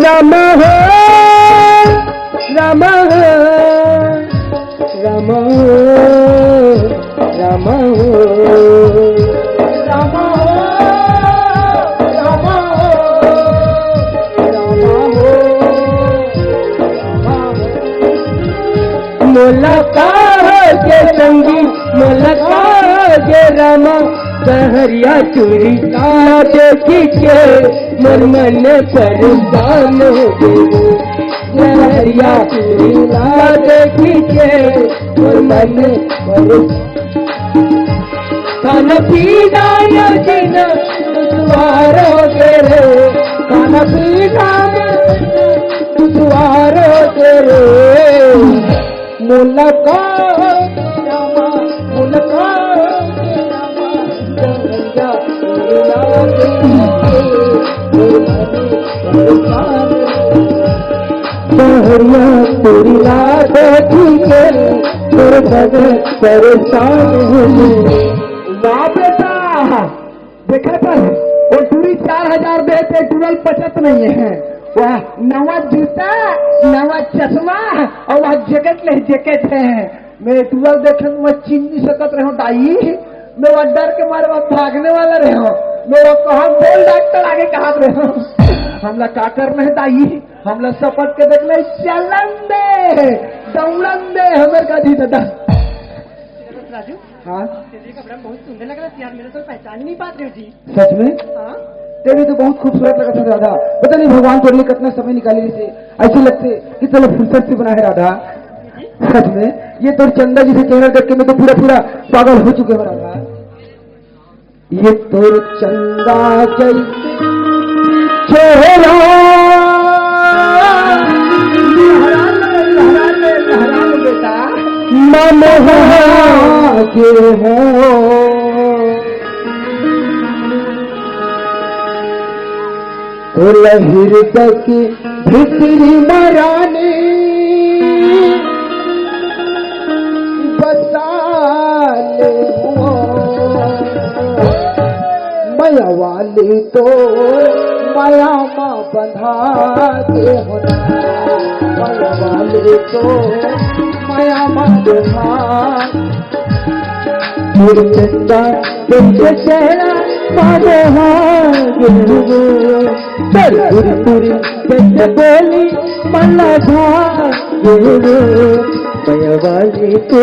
रामा हो, रामा हो, रामा हो, रामा हो। मोला का हो गे संगी, मोला का हो गे रामा, सहरिया चूड़ी ला देखी के मोर मन परेशान हो गे। सहरिया चूड़ी ला देखी के मोर मन परेशान। खाना पीना यो जीना दुश्वार हो गे रे, खाना पीना दुश्वार हो गे रे। मुलाकात रामा, मुलाकात रामा, बहरिया तोरी ला देखी के तोर बने परेशान हूँ। वाह बेटा, देखे पर वो टूरी चार हजार दे ते टूरल पचत नहीं है। वाह, नवा जूता, नवा चश्मा और वह जैकेट ले जैकेट है। मैं टूरल देखे मैं चिन्ह नहीं सकत रहे हूँ दाई। मैं वह डर के मारे वह भागने वाला रहे हूँ। मैं वह कहा बोल डॉक्टर आगे कहा रहे हूँ। हमला का करना है दाई? हमला सपट के देख ले, चलन दे, दौड़न दे, हमें का दी दादा। राजू, हाँ? तेरे कपड़ा में बहुत सुंदर लग रहा है यार, मेरे तो पहचान ही नहीं पाते हो जी। सच में? हाँ। तेरे तो बहुत खूबसूरत लगा था राधा। पता नहीं भगवान तेरे लिए कितना समय निकाले इसे। ऐसे लगते कितना फुर्सत से बना है राधा। सच में, ये तो चंदा जी से चेहरा देख के मैं तो पूरा पूरा पागल हो चुके हूँ राधा। ये तोर चंदा जैसे चेहरा लहरा ले, लहरा ले, लहरा ले बेटा। मनोहरा के हो। तोला हृदय की भीतरी मराने बसा ले हो। मया वाली तो मया मा बंधा दे हो ना। मया वाली तो मया मा बंधा गुरु चंदा तुझे चेहरा पावे हाथ गुरु। चल गुरु तुरी तुझे बोली मला भाग गुरु। मया वाली तो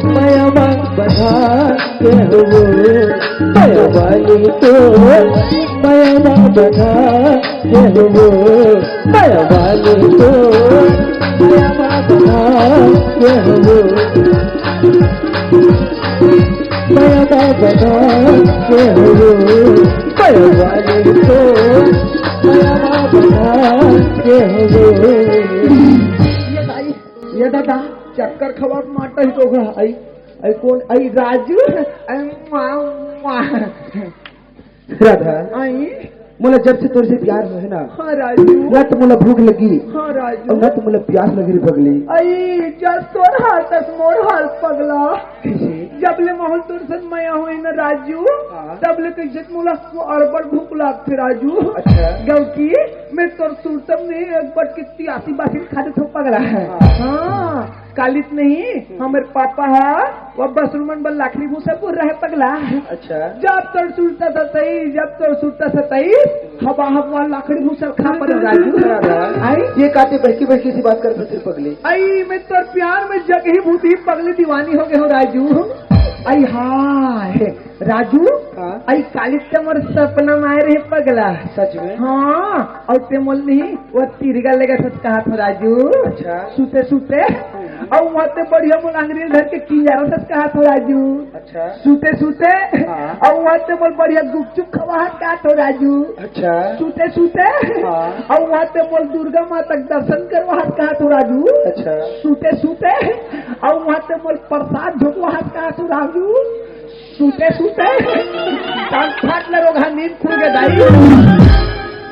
मया बना के हो। मया वाली तो मया बना के हो। मया वाली तो मया बना के हो। मया बना के हो। मया वाली तो मया बना के हो। ये दाई, ये दादा, चक्कर खवा के मारता ही तो होगा। आई, आई कौन? आई राजू। आई, वाह, वाह। राधा, आई? मोला जब से तोर से प्यार होए ना, हाँ राजू। ना तो मोला भूख लगी, हाँ राजू। और ना तो मोला प्यास लगी रे पगली। आई, जब तोर हाल तक मोर हाल पगला। कैसे? जब ले मोहन तोर से मया होए ना राजू, हाँ। तब ले कैसे मोला वो अड़बड़ भूख लागथे राजू। अच्छा। क्योंकि मैं तोर सुरतम में एक बार कितनी आसी बासी खा दे तो पगला है। हाँ। हाँ। कालित नहीं, हम्म। हमारे पापा हा, वो बसरुमन बल लाखड़ी भूसा को रहे पगला। अच्छा। जब तोर सुरता सताई, जब तोर सुरता सताई, हवा हवा लाखड़ी भूसा खा पर राजू। हाँ, हाँ। आई? ये काते बहकी बहकी सी बात कर फिर पगली। आई, मैं तोर प्यार में जग ही भूत ही पगली दीवानी हो गए हो राजू। आई हाय। राजू, हाँ? आई काली ते मोर सपना में आए रहे पगला। सच में? हाँ, और ते मोल नहीं, वो तिरगा लेगा सच कहा था राजू। अच्छा। सूते सूते, हम्म। और वहाँ ते बढ़िया मोल अंग्रेज धर के किंजारा सच कहा था राजू। अच्छा। सूते सूते, हाँ। और वहाँ ते मोल बढ़िया गुपचुप खवा कहा था राजू। अच्छा। सूते सूते, हाँ। और वहाँ ते मोल दुर्गा माता के दर्शन करवा कहा था राजू। अच्छा। सूते सूते, और वहाँ ते मोल प्रसाद झोंकवा कहा था राजू। सूते सूते तब फाट ले रोगहा नींद खुल के दाई।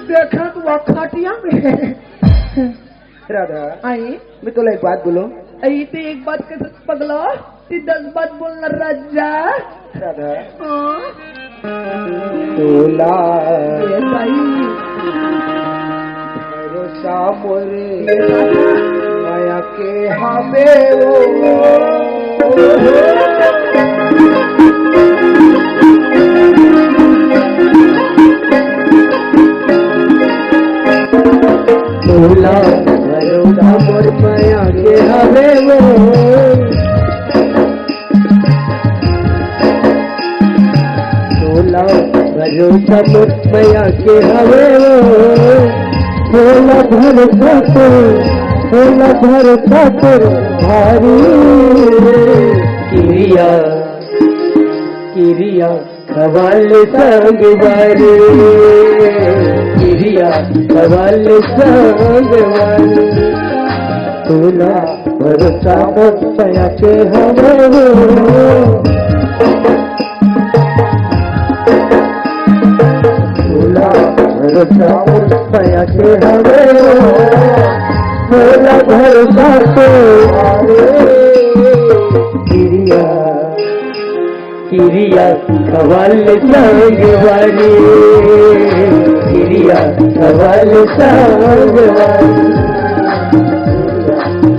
देखा तू खटिया में। राधा, आई? मैं तोला एक बात बोलो। आई ते एक बात के साथ पगला, ती दस बात बोलना राजा। राधा। हाँ? तोला ये दाई। भरोसा मोरे ये दादा। माया के हवे वो। तोला भरोसा मोर माया के हवे वो। तोला भरोसा मोर माया के हवे वो। होला भरोसा तोर, होला भरोसा तोर भारी। किरिया, किरिया खवाल संगवारी, किरिया खवाल संगवारी। तोला भरोसा मोर माया के हवे वो। मया के हवे ओ, मोला भरोसा तो आवे। किरिया, किरिया खवाल संगवारी, किरिया खवाल संगवारी,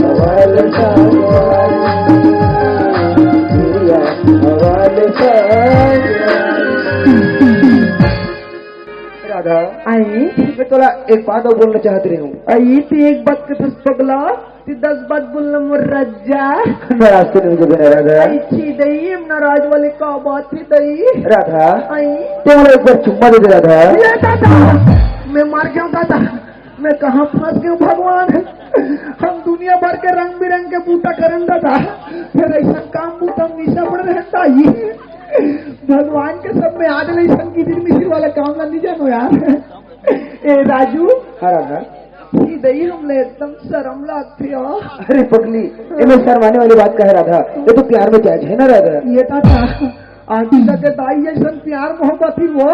खवाल संगवारी, किरिया खवाल संगवारी। राधा, आई। मैं तोला एक बात अउ बोलना चाहत रहे हूँ। आई, ते एक बात कथस पगला, ते दस बात बोलना मोर राजा। नाराज तो नहीं हो जाबे ना राधा? आई छी दई, हम नाराज वाले का बात है दई? राधा, आई। ते मोला एक बार चुम्मा दे दे राधा। ये दादा, मैं मर गया हूँ दादा, मैं कहाँ फंस गया हूँ भगवान। हम दुनिया भर के रंग बिरंग के बूता करन दादा, फिर ऐसा काम बूता मिसा पड़ रहता ही। भगवान के सब में आज ले संगीत मिसिर वाला काम ला नहीं जानो यार। ए राजू। हाँ राधा। ई दई हमले एकदम शर्म लागथे ओ। अरे पगली, एमे शर्माने वाली बात का है राधा? ये तो प्यार में जायज है ना राधा? ये दादा, आदि लगे दाई ऐसन प्यार मोहब्बत ही वो।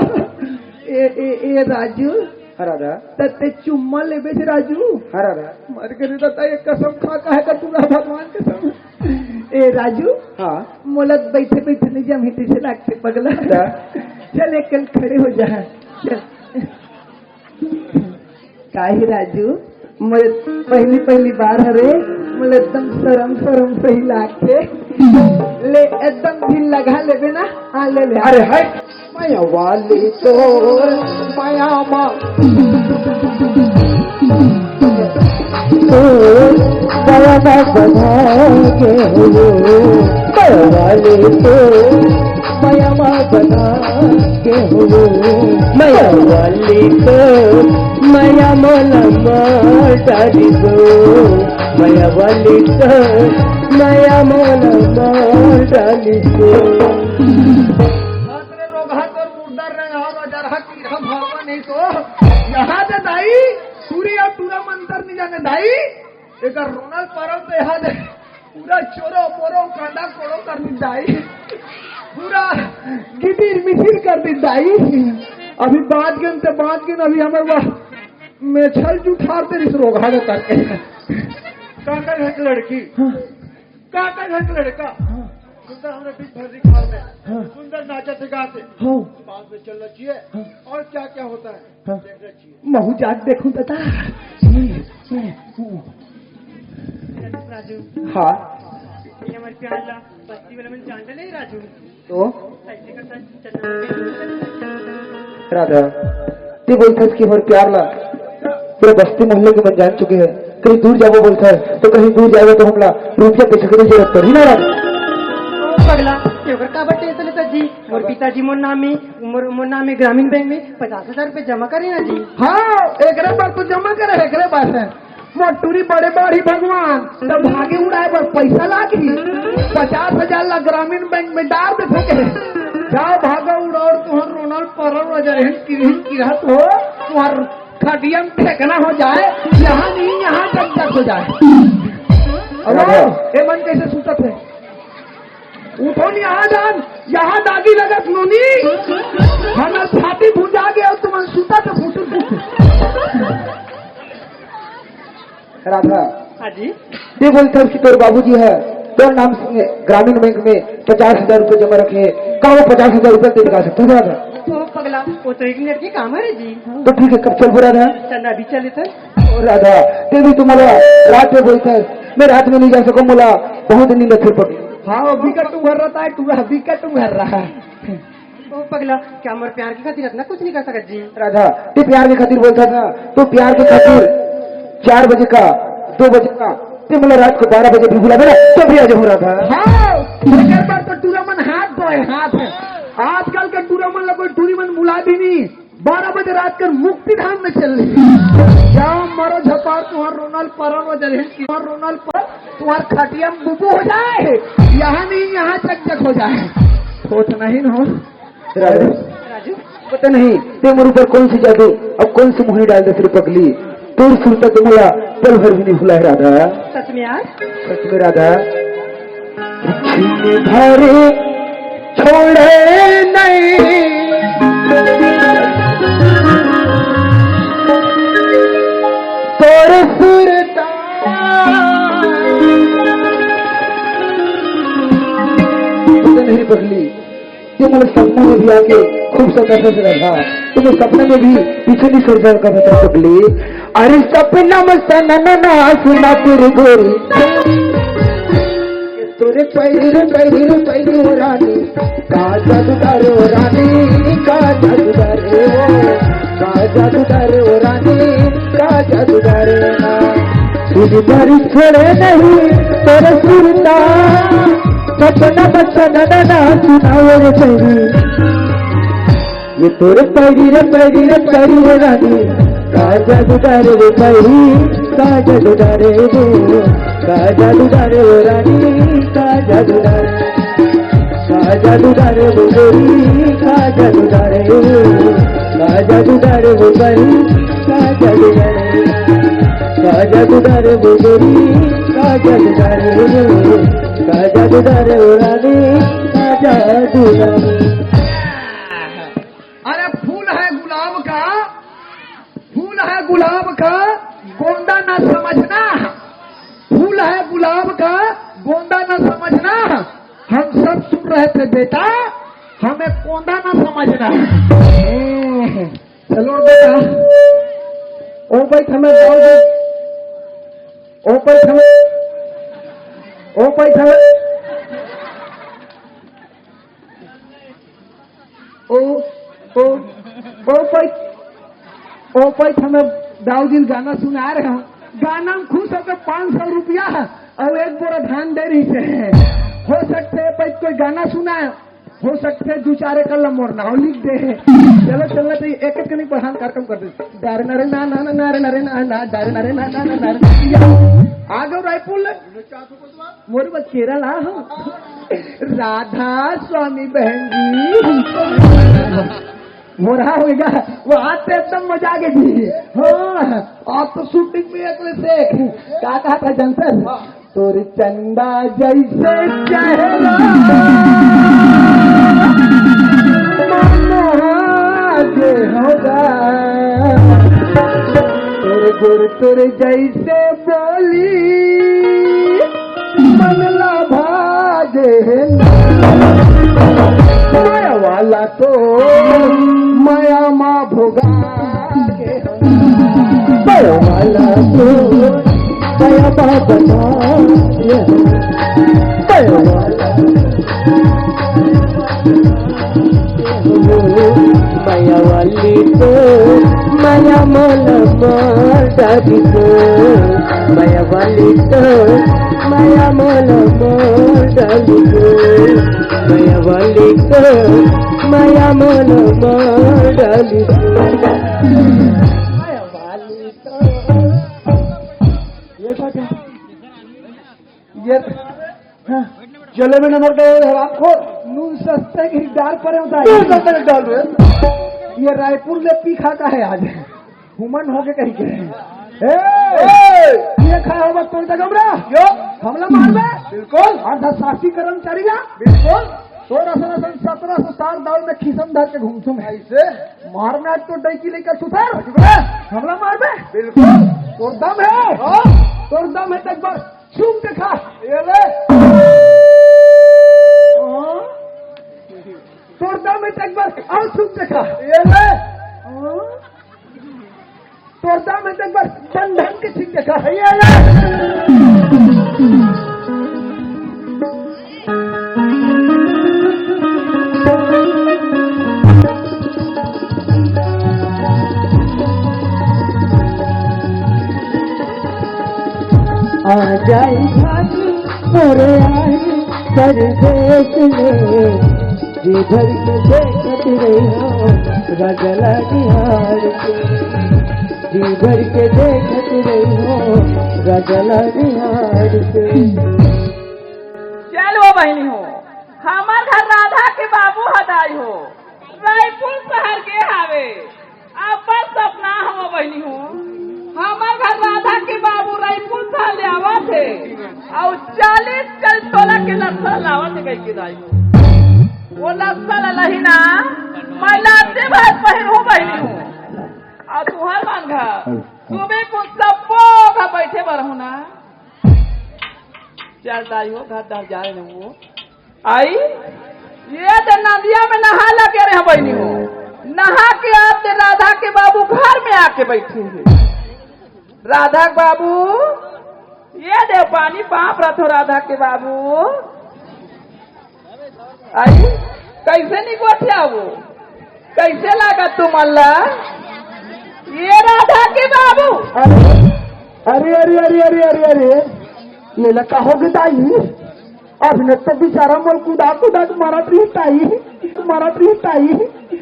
ए, ए, ए राजू। हाँ राधा। तते चुम्मा लेबे से राजू। हाँ राधा। मर गए दादा, ये कसम खा का है का पूरा भगवान कसम। ए राजू। हाँ। मोला बैठे बैठे नहीं जमी तइसे लागथे पगला। अच्छा। चल एक कन खड़े हो जा। चल। काहे राजू, मैं पहली पहली बार हरे, मोला एकदम शरम शरम सही लागथे। ले एकदम दिल लगा लेबे ना। हाँ, ले ले। अरे हाय। मया वाली तोर मया मा। तोर मया मा बना के हो। मया वाली तोर मया मा बना के हो। मया वाली तोर मया मोला मार डाली दो। मया वाली तोर मया मोला मार डाली दो। बाप रे, रोगहा तोर मुर्दा रंग आ बाजार हा कीड़ा भागवा नहीं तो। यहाँ से दाई, सूरी अउ टूरा मंतर नहीं जाने दाई। एकर रोनल परब तो यहाँ दे पूरा चोरो मोरो कांदा कोड़ो कर दी दाई, पूरा गिदिर मिसिर कर दी दाई। अभी बात गन ते बात गन, अभी हमें वह मेछल जुठार तेरी रोगहा करके। काका घर की लड़की। हाँ। काका घर का लड़का। हाँ। सुंदर हमरे बीच भर दिखार में। हाँ। सुंदर नाचा से गाते। हाँ। पास में चलना चाहिए। हाँ। और क्या क्या होता है? हाँ। देखना चाहिए। महू जात देखूं दादा। राजू। हाँ। ये हमारे प्यार ला बस्ती वाले मन जानते नहीं राजू। तो? ऐसे करता चलना। राधा, ते बोलथस कि हमर प्यार ला पूरा बस्ती मोहल्ले के मन जान चुके हैं। कहीं दूर जाबो बोलथस, तो कहीं दूर जाबो तो हमला रुपया पैसा के जरूरत पड़ी ना राधा। ओ पगला, ते ओकर काबर टेंशन लेता जी? मोर पिताजी मोर नाम में, मोर, मोर नाम में ग्रामीण बैंक में पचास हजार रुपए जमा करे ना जी। हाँ, एकरे पर तो जमा करे, एकरे पास है। मोर टूरी बड़े बाढ़ी भगवान, त भागे उड़ाए बर पैसा लागही। पचास हजार ला ग्रामीण बैंक में डार देथे के। जा भागा उड़ाओ, तुहर रोनल परल रजा रहन किरहिन किरहत हो, तुहर खटिया में ठेकना हो जाए, यहाँ नहीं यहाँ जग जग हो जाए। अब ए मन कैसे सुतत है? उठो नहीं, यहाँ जान, यहाँ दागी लगत नोनी, हमर छाती भुंजा गया, तुमन सुतत फुटुर फुटुर। राधा। हाँ जी। ते बोलथस कि तोर बाबूजी है, तोर नाम से ग्रामीण बैंक में पचास हजार रुपए जमा रखे हैं, का वो पचास हजार रुपए ते निकाल सकता है राधा? ओ पगला, वो तो एक मिनट के काम है रे जी। तो ठीक है, कब चलबो राधा? चल, अभी चले तो। ओ राधा, ते भी तुम्हारा रात में बोलथस, मैं रात में नहीं जा सकूं, मोला बहुत नींद फिर पड़ी। हाँ, अभी का तुम घर रहता है, तू अभी का तुम घर रहा है। ओ पगला, का मोर प्यार के खातिर इतना कुछ नहीं कर सकत जी? राधा, ते प्यार के खातिर बोलथस ना, तो प्यार के खातिर चार बजे का, दो बजे का, ते मोला रात को बारह बजे भी बुलाबे ना, तो भी आ जाऊँ राधा। हाँ, एकर बर तो टूरा मन हाथ धोए, हाथ। आजकल के टूरा मन ला कोई टूरी मन बुला भी नहीं। बारह बजे रात कर मुक्ति धाम में चल रही। जा मरो झपार, तुहर रोनल परल हो जाए, तुहर रोनल पर, तुहर खटिया में बुबू हो जाए, यहाँ नहीं यहाँ चकचक हो जाए। होत नहीं न हो। राजू। राजू। पता नहीं ते मोर ऊपर कौन सी जादू, अब कौन सी मोहनी डाल दे तेरी पगली। तोर सुरता तो मोला पल भर भी नहीं भुलाए राधा। सच में यार? सच में राधा। छिन भरे छोड़े नहीं। में भी आके खूब सुंदर से रहा। तुम्हें सपने में भी पीछे नहीं सर सर कर सकता पगली। अरे सपना में सनना सुना तेरे गोरी। तोरे पैरी रे पैरी रे पैरी ओ रानी, का जादूगर ओ रानी, का जादूगर ओ, का जादूगर ओ रानी, का जादूगर ना। तुझ पर छोड़े नहीं तेरे सुरता, सपना में सनना सुनाओ रे पैरी। ये तोरे पैरी रे पैरी रे पैरी रे रानी, का जादूगर रे पैरी, का जादूगर रे वो, का जादूगर रे वो रानी, का जादूगर, का जादूगर रे वो गोरी, का जादूगर रे वो, का जादूगर रे वो पैरी, का जादूगर रे, का जादूगर रे वो गोरी, का जादूगर रे वो, का जादूगर रे वो रानी, का जादूगर रे। अरे फूल है गुलाब का, फूल है गुलाब का, गोंदा ना समझना। फूल है गुलाब का, गोंदा ना समझना। हम सब सुन रहे थे बेटा, हमें कोंदा ना समझना। चलो बेटा, ओ बैठ हमें, ओ बैठ हमें, ओ बैठ हमें। ओ, ओ, ओ पैत, ओ पैत हमें दाऊ जी गाना सुना रहे हो। गाना में खुश होकर पाँच सौ रुपया है और एक बोरा धान दे रही से। हो सकते है पैत कोई गाना सुनाए, हो सकते है दो चार एकड़ ला मोर नाव लिख दे। चलो, चलो, तो एक एक नहीं बढ़ान कार्यक्रम कर दे। डर नरे ना, ना, ना, नरे, नरे ना, ना, डर नरे ना, ना, ना, नरे ना। आ गो रायपुर ले। मोर बचेरा ला हो। राधा स्वामी बहन जी। मोरा होएगा, वो आज तो एकदम मजा आ गया जी। हाँ, आज तो शूटिंग में अगले से। क्या कहा था जानते हैं? तोर चंदा जैसे चेहरा, मन आज होगा। तोर गोर तोर जैसे बोली, मन ला भाजे। माया वाला तो माया मा भोगा के। माया वाला तो माया बाबा माया वाला। माया वाली तो माया मोल मोर डाली तो, माया वाली तो माया मोल मोर डाली तो, माया वाली तो माया मोल मोर डाली तो। ये बात है। ये, हाँ। जलेबी नमक डाल हरामखोर। नून सस्ते की डाल परे होता है। नून सस्ते की डाल रहे। ये रायपुर ले पी खा का है आज। हुमन हो के कहीं के। ए! ए! ये खा होगा तोर दगमरा। यो। हमला मार बे। बिल्कुल। अर्धशासी कर्मचारी या। बिल्कुल। तोर असन असन सत्रह सौ सार दाल में खीसम धर के घूमतू मैं। ऐसे? मारना तो डैकी लेकर सुथर। हमला मार बे। बिल्कुल। तोर दम है। हाँ। तोर दम है तो एक बार चूम के खा। ये ले। हाँ। तोर दम है तो एक बार और चूम के खा। ये ले। हाँ। तोर दम है तो एक बार बंधन के छीन के खा। ये ले। आ जाई भागी तोरे आई परदेस में, जी भर के देखत रहियो रजला निहार के, जी भर के देखत रहियो रजला निहार के। चल वो बहिनी हो, हमर घर राधा के बाबू हदाई हो, रायपुर शहर के हावे। अब्बड़ सपना हवय बहिनी हो, हमर घर राधा के बाबू रायपुर से ले आवत हे, अउ चालीस कल तोला के लस्सा लावत हे कहिके दाई हो। वो लस्सा ला लही ना, मैं लाते भर पहिरहूँ बहिनी हो। अउ तुहर मन घर, तुम्हें कुछ सब्बो घर बैठे बर हो ना। चल दाई हो, घर डहर जाए न वो। आई? ये दे नदिया में नहा लगे रहे बहिनी हो, नहा के आते राधा के बाबू घर में आके बैठे हे। राधा के बाबू, ये दे पानी पाप रथो राधा के बाबू। आई, कैसे निगोठिया वो? कैसे लागा तुमन ला? ये राधा के बाबू। अरे, अरे, अरे, अरे, अरे, अरे, अरे, ये ला का हो गे दाई? अभी न तो बेचारा मोर कुदा कुदा के मरत रही ताई, मरत रही ताई,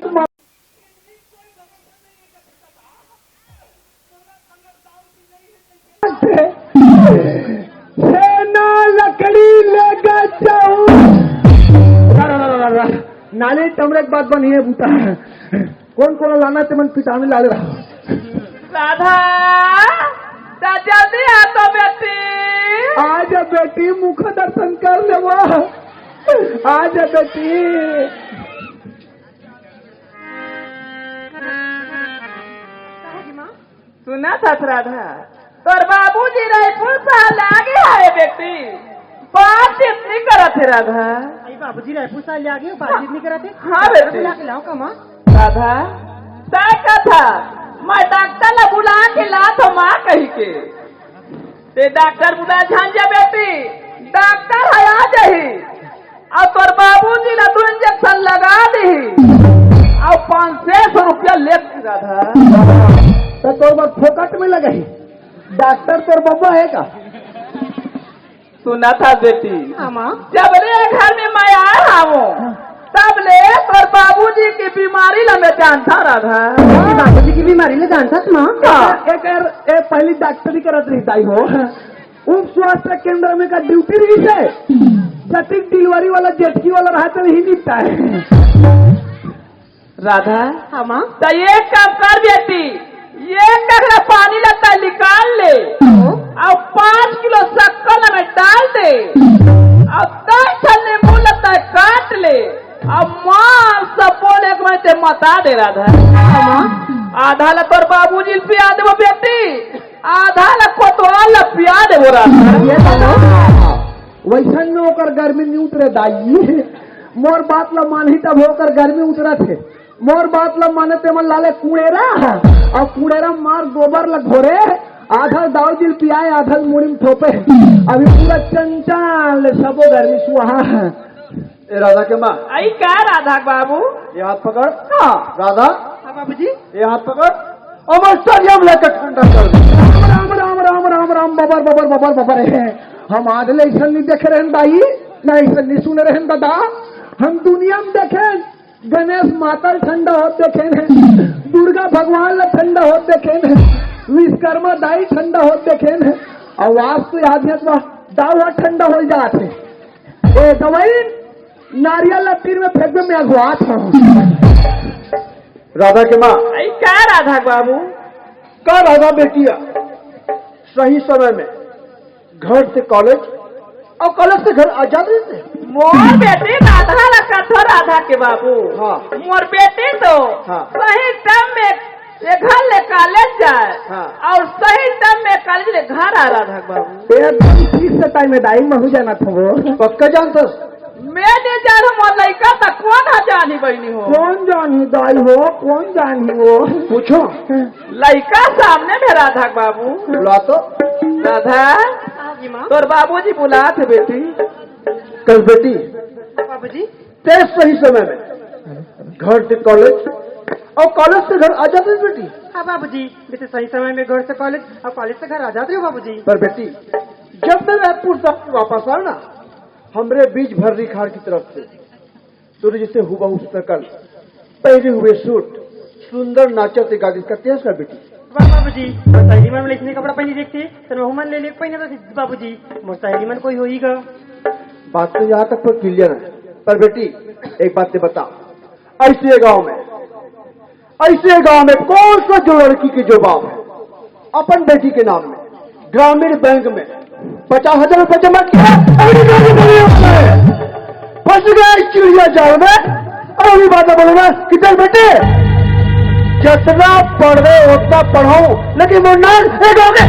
मरत सेना लकड़ी लेके जाऊं। रा, रा, रा, रा, रा। नाली टमरे के बाद बनी है बूता। कौन कौन लाना ते मन पिटाने लाले रहा। राधा, ता जल्दी आ तो बेटी। आ जा बेटी, मुख दर्शन कर लेवा। आ जा बेटी। सुना था राधा, तोर बाबूजी रायपुर से लागे आए बेटी, बातचीत नहीं करत हे राधा। अरे बाबूजी रायपुर से लागे, बातचीत नहीं करत हे। हाँ बेटी। बुला के लाओ का माँ? राधा, तय कथा, मैं डॉक्टर ला बुला के लात हो माँ कही के। ते डॉक्टर बुला झन जा बेटी, डॉक्टर ह आ जाही। अउ तोर बाबूजी ला दू इंजेक्शन लगा देही। अउ पाँच छह सौ रुपया ले राधा। त तोर बर फोकट में लगही। डॉक्टर तोर बबा हे का? सुना था बेटी, हाँ, माँ। जब ले घर में मैं आए हावो, तब ले तोर बाबूजी की बीमारी ला मैं जानता राधा। हाँ, बाबूजी की बीमारी ला जानता था, माँ। हाँ। एक, एक, ए, पहली डॉक्टरी करत रही दाई हो। उप स्वास्थ्य केंद्र में का ड्यूटी रही है, सटीक डिलीवरी वाला जेठकी वाला रहा तो ही निपटा है। राधा, हाँ, माँ। तो एक काम कर बेटी, ये कगरा पानी लगता है, निकाल ले। हाँ। अउ पाँच किलो शक्कर में डाल दे। अउ दस ठन नींबू लगता है, काट ले। अउ मार सब बोले के मैं ते मता दे राधा। हाँ, माँ। आधा ला तोर बाबूजी ल पिया देबो बेटी, आधा ला कोतवाल ला पिया देबो राधा। ये तो वैसन में ओकर गर्मी नहीं उतरे दाई। मोर बात ला मानही तब ओकर गर्मी उतरत हे। मोर बात ला माने ते मन लाले कुड़ेरा, अउ कुड़ेरा मार गोबर ला घोरे, आधा दाऊ जी ल पियाए, आधा ल मुड़ी में थोपे। अभी पूरा चंचल सबो गर्मी सुहा। ए राधा के माँ। आई का राधा के बाबू? ये हाथ पकड़। हाँ। राधा। हाँ बाबूजी। ये हाथ पकड़। अमर स्टेडियम लेके ठंडा कर दे। राम, राम, राम, राम, राम, राम, बबर, बबर, बबर, बबर है। हम आज ले ऐसा नहीं देखे रहन दाई, ना ऐसा नहीं सुने रहन दादा। हम दुनिया में देखे, गणेश माता ठंडा होत देखे हैं, दुर्गा भगवान ला ठंडा होत देखे हैं, विश्वकर्मा दाई ठंडा होत देखे हैं, और आज तो याद है तो दावा ठंडा हो जात है। ए दवाई नारियल ला तीर में फेंक दे, मैं अगुआत हूँ। राधा के माँ। आई का राधा बाबू? का राधा बेटिया सही समय में घर से कॉलेज और कॉलेज से घर आ जात रहिस हे। मोर बेटी राधा ला कथो राधा के बाबू। हाँ। मोर बेटी तो हाँ। सही टाइम में ये घर ले कॉलेज जाए हाँ। और सही टाइम में कॉलेज ले घर आ राधा के बाबू। एकदम ठीक से टाइम में दाई महू जानत हवो। पक्का जानत हस? मैं नहीं जानू, मोर लइका त कोन ह जानही बहिनी हो? कोन जानही दाई हो, कोन जानही हो? पूछो। लइका सामने में राधा के बाबू। बुला तो। राधा, हाँ जी माँ। तोर बाबूजी बुलात हे बेटी। कल बेटी, बाबूजी। ते सही समय में घर से कॉलेज और कॉलेज से घर आ जात रहिस बेटी। हाँ बाबूजी, मैं तो सही समय में घर से कॉलेज और कॉलेज से घर आ जात रहिस बाबूजी। पर बेटी, जब मैं रायपुर से वापस आया ना, हमरे बीज भर्री खाड़ की तरफ से तोरे जैसे हूबहू शकल, पहने हुए सूट, सुंदर नाचत एक आदमी का तेज का बेटी। वाह बाबूजी, मोर सहेली मन इसने कपड़ा पहनी देखते, तो मैं मन ले ले पहने रहती बाबूजी, मोर सहेली मन कोई होई गा। बात तो यहाँ तक पर क्लियर है, पर बेटी एक बात ते बता, ऐसे गांव में, ऐसे गांव में कौन सा जो लड़की के जो बाप है अपन बेटी के नाम में ग्रामीण बैंक में पचास हजार रुपए जमा किया, अभी गाड़ी बनी हुई है। फंस गया इस चिड़िया जाल में। और अभी बात बोलूंगा कि चल बेटे, जितना पढ़ रहे उतना पढ़ाओ, लेकिन वो नान एक हो गए।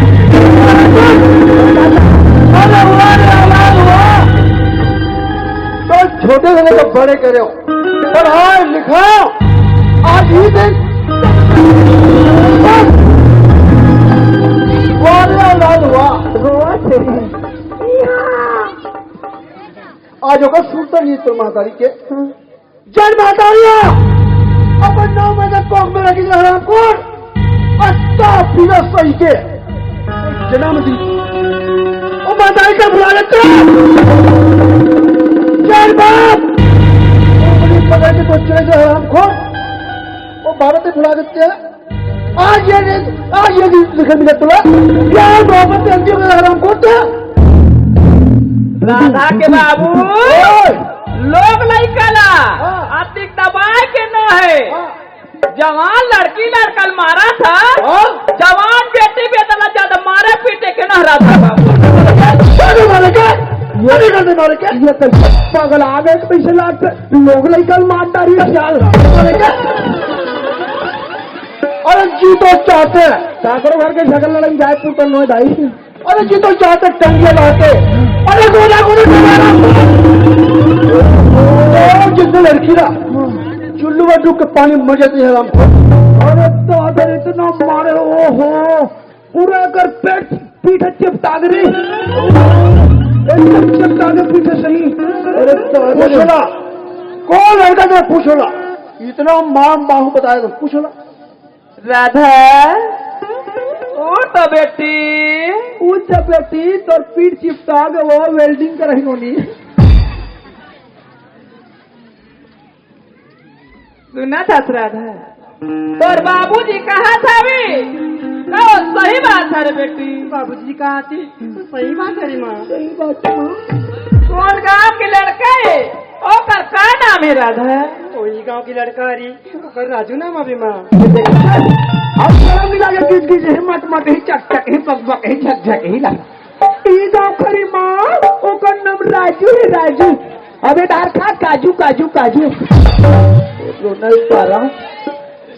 अरे हुआ रे, आवाज हुआ। तो छोटे से लेकर बड़े करे हो, पढ़ाए लिखाओ, आज ही दिन वारे औलाद हुआ। आज ओकर सुरता नहीं तो महतारी के। जय महतारी, अपन नौ महीना कोख में रखी हरामखोर, अस्ता पीला सही के जन्म दी। ओ महतारी का भुला लेते हैं। जय बाप, ओ बड़ी पकड़ के बच्चे से हरामखोर, वो भारत में भुला देते हैं। आज ये, आज ये भी लिखे मिले तुला, यार बाबा तेरे हरामखोर थे। राधा के बाबू, ओए! लोग लइका ला हाँ। अतिक दबाए के न हे। हाँ। जवान लड़की लड़का ल मारत हे। हाँ। जवान बेटी बेटा ला ज्यादा मारे पीटे के न हे राधा बाबू। अरे मारे के? अरे करते मारे के? ये तो पगला गए, कैसे लागत हे? लोग लइका ल मार डारी हे, सियाल। मारे के? अरे जी तो चाहते हैं। काकरो घर के झगड़ा लड़न जाए तू तो नोए दाई। अरे जी तो चाहते टंगे लाते। अरे गोदा गोदा टंगे लाते। ओ जिसने लड़की ना चुल्लू में डूब के पानी मर जाती है रामपुर। अरे तो अगर इतना मारे, ओहो, पूरा अगर पेट पीठ चिपटा दे रे। एकदम चिपटा दे पीठ सही। अरे तो पूछो ना, कौन लड़का था पूछो ना, इतना माम बाहू बताया तो पूछो ना। राधा, उठ बेटी। उठ जा बेटी, तोर पीठ चिपटा के वो welding करही होनी। सुनत हस राधा, तोर बाबूजी कहत हवे, तो सही बात हे रे बेटी। बाबूजी कहत हे, तो सही बात हे रे माँ। सही बात हे माँ। कौन गांव के लड़का हे? ओकर का नाम हे राधा? वही गांव के लड़का हे रे। ओकर राजू नाम अभी माँ। अब शर्म नहीं लगे, गिज गिज ही, मट मट ही, चक चक ही, बक बक ही, झक झक ही लगा। ई गाँव खरी माँ, ओकर नाम राजू हे, राजू। अबे डार खा, काजू, काजू, काजू। रोना ही पारा,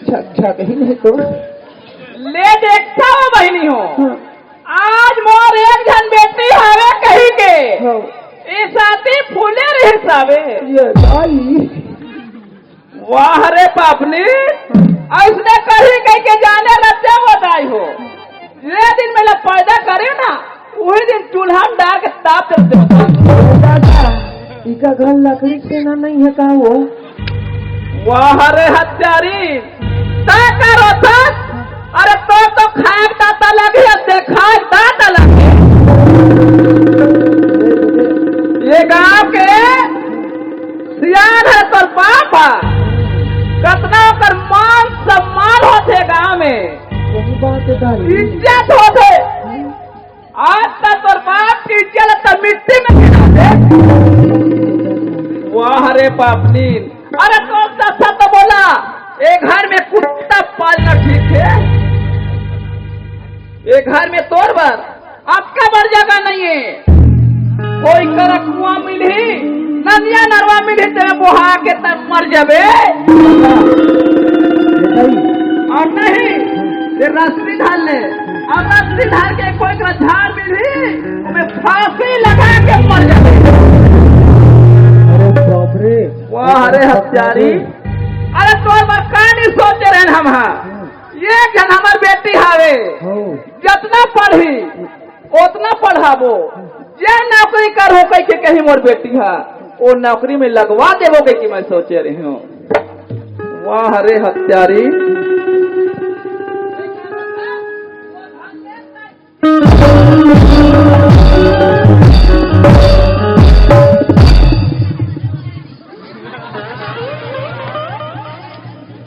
झक झक ही नहीं तो। ले देखता हो बहिनी हो। हाँ। आज मोर एक झन बेटी हवे कही के। हाँ। ए साथी फूले रहे सावे। ये भाई। वाह रे पापनी, अइसने कही कही के जाने रद्दे हो दाई हो। जे दिन में ला पैदा करे ना, वही दिन चूल्हा में डाल के ताप देते हो। दादा, इका घर लकड़ी से ना नहीं है का वो? वाह रे हत्यारी, ता का रोथस? अरे तो, तो खाए दाता लगे, देखाए दाता लगे। ये गांव के सियान हे तोर बाप हा। कतना ओकर मान सम्मान होथे गांव में। सही बात हे दाई। इज्जत होथे। आज तक तोर बाप के इज्जत त मिट्टी में गिरा दे। वाह रे पापनीन। अरे तोर ससा तो बोला, ए घर में कुत्ता पालना ठीक हे? ए घर में तोर बर अतका बड़ जगह नहीं हे। कोई करा कुआं मिलही, नदिया नरवा मिलही, तेमे बोहा के तब मर जाबे। और नहीं, ये रस्सी धर ले, और रस्सी धर के कोई करा झाड़ मिलही, ओमे फांसी लगा के मर जाबे। अरे बाप रे। वाह रे हत्यारी, अरे तोर बर का नहीं सोचे रहन हम हा। ये जन हमर बेटी हावे, हाँ। जतना पढ़ही, ओतना पढ़ाबो, जे नौकरी करहूं कहिके कही मोर बेटी हा, ओ नौकरी में लगवा देबो कहिके मैं सोचे रही हूँ। वाह रे हत्यारी।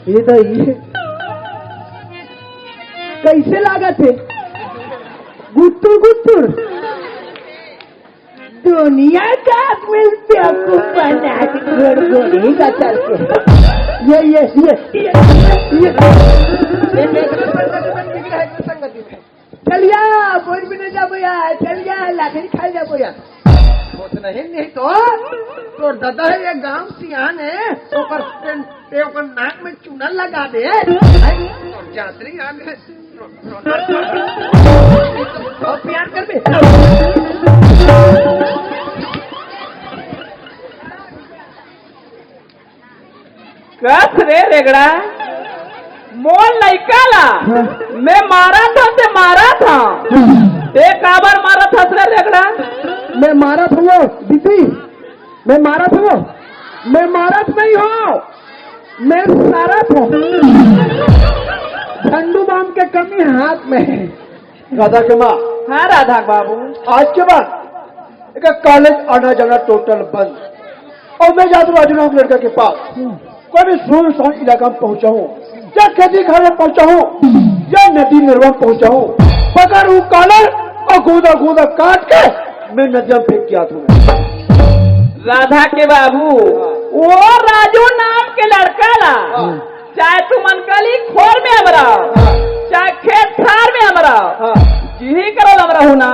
ए दाई, कैसे लागत हे? गुट्टुर गुट्टुर। दुनिया का आदमी बेवकूफ बना के गोड़ गोड़ ही बचल के। ये, ये, ये, ये, ये। चलिया, बोर भी नहीं जाबो यार, चलिया, लाकड़ी खाए जाबो यार। कुछ नहीं, नहीं तो, तोर दादा हे, ये गांव सियान हे, ओकर पेन-, ते ओकर नाक में चूना लगा दे। हैं? तोर जातरी आ गए। बहुत प्यार कर बे। कस रे रेगड़ा, मोर लइका ला मैं मारत हंव, ते मारत हंव। ते काबर मारत हस रे रेगड़ा? मैं मारत हंव दीदी, मैं मारत हंव, मैं मारत नहीं हंव, मैं सारत हंव। झंडू बाम के कमी हाथ में हे। राधा के माँ। हाँ राधा के बाबू। आज के बाद एक कॉलेज आना जाना टोटल बंद। अउ मैं जात हंव राजू नाम के लड़का के पास। कोई भी सुनसान इलाका में पहुंचा हूँ, या खेती खार में पहुंचा हूँ, या नदी नरवा में पहुंचा हूँ, पकड़ हूँ कॉलर अउ गोदा गोदा काट के मैं नदिया में फेंक के आत हूँ। राधा के बाबू, वो राजू नाम के लड़का ला, चाहे तुमन गली खोर में अमरा, चाहे खेत खार में अमरा, जिही करा अमरा हूँ ना,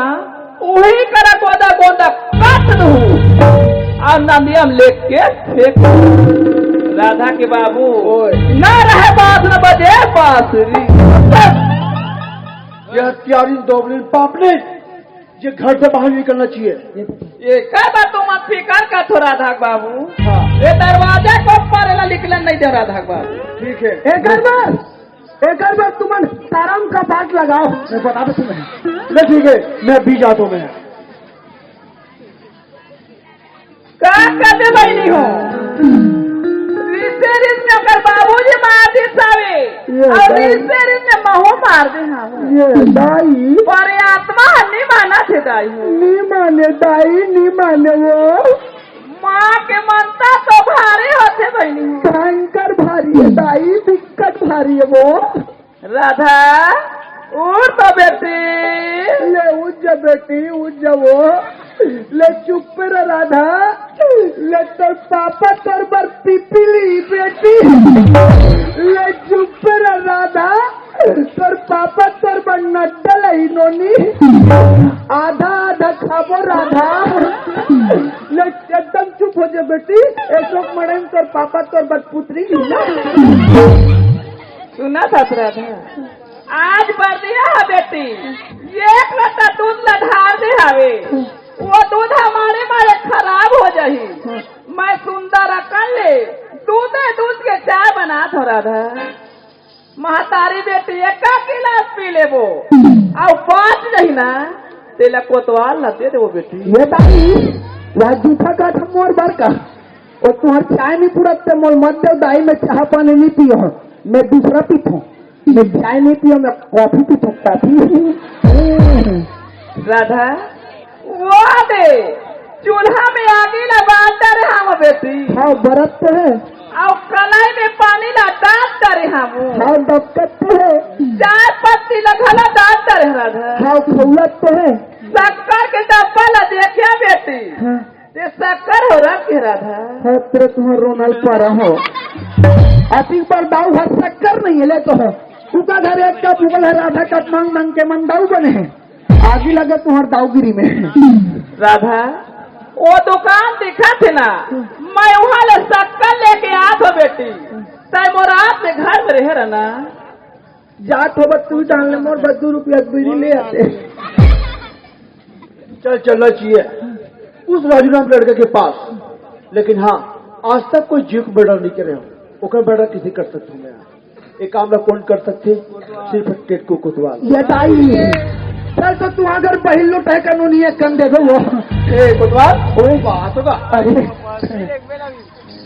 उही करा गोदा गोदा काट दूँ अउ नदिया में लेके फेंक दूँ। राधा के बाबू, ओए। ना रहे बांस न बजे बांसुरी। ये हत्यारिन दोगलिन पापनी, ये घर से बाहर निकलना चाहिए। एकर बर तुमन फिकर करथो राधा के बाबू। हाँ। ये दरवाजा के ऊपर एला निकलन नहीं दे राधा के बाबू। ठीक है। एकर बर, एकर बर तुमन तारम का बाट लगाओ। मैं बता दे तुम्हें। ले ठीक है, मैं अभी जाता हूँ मैं। का करबे बहिनी हो? रिसे रिस में ओकर बाबूजी मार दिस हवे। ये अउ दाई। रिसे रिस में महू मार दे हवे। ये दाई। पर ये आत्मा ह नी मानत हे दाई हो। नी माने दाई, नी माने वो। माँ के ममता तो भारी होथे बहिनी हो। भयंकर भारी हे दाई, बिकट भारी हे वो। राधा, उठ तो बेटी। ले उठ जा बेटी, उठ जा वो। ले चुप रह राधा। ले तोर पापा तोर बर पीपी ली बेटी। ले चुप रह राधा। तोर पापा तोर बर नड्डा लही नोनी। आधा आधा खाबो राधा। ले एकदम चुप हो जा बेटी। अशोक मड़ई में तोर पापा तोर बर पुतरी ली ना। सुनत हस राधा, आज बरदिया ह बेटी, एक लोटा दूध ला ढार दे हवे, वो दूध ह माड़े माड़े खराब हो जाही। मैं सुंदर अकन ले दूधे दूध के चाय बनात हंव राधा। महतारी बेटी एक गिलास पी लेबो, अउ बांच जाही ना, तेला कोतवाल ला दे देबो बेटी। ये दाई, या जूठा काठ मोर बर का? वो तुंहर चाय नहीं पुरत ते मोल मत देव दाई, मैं चाह पानी नहीं पियो हंव, मैं दूसरा पीथों। मैं चाय नहीं पियो, मैं कॉफी पीथों, कॉफी। राधा, वो दे, चूल्हा में आगी ला बार डारे हंव बेटी। हाँ, बरत तो हे। अउ कलाई में पानी ला डाल डारे हंव। हाँ, दबकत तो हे। चाय पत्ती ला घला डाल डारे हंव राधा। हाँ, फूलत तो हे। शक्कर के डब्बा ला देखिया बेटी। हाँ। ते शक्कर हो रख के राधा। हाँ, तेरे तुम्हार रोनल पारा हो। अतिक बार दाऊ हर शक्कर नहीं हे, ले तो हो। तू का घर एक कप उबल हे राधा, कप मांग मांग के मन दाऊ बने हे। आगी लगे तुम्हार दाऊगिरी में। राधा, वो दुकान दिखत हे ना, मैं वहाँ ले शक्कर लेके आत हंव बेटी। तैं मोर रात में घर में रहे रहना। जात होबे तू जान ले, मोर बर दू रुपया के बीड़ी ले आते। चल, चलना चाहिए उस राजू नाम के लड़के के पास। लेकिन हाँ, आज तक कोई जीव को murder नहीं करे हो। ओकर murder किसे कर सकते हैं? ये काम ला कौन कर सकते? सिर्फ टेटको कोतवाल। ये दाई, चल तो तू अगर बहिल लुटाए कानूनी एक कन दे दो वो। ए, कोतवाल, ओ। बात होगा। अरे।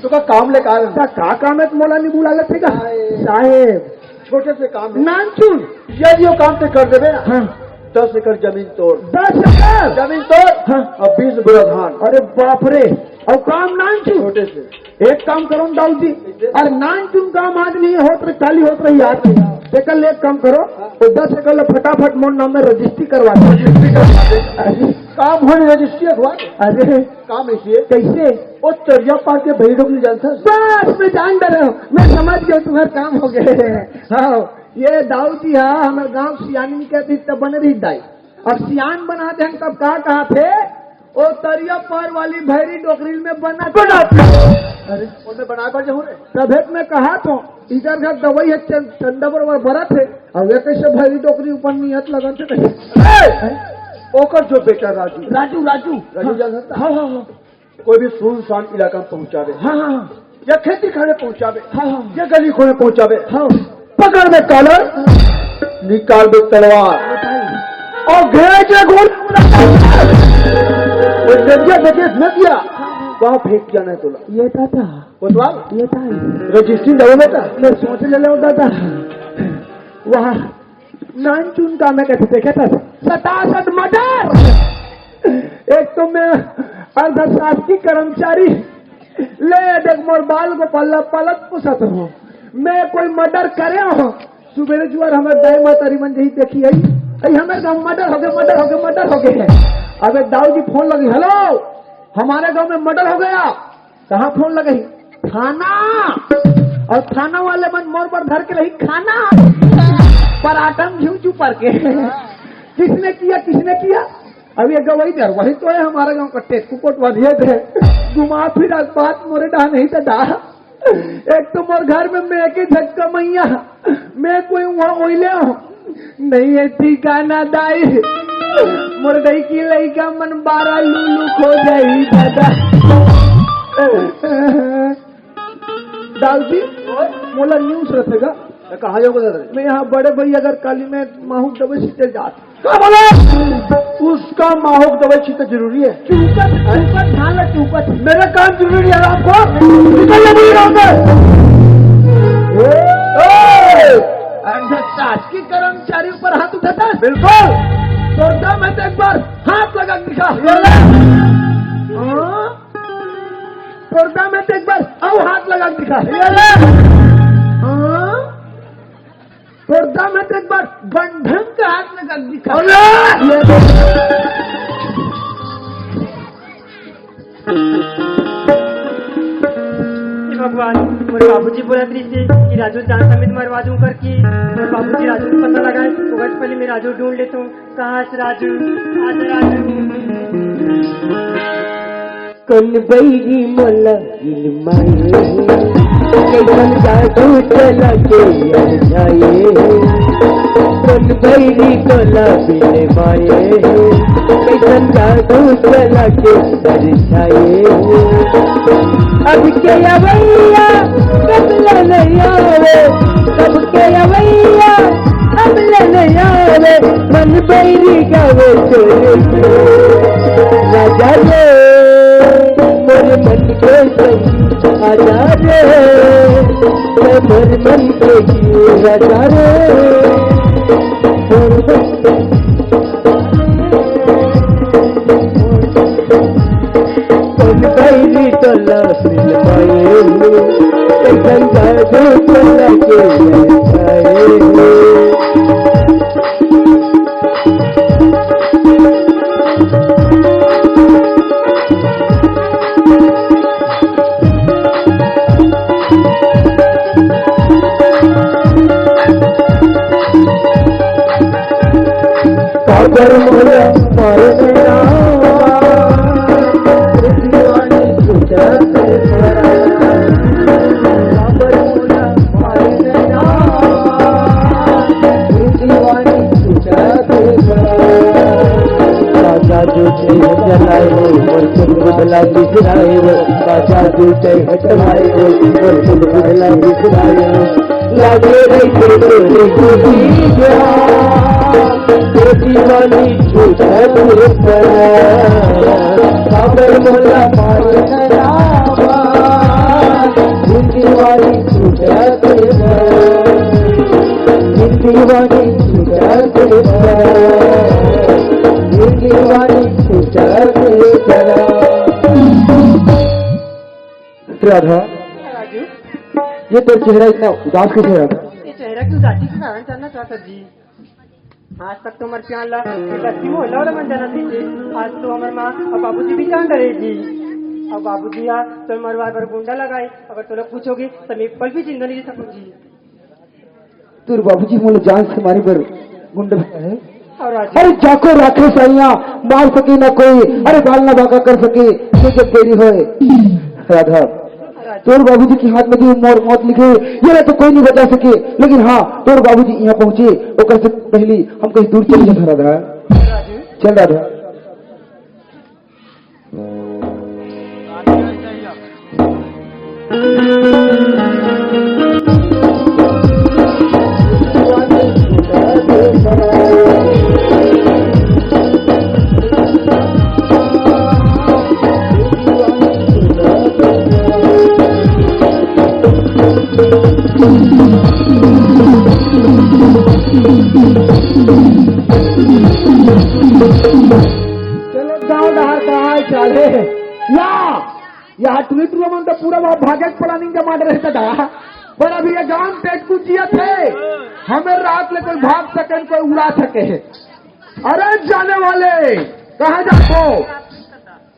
तो का काम ले का? का, का काम हे, मोला नहीं बुला लेते का? साहेब। साहेब। छोटे से काम हे। नानचुन। यदि वो काम ते कर देबे ना, हाँ। दस एकड़ जमीन तोर। दस एकड़? जमीन तोर। हाँ। अउ बीस बोरा धान। अरे बाप रे, अउ काम नानचुन। छोटे से। एक काम करो ना दाऊ जी, अरे नानचुन काम आज नहीं होत रही, काली होत रही यार। तेकर ले एक काम करो, वो दस एकड़ ला फटाफट मोर नाम में रजिस्ट्री करवा दो। रजिस्ट्री करवा दे। अरे। काम होने रजिस्ट्री अखबार। अरे। काम ऐसे हे। कैसे? वो तरिया पार के भैरी डोकरी जानता है? बस, मैं जान डरे हंव, मैं समझ गया तुम्हारा काम हो गया। हाँ, ये दाऊ जी, हाँ, हमारे गांव सियानी कहती तब बने रही दाई। अब सियान बना दे हम तब का कहा थे? ओ तरिया पार वाली भैरी डोकरी में बना बना। अरे। ओमे बनाए बर जहूँ रे। तभे तो मैं कहा तो, इधर घर दवाई हे, चं-, चंदा बरोबर बरत हे, अउ ये कैसे भैरी डोकरी ऊपर नियत लगन से नहीं? ए! ओकर जो बेटा राजू। राजू, राजू। राजू हाँ। जानता? हाँ, हाँ, हाँ। कोई भी सुनसान इलाका में पहुंचा दे। हाँ, हाँ, हाँ। या खेती खाने पहुंचावे, हाँ, हाँ। या गली खोने पहुंचावे। हाँ। पकड़ में कॉलर, निकाल दे तलवार। और घेर के गोल। वो नदिया, नदिया, नदिया। वहाँ फेंक दिया नहीं तोला। ये दादा। कोतवाल? ये दाई। रजिस्ट्री दबो बेटा। मैं सोच ले लो दादा। वहाँ नानचुन का मैं कथे देखे था। सतासठ मर्डर। एक तो मैं अर्धशासकीय कर्मचारी, ले देख मोर बाल को पल्ला पलक पुसत हो। मैं कोई मर्डर करे हो? सुबेरे जुआर हमर दाई महतारी मन जही देखी आई, आई हमर गांव मर्डर हो गए, मर्डर हो गए, मर्डर हो गए है। अबे दाऊ जी फोन लगी, "हेलो, हमारे गांव में मर्डर हो गया।" कहाँ फोन लगे? थाना। और थाना वाले मन मोर पर धर के रही खाना। पराठा में घी चुपर के। किसने किया, किसने किया? अब ये गवाही दे, वही तो है हमारा गांव का टेकू कोटवाल, ये दे। घुमा फिरा बात मोरे डहा नहीं तो डहा। एक तो मोर घर में मैं के झटका मैया, मैं कोई वहाँ ओइले हूँ। नहीं है ठिकाना दाई, मोर गई की लइका मन बारह लूलू खो जाई दादा। दाऊ जी, मोला न्यूज़ रखेगा। कहाँ जाओगे दादा? मैं यहाँ बड़े भैया अगर काली में माहू दबे सीते जात। क्या बोला? उसका माहू दबे सीते जरूरी है। चूकत, चूकत, ध्यान रख, चूकत। मेरा काम जरूरी है आपको? निकल जा मेरे गाँव से। ए! ए! अंधशासकीय कर्मचारी ऊपर हाथ उठाता है? बिल्कुल। तोर दम है तो एक बार हाथ लगा के दिखा। ये ले। हाँ? तोर दम है तो एक बार आओ हाथ लगा के दिखा। ये ले। हाँ? तोर दम है तो एक बार बंधन का हाथ लगा के दिखा। अरे! ये ले। हे भगवान, मोर बाबूजी बोलत रहिसे कि राजू जान समेत मरवा दूं करके। मोर बाबूजी राजू को पता लगाए, ओकर से पहले मैं राजू ढूंढ लेता हूँ। कहाँ से राजू? कहाँ से राजू? कन बइरी मोला इलमाए, कइसन जादू चला के अरझाए। कन बइरी तोला बिलमाए, कइसन जादू चला के अरझाए। अब के अवैया कब ले नहीं आवे, कब के अवैया कब ले नहीं आवे, मन बइरी गावे चोरी के। राजा रे, मोर मन के संग आजा रे, मैं मोर मन के राजा रे। कौन बइरी तोला सिलमाए हो, कइसन जादू चला के अरझाए हो। काबर मोला मारे रामा, दीवानी छूटा से भरा। काबर मोला मारे रामा, दीवानी छूटा से भरा। राजा जो थे जलाए हो, मोर कुल बुझला बिसराए हो। राजा जो थे हटवाए हो, मोर कुल बुझला बिसराए हो। लागे रे तोरे गोदी गया, गोदी वाली छूटा तेरे परा, काबर मोला मार खराबा, जिंदगी वाली छूटा तेरे परा, जिंदगी वाली छूटा तेरे परा, जिंदगी वाली छूटा तेरे परा। राधा, राजू, ये तेरा चेहरा इतना उदास कैसे है राधा? ये चेहरा की उदासी का कारण जानना चाहता जी। आज तक तो हमारे प्यार ला, बस वो लौड़ा मन जाना थी जी। आज तो हमारे माँ और बाबूजी भी जान रहे जी। और बाबूजी आज तो हमारे बार बार गुंडा लगाए, अगर तो लोग पूछोगे तो मैं पल भी जिंदा नहीं रह सकूँ जी। तोर बाबूजी मोला जान से मारे बर गुंडा भेजा है। और राजू, अरे जाको राखे साइया, मार सके ना कोई, अरे बाल ना बांका कर सके, ये जब देरी होए। राधा, तोर बाबूजी के हाथ में जो मोर मौत लिखे, ये तो कोई नहीं बचा सके, लेकिन हाँ, तोर बाबूजी यहाँ पहुँचे, ओकर से पहले हम कहीं दूर चल जाता राधा। चल राधा। चलो, गांव डहर का आए चाले। या, या टुरी टुरा मन तो पूरा वहाँ भागे के planning जमा रहे दादा। पर अभी ये गांव पेट कुचिया थे, हमें रात में कोई भाग सके, कोई उड़ा सके। अरे जाने वाले, कहाँ जात हो?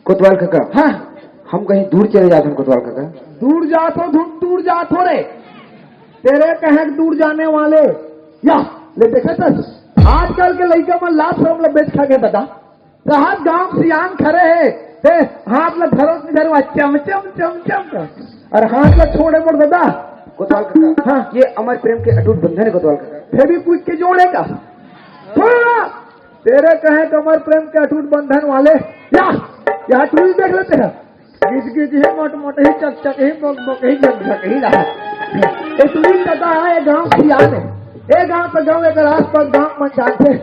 कोतवाल काका, हाँ। हम कहीं दूर चले जात हन कोतवाल काका। दूर जात हो, धुन दूर जात हो रे। तेरे कहे दूर जाने वाले। या, ले देखे तो आजकल के लइका मन लात शरम ल बेच खा के दादा। रहत गांव सियान खड़े हे, ते हाथ ल धरो नहीं धरो, चम चम चम चम कर। और हाथ ल छोड़े मोर दादा। कोतवाल काका, हाँ। ये अमर प्रेम के अटूट बंधन है कोतवाल काका। फेविक्विक के जोड़े का। थोड़ा तेरे कहे तो अमर प्रेम के अटूट बंधन वाले। या, या टुरी देख लेते हैं। गिज गिज ही, मोट मोट ही, चक चक ही, बक बक ही, झक झक ही रहा। ये टुरी दादा है, ये गांव सियान है। ये गांव पे गांव, एक आसपास गांव मन जानते।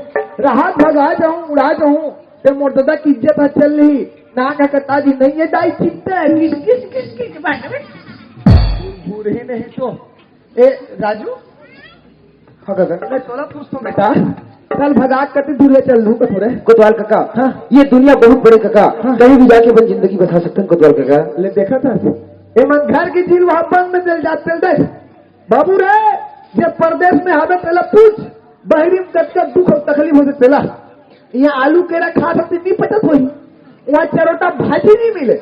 रहत भगा जाऊं, उड़ा जाऊं, ते मोर दादा की इज्जत ह चल रही। ना का कता जी नहीं है, दाई चिंता है। गिज गिज गिज गिज बात में। बूढ़ ही नहीं तो। ए राजू, हाँ काका। मैं तोला पूछता हूँ बेटा, चल भगा कति दूर ले चल लूँ थोड़े। कोतवाल काका, हाँ। ये दुनिया बहुत बड़े काका, हाँ। कहीं भी जाके अपन जिंदगी बसा सकते हैं कोतवाल काका। ले देखा था, ए मन घर की झील वहाँ बंद में चल जाते दे। बाबू रे, जे परदेश में हवे तेला पूछ, बहरी में कतका दुख और तकलीफ होथे तेला। यहाँ आलू केरा खा सकते नहीं पचत होही, वहाँ चरोटा भाजी नहीं मिले।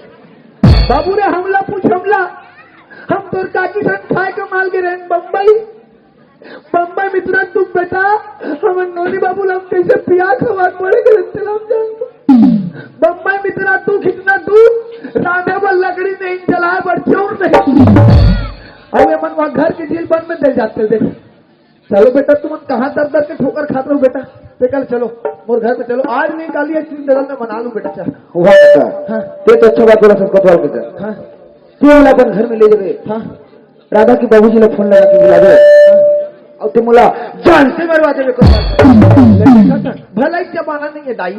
बाबू रे, हमला पूछ हमला, हम तोर काकी संग खाए के माल गे रहे बम्बई। बम्बई में इतना दुख बेटा, हमर नोनी बाबू ला हम कैसे पिया खवा पड़े के तेला हम जान। बम्बई में इतना दुख, इतना दुख, रांधे बर लकड़ी नहीं, जलाए बर चाउर नहीं। अरे मन वहाँ घर के झील बंद में दे जाते देख। चलो बेटा, तुमन कहाँ दर दर के ठोकर खात रहो बेटा। ते कल चलो, मोर घर पे चलो, आज नहीं काली एक दिन दरल में मना लूँ बेटा, चल। वाह बेटा। हाँ। ते तो अच्छा बात बोला सब कोतवाल के सर। हाँ। तू वाला अपन घर में ले जावे। हाँ। राधा के बाबूजी ला फोन लगा के बुला दे। हाँ। और ते मोला जान से मरवा देवे कोतवाल। भलाई जमाना नहीं है दाई,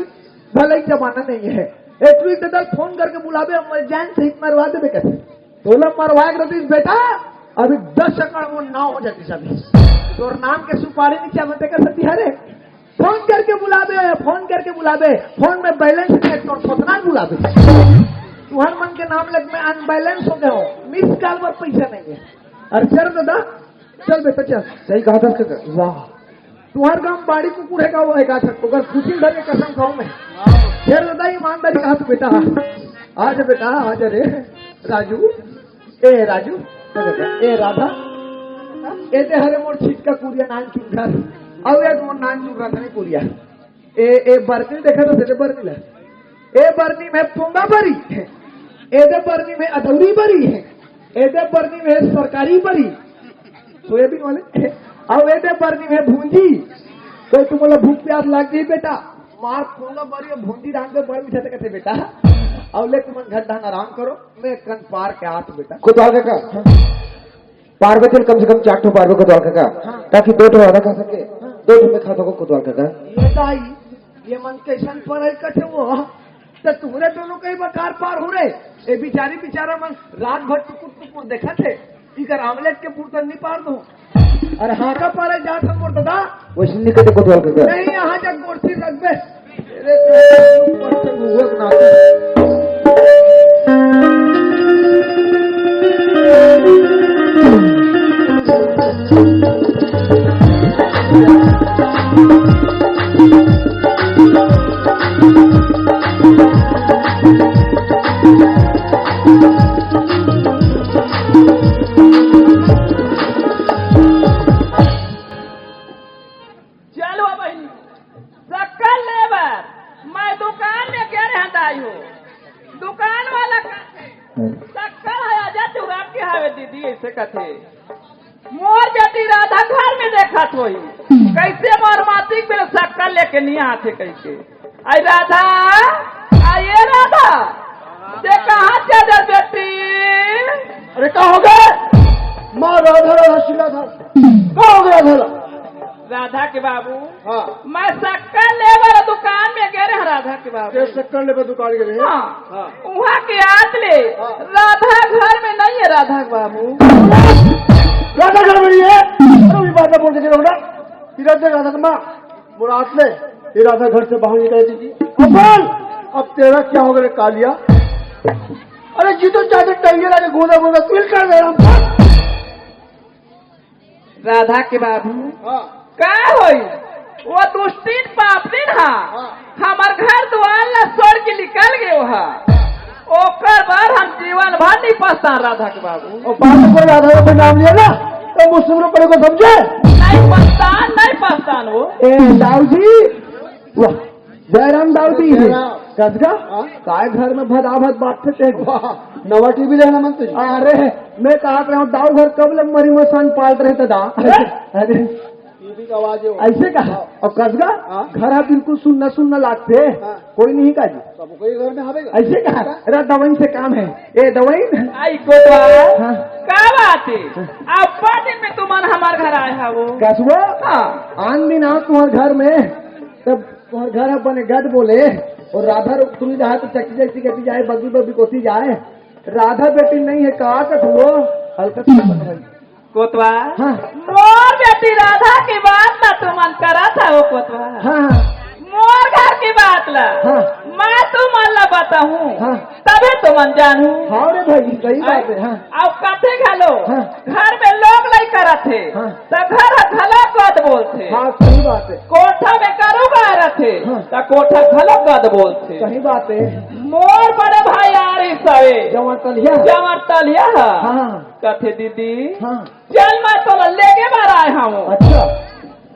भलाई जमाना नहीं है। एक दिन दरल फोन करके बुलावे, हम जान से मरवा देवे कैसे। तोला मरवाए के रहिस बेटा, अभी दस एकड़ मोर नाव हो जातिस अभी। तोर नाम के सुपारी नहीं चाहते कर सकती है रे। फोन करके बुलावे, फोन करके बुलावे, फोन में बैलेंस नहीं है, तोर ससुराल बुलावे। तुहर मन के नाम लग में अनबैलेंस हो गए हो, मिस कॉल पर पैसा नहीं है। अरे चल दादा, चल बेटा चल। सही कहा था काका। वाह, तुहर गांव बाड़ी कुकुर है का, वो है का छक, ओकर फुसिल धर के कसम खाऊं मैं। फेर दादा ईमानदारी कहा तू बेटा, आ जा बेटा, आ जा रे राजू, ए राजू, ए राधा, ए दे हरे मोर छिटका कुरिया नान चुंधर, अउ एक मोर नान चुंधर नहीं कुरिया। ए, ए बरनी देखा तो तेरे बरनी ला। ए बरनी में पोंगा बरी, ए दे बरनी में अदौरी बरी, ए दे बरनी में सरकारी बरी, सोयाबीन वाले, अउ ए दे बरनी में भूंजी। कोई तुम बोला भूख प्यास लग गई बेटा, मार पोंगा बरी भूंजी डाल के बड़ मीठा कहते बेटा। अउ ले तुम घर ढंग आराम करो, मैं कन पार के आत बेटा। कोतवाल काका, पारबे तेल कम से कम चार ठो पारबे कोतवाल काका, हाँ। ताकि दो ठो राधा खा सके, हाँ। दो ठो मैं खा सको कोतवाल काका। ये दाई, ये मन कैसन पर है कथे वो, तो तुम्हरे दोनों कई बकार पार हो रे। ए बिचारी बिचारा मन रात भर टुकुर टुकुर देखत है, इकर आमलेट के पुरतन नहीं पार दो। अरे हाँ का पारे जात हम मोर दादा? वैसे नहीं कहते कोतवाल काका। नहीं, यहाँ जग गोरसी रखबे। अरे तो ऊपर से हुआ ना। चल वो बहिनी, शक्कर ले बर मैं दुकान में गे रेहेंव दाई हो। दुकान वाला कथे, "शक्कर हे, आजा चुरा के हावे दीदी," अइसे कथे। मोर बेटी राधा घर में देखत होही, कइसे मोर मातिक बेर शक्कर लेके नइ आथे कहिके। आई राधा, आई ए राधा, ते कहाँ चल दे बेटी? अरे का हो गे? माँ राधा, राधा, श्री राधा। का हो गे राधा? राधा के बाबू, हाँ। मैं शक्कर ले बर दुकान में गे रेहेंव राधा के बाबू। ते शक्कर ले बर दुकान गे रेहे? हाँ। हाँ। उहाँ के आत ले, हाँ। राधा घर में नइ हे राधा के बाबू। राधा घर में नइ हे? अरे, ये बात ना बोल के रहो ना। सीधा से राधा के माँ, मुराद ले, ये राधा घर से बाहर निकल दीजिए। अब बोल, अब तेरा क्या होगा रे कालिया? अरे जी तो चाहते टंगे लाके गोदा गोदा तू ही कर दे रहा हूँ। राधा के बाबू, हाँ। का होई? वो दुष्टिन पापनिन हा, हाँ। हमर घर दुआर ला छोड़ के निकल गए हा। ओकर बर हम जीवन भर नहीं पछतान राधा के बाबू। और बाद में कोई राधा का कोई नाम लिया ना, तो मुझसे पड़े को समझे? नहीं पछतान, नहीं पछतान वो। ए, दाऊ जी, वाह, जयराम दाऊ जी। जयराम। कसगा? हाँ? काय घर में भदा भद बात थे तेरे? वाह, नवा टीवी लेना मन तुझे? अरे, मैं कहा रहा हूँ, दाऊ घर कब ले मरी मसान पाल रहे थे दा? अरे, टीवी का आवाज है वो। ऐसे कहा? हाँ। और कसगा? हाँ। घर हा बिल्कुल सुन्ना सुन्ना लागते। हाँ। कोई नहीं का जी? सब कोई घर में हवे का? ऐसे कहा? अरे दवाई से काम है। ए दवाई। आई कोतवाल। हाँ। का बात है? हाँ। अब्बा दिन में तुमन हमार घर आए हा वो। कसबो? हाँ। आन दिन आ तुम्हार घर में, तब तुम्हार घर अपने गद बोले, और राधा रुक तुम रहा तो चक्की जैसी कहती जाए, बगी बगी कोती जाए। राधा बेटी नहीं है, का कठुओ? हल्का सा बदल। कोतवाल। हाँ। मोर बेटी राधा की बात ला तुमन करत हा वो कोतवाल। हाँ, हाँ। मोर घर की बात ला। हाँ। मैं तुमन ला बताहूँ। हाँ। तभे तुमन जानहू। हाँ रे भाई, सही बात है, हाँ। अब कथे घलो, हाँ। घर में लोग नहीं करत हे, हाँ। त घर ह घलो गद बोलथे। हाँ, सही बात है। कोठा में करू गा रथे, हाँ। त कोठा घलो गद बोलथे। सही बात है। मोर बड़े भाई आ रही सवे। जवान तलिया। जवान तलिया ह। हाँ। कथे दीदी, हाँ। चल मैं तोला लेगे बर आए हूँ। अच्छा।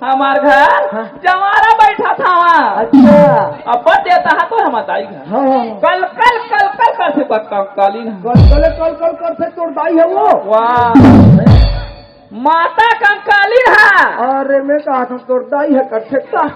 हमार घर हाँ। जवारा बैठा था वहाँ। अच्छा। अब बच देता है तो हमार दाई घर। हाँ, हाँ। कल, कल, कल, कल कर से बस कंकाली ना। कल, कल, कल, कल कर से तोर दाई है वो। वाह। माता कंकाली है। अरे मैं कहा था तोर दाई है कर सकता।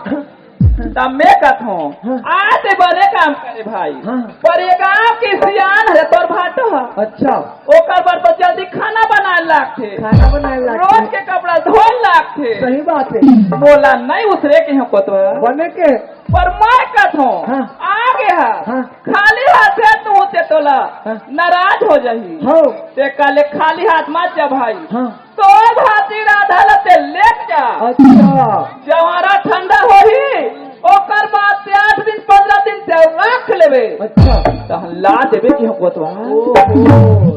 तब मैं कहत हूँ, हाँ। आज ते बने काम करे भाई। हाँ। पर ये गाँव के सियान है तोर भाटो है। अच्छा। ओकर बर तो जल्दी खाना बनाए लागथे। खाना बनाए लागथे। रोज के कपड़ा धोए लागथे। सही बात है। मोला नहीं उसरे के हो कोतवा। बने के। पर मैं कहत हूँ, हाँ। आगे है। हाँ। खाली हाथ से तू होते तोला हाँ। नाराज हो जाही। हो। ते काले खाली हाथ मत जा भाई। हाँ। तोर भांति राधा ल ते लेके जा। अच्छा। जवारा ठंडा होही, ओकर बाद ते आठ दिन, पंद्रह दिन ते राख लेबे। अच्छा। तहन ला देबे कि हम कोतवा। ओहो,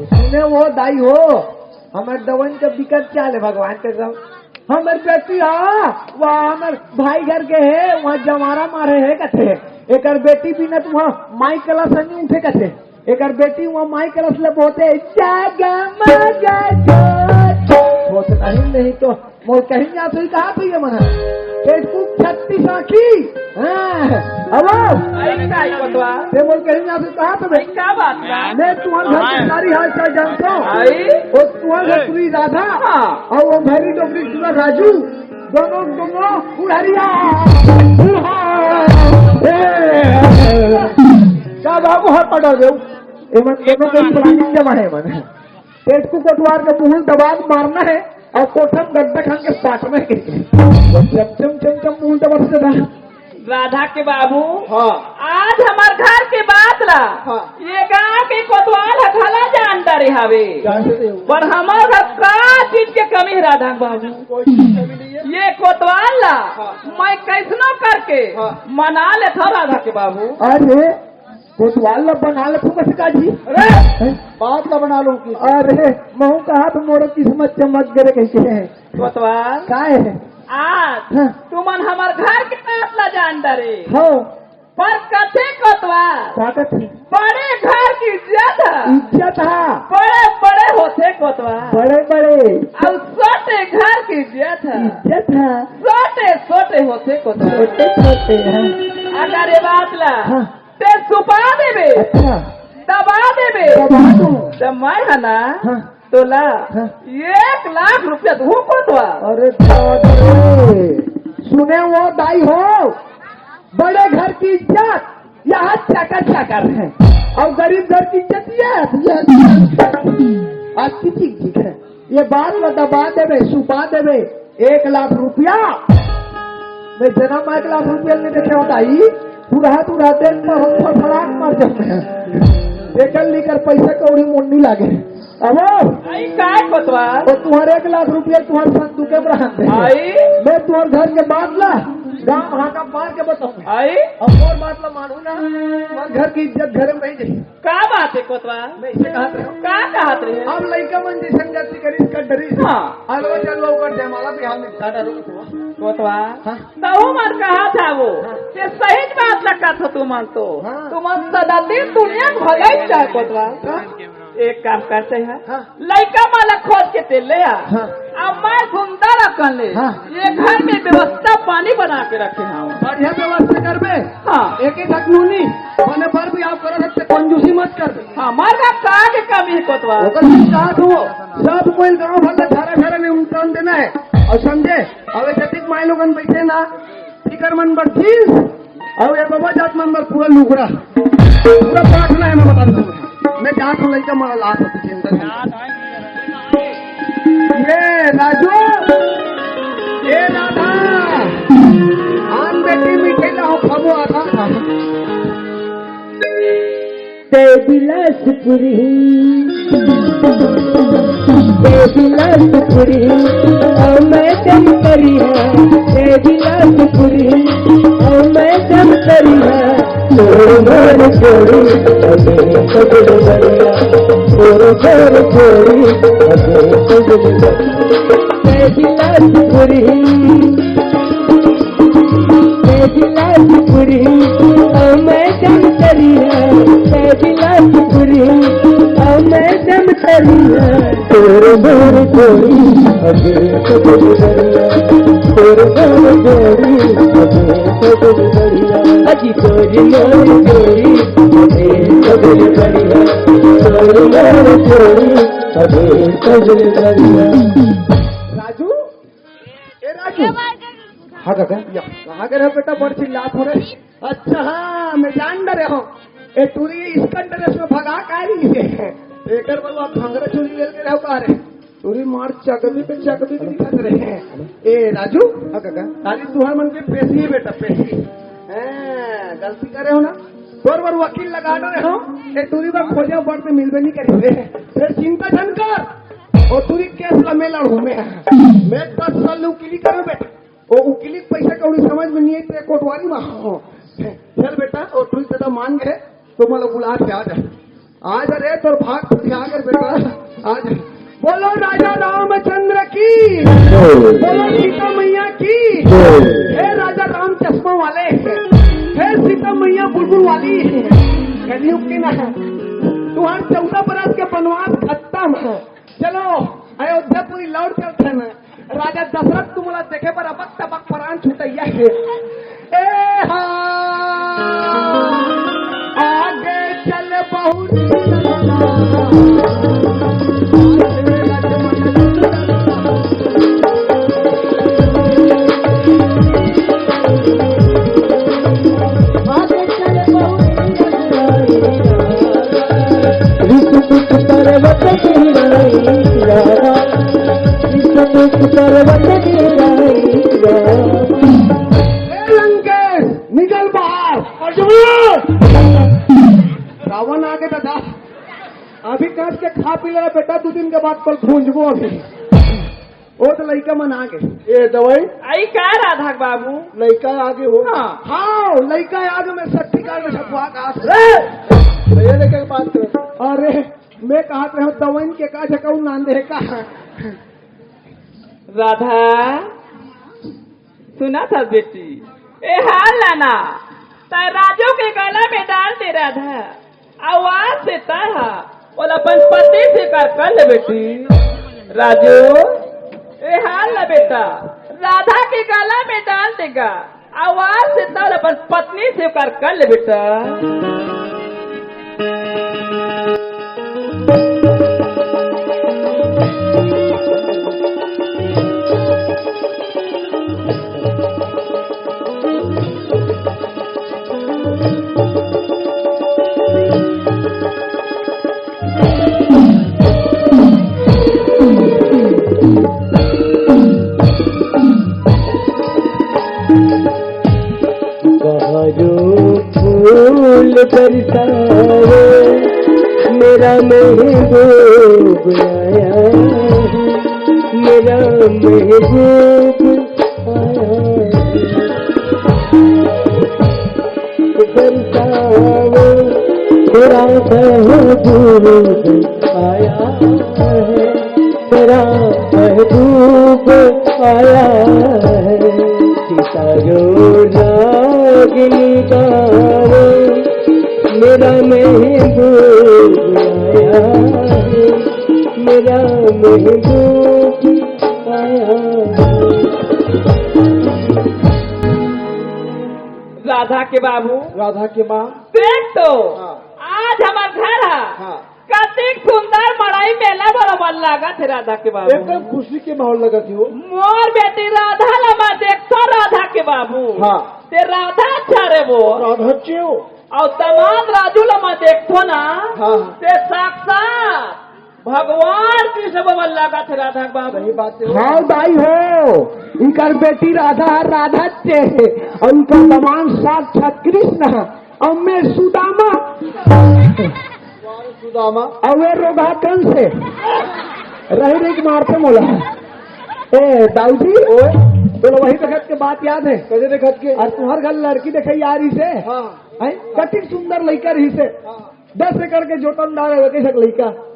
सुने वो दाई हो, हमर दवन के बिकट चाल है भगवान के सब। हमर बेटी हा, वहाँ हमर भाई घर के है, वहाँ जवारा मारे है कथे। एकर बेटी बिना तो वहाँ माई कला से नहीं उठे कथे। एकर बेटी वहाँ माई कलश ले बोलते, "जागा मागा जोत।" बोलते, "नहीं, नहीं तो मोर कहीं जात हुई, कहाँ पे ये मना?" Facebook छत्तीस आँखी। हाँ, हेलो। आई का आई बतवा? ते मोर कहीं जात हुई, कहाँ पे बे? आई का बात बा? मैं तुम्हारे घर के सारी हाल चाल जानता हूँ। आई? और तुम्हारे घर पूरी राधा। हाँ। और वो भैरी डोकरी पूरा राजू। दोनों, दोनों, उड़हरिया, उड़हा, ए, का बाबू हर पटक देऊ? एमन दोनों के planning जमा है एमन। पेट को कोटवार के मुंह दबा के मारना है और कोठम गड्ढा खान के पाट में गिर गए। चम, चम, चम, चम, मुंह दबा से रहा। राधा के बाबू, हाँ। आज हमार घर के बात ला, हाँ। ये गांव के कोतवाल ह घला जान डरे हवे। जान डरे हो। पर हमार घर का चीज के कमी है राधा के बाबू? कोई चीज कमी नहीं है। ये कोतवाल ला हाँ। मैं कैसनो करके हाँ। मना लेथव राधा के बाबू। अरे, कोतवाल ला बना लेथव कस का जी? अरे, हैं? बात ला बना लूं कि? अरे, महू कहा तो मोर किस्मत चमक गे रे कहिके। कोतवाल? काय है? आज हाँ। तुमन हमार घर के बात ला जान डरे। हो। पर कथे कोतवाल? का कथे? बड़े घर की इज्जत है। इज्जत है। बड़े बड़े होथे कोतवाल। बड़े बड़े। और छोटे घर की इज्जत है। इज्जत है। छोटे छोटे होथे कोतवाल। छोटे छोटे हैं। अगर ये बात ला हाँ। ते छुपा देबे। अच्छा। दबा देबे। दबा दूं। त मैं है ना हाँ। तोला हाँ। एक लाख रुपया दूं कोतवाल। अरे बाप रे। सुने वो दाई हो, बड़े घर की इज्जत यहाँ चाकर चाकर है और गरीब घर की इज्जत ये है, ये है। अच्छी चीज है। ये बात में दबा देबे, छुपा देबे, एक लाख रुपया। मैं जन्म में एक लाख रुपया नहीं देखे होता ही। तू रहा, तू रहा, देख पर हम फड़फड़ाट मर जाते हैं। एकल लेकर पैसा कौड़ी मुन्नी लागे। अब आई काय कोतवाल? वो तुम्हारे एक लाख रुपया तुम्हारे संदूक में रहा है। आई? मैं तुम्हारे घर के बात ला, गांव हाका पार के बताऊं। आई? अब और बात ला मानू ना, तुम्हारे घर की इज्जत घर में रह जाए। का बात है कोतवाल? मैं इसे कहत रहे हूँ। का कहत रहे? अब लइका मन जैसन गलती करिस कर डरिस। हाँ। अलवा जलवा ओकर जयमाला बिहाव निपटा डारो। कोतवाल? हाँ। तहु मन कहा था वो, हाँ। ये सही बात ला कहत हो तुमन तो। हाँ। तुमन सदा दिन दुनिया के भलाई चाहे कोतवाल। हाँ। एक काम करते हैं, हाँ। लइका मन ला खोज के ते ले आ। हाँ। अब मैं धुंधा रखन ले। हाँ। ये घर में व्यवस्था पानी बना के रखे हूँ। बढ़िया व्यवस्था करबे। हाँ। एक ही झकनूनी, मने पर भी आप करो सकते, कंजूसी मत करबे। हाँ, मर का का के कमी है कोतवाल? ओकर कुछ कहा तू, सब कोई गांव भर में धारा धारा में उमटन देना है। और समझे, अब जतिक माई लोगन बैठे ना, फिकर मन बर जींस, और ये बाबा जात मन बर पूरा लुगरा, पूरा पाटना है, मैं बता दूं। मैं जात हूँ, लइका मन ला लात होती चिंता नहीं। ये राजू, ये राधा, आन बेटी मिठाई लाओ, खाबो आधा खा। ते बिलासपुरी, ते बिलासपुरी, और मैं दम करिया। ते बिलासपुरी, और मैं दम करिया। तोर मोर जोड़ी, अबे कबल बढ़िया। तोर मोर जोड़ी, अबे कबल बढ़िया। ते बिलासपुरी, ते बिलासपुरी, ओ मैं दम करिया। ते बिलासपुरी, ओ मैं दम करिया। तोर मोर जोड़ी, अबे कबल बढ़िया। तोर मोर जोड़ी, अबे कबल बढ़िया। अजी तोर मोर जोड़ी, अबे कबल बढ़िया। तोर मोर जोड़ी, अबे कबल बढ़िया। राजू, ए राजू। हाँ काका। या, कहाँ गए रहो बेटा, बड़ चिल्लात हो रे? अच्छा, हाँ, मैं जान डरे हूँ। ए टूरी स्कंदर में भगा का रही है। एकर बलवा घंगरा चोली ले के रहो का रे? टूरी मार चकमी पे चकमी भी दिखत रहे हैं। ए राजू। हाँ काका। ताली तुहर मन के पेशी है बेटा, पेशी। हैं, गलती करे हो ना? तोर बर वकील लगा डरे हो। ए टूरी बर खोजे बड़ से मिलबे नहीं करी रे। फिर चिंता झन कर। और टूरी केस ला मैं लड़ूं मैं। मैं दस साल ले उकीली करूं बेटा। ओ उकीली के पैसा कौड़ी समझ में नहीं आई, ते कोटवारी में हो। चल बेटा, और टूरी दादा मान गए, तो मतलब बुला के आ जा। आ जा रे, तोर भाग फुटिया कर बेटा, आ जा। बोलो राजा रामचंद्र की, बोलो सीता मैया की। हे राजा राम चश्मा वाले, हे सीता मैया बुलबुल वाली, कलयुग की ना, तुम्हारे चौदह बरस के वनवास खत्म है। चलो, अयोध्यापुरी लौट चलते हैं। राजा दशरथ तुमला देखे बर अबक तबक परान छुटैया हे। ए हा, आगे चल बहुत विष्णु दुख पर्वत गिराई रावा, विष्णु दुख पर्वत गिराई रावा। ए लंकेश, निकल बाहर। रावण आगे दादा, अभी कस के खा पी ले बेटा, दू दिन के बाद कल भूंजबो अभी। ओ तो लइका मन आ गए। ए दवाई। आई का राधा के बाबू? लइका आ गए हो। हाँ। हाँ, लइका आ गए, मैं सट्ठी कार में छपवा का। ए! भैया लेके बात कर। अरे, मैं कहत रहे हूँ, दवाइन के का झकाऊ नांदे है का? राधा, सुना था बेटी, ए हाल लाना, तै राजू के गला में डाल दे राधा। आवाज से तय हा, बोला अपन पति से कर, कर ले बेटी। राजू, ए हाल ना बेटा, राधा के गला में डाल देगा। आवाज से तय अपन पत्नी से कर, कर ले बेटा। बहारो फूल बरसावे, मेरे मेरा महबूब आया है, मेरा महबूब आया है। बरसाओ, मेरा महबूब आया है, मेरा महबूब आया है। सितारों रागनी गाओ, मेरा महबूब आया है, मेरा महबूब आया है। राधा के बाबू, राधा के माँ। देख तो, हाँ। आज हमार घर हा। हाँ। कतिक सुंदर मड़ई मेला बरोबर लागत हे राधा के बाबू। एकदम खुशी के माहौल लगत हे वो। मोर बेटी राधा ला मैं देखथों राधा के बाबू। हाँ। ते राधा अच्छा रे वो। राधा अच्छे हो। अउ दमाद राजू ला मैं देखथों ना। हाँ। ते साक्षात भगवान कृष्ण बरोबर लागत हे राधा के बाबू। सही बात है। हाँ दाई हो, इकर बेटी राधा, राधा चे, अउ इकर दमाद साक्षात कृष्ण हे। अउ मैं सुदामा। सुदामा। अउ वे रोगहा कंस हे। रही रही के मारथे मोला। ए, दाऊ जी, ओए। तोला वही बखत के बात याद हे? कइसे देखत के? अउ तुम्हर घर लड़की देखे यार इसे। हाँ। हैं? कतिक सुंदर लइका रहिसे। हाँ। दस एकड़ के जोतनदार हे, वइसे लइका।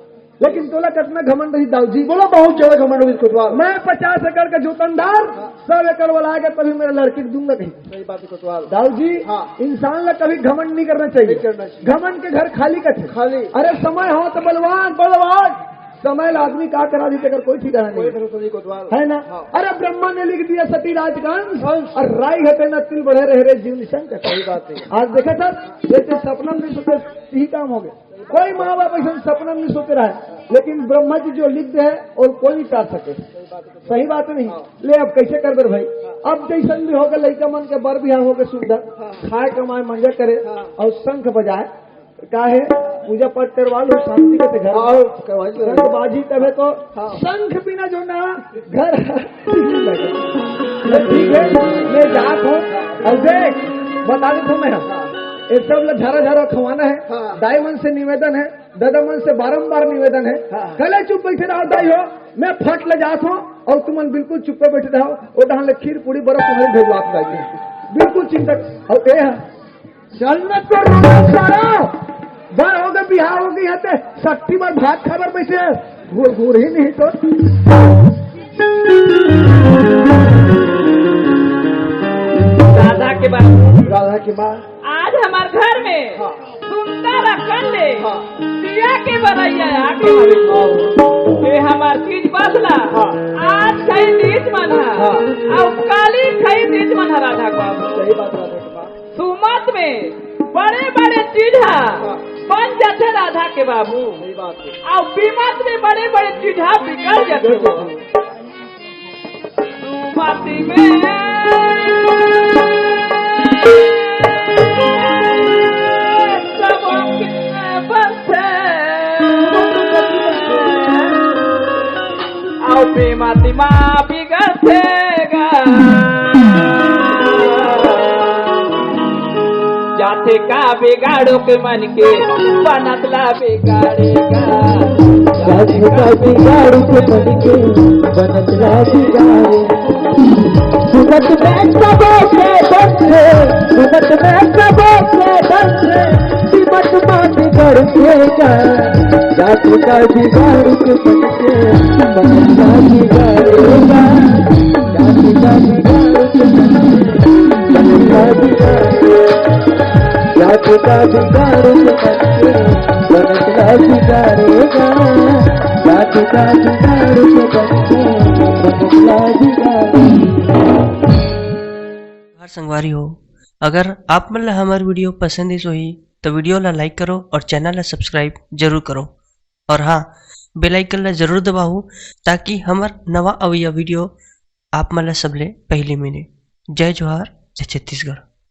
लेकिन तोला कतना घमंड रही दाऊ जी। बोला, बहुत ज्यादा घमंड रही कोतवाल। मैं पचास एकड़ का जोतनदार, हाँ। सौ एकड़ वाला आगे तभी मेरा लड़की को दूंगा कहीं। सही बात है कोतवाल। दाऊ जी, हाँ। इंसान ला कभी घमंड नहीं करना चाहिए। नहीं करना चाहिए। घमंड के घर खाली कथे। खाली। अरे समय हो तो बलवान, बलवान। समय ला आदमी का करा दी, तेकर कोई ठिकाना कोई नहीं। भरोसा नहीं कोतवाल। है ना? हाँ। अरे ब्रह्मा ने लिख दिया सती राज का अंश, अंश। अउ राई घटे ना तिल बढ़े रहे रे जीव निशंक। सही बात है। आज देखे सर, जैसे सपना में नहीं सोचे, यही काम हो गया। कोई माँ बाप ऐसा सपना में नहीं सोच रहा है, लेकिन ब्रह्मा जी जो लिख दे है और कोई नहीं टाल सके। सही बात नहीं। हाँ। ले अब कैसे करबे भाई? अब जैसन भी होगे, लइका मन के बर बिहाव होगे सुंदर, हाँ। खाए कमाए मजा करे हाँ। अउ शंख बजाए, काहे पूजा पाठ करवा लो शांति के घर। हाँ, करवा लो। शंख बाजी तबे तो हाँ। शंख बिना जो ना घर ठीक है, मैं जात हूँ। अउ देख, बता देत हूँ मैं, हाँ। ये सब ला झारा झारा खवाना है। हाँ। दाई मन से निवेदन है, दादा मन से बारंबार निवेदन है, हाँ। कले चुप बैठे रहो दाई हो, मैं फट ले जात हूँ अउ तुमन बिल्कुल चुप्पे बैठे रहो। ओ डहान ले खीर पूड़ी बर्फ तुम्हारी भेजवात दाई, बिल्कुल चिंता। अउ ए चल न तो रोना सारा, बर होगे, बिहाव होगे, यहाँ ते सट्टी बर भात खाबर बैठे हे, घूर घूर ही नहीं तो। राधा के बाबू। राधा के माँ। आज हमार घर में हाँ। सुंदर अकन ले हाँ। दिया के बरैया आके हवे। हाँ। ये हमार चीज बसला। हाँ। आज खाई तीज मन हा। हाँ। अउ काली खाई तीज मन हा राधा के बाबू। सही बात राधा के माँ। सुमत में बड़े-बड़े चीज हा हाँ। बन जाथे राधा के बाबू। सही बात है। अउ बिमत में बड़े-बड़े चीज हा बिगड़ जाथे। बिगड़ जाथे। सुमत में सब बसे। अउ बिमत में बिगड़थे गा। जाथे का बिगाड़ो के मन के बनत ला बिगाड़े गा। जाथे का बिगाड़ो के मन के बनत ला बिगाड़े। सुमत में सबो के बंधे, सुमत में सबो के बंधे, सुमत मा बिगड़थे गा। जाथे का बिगाड़ो के मन के बनत ला बिगाड़े गा। हर संगवारी हो, अगर आप मन ला हमर video पसंद आइस होही, तो video ला like करो और channel ला subscribe जरूर करो। और हाँ, bell icon ला जरूर दबाओ, ताकि हमर नवा अवइया video आप मन ला सबले पहली मिले। जय जोहार, जय छत्तीसगढ़।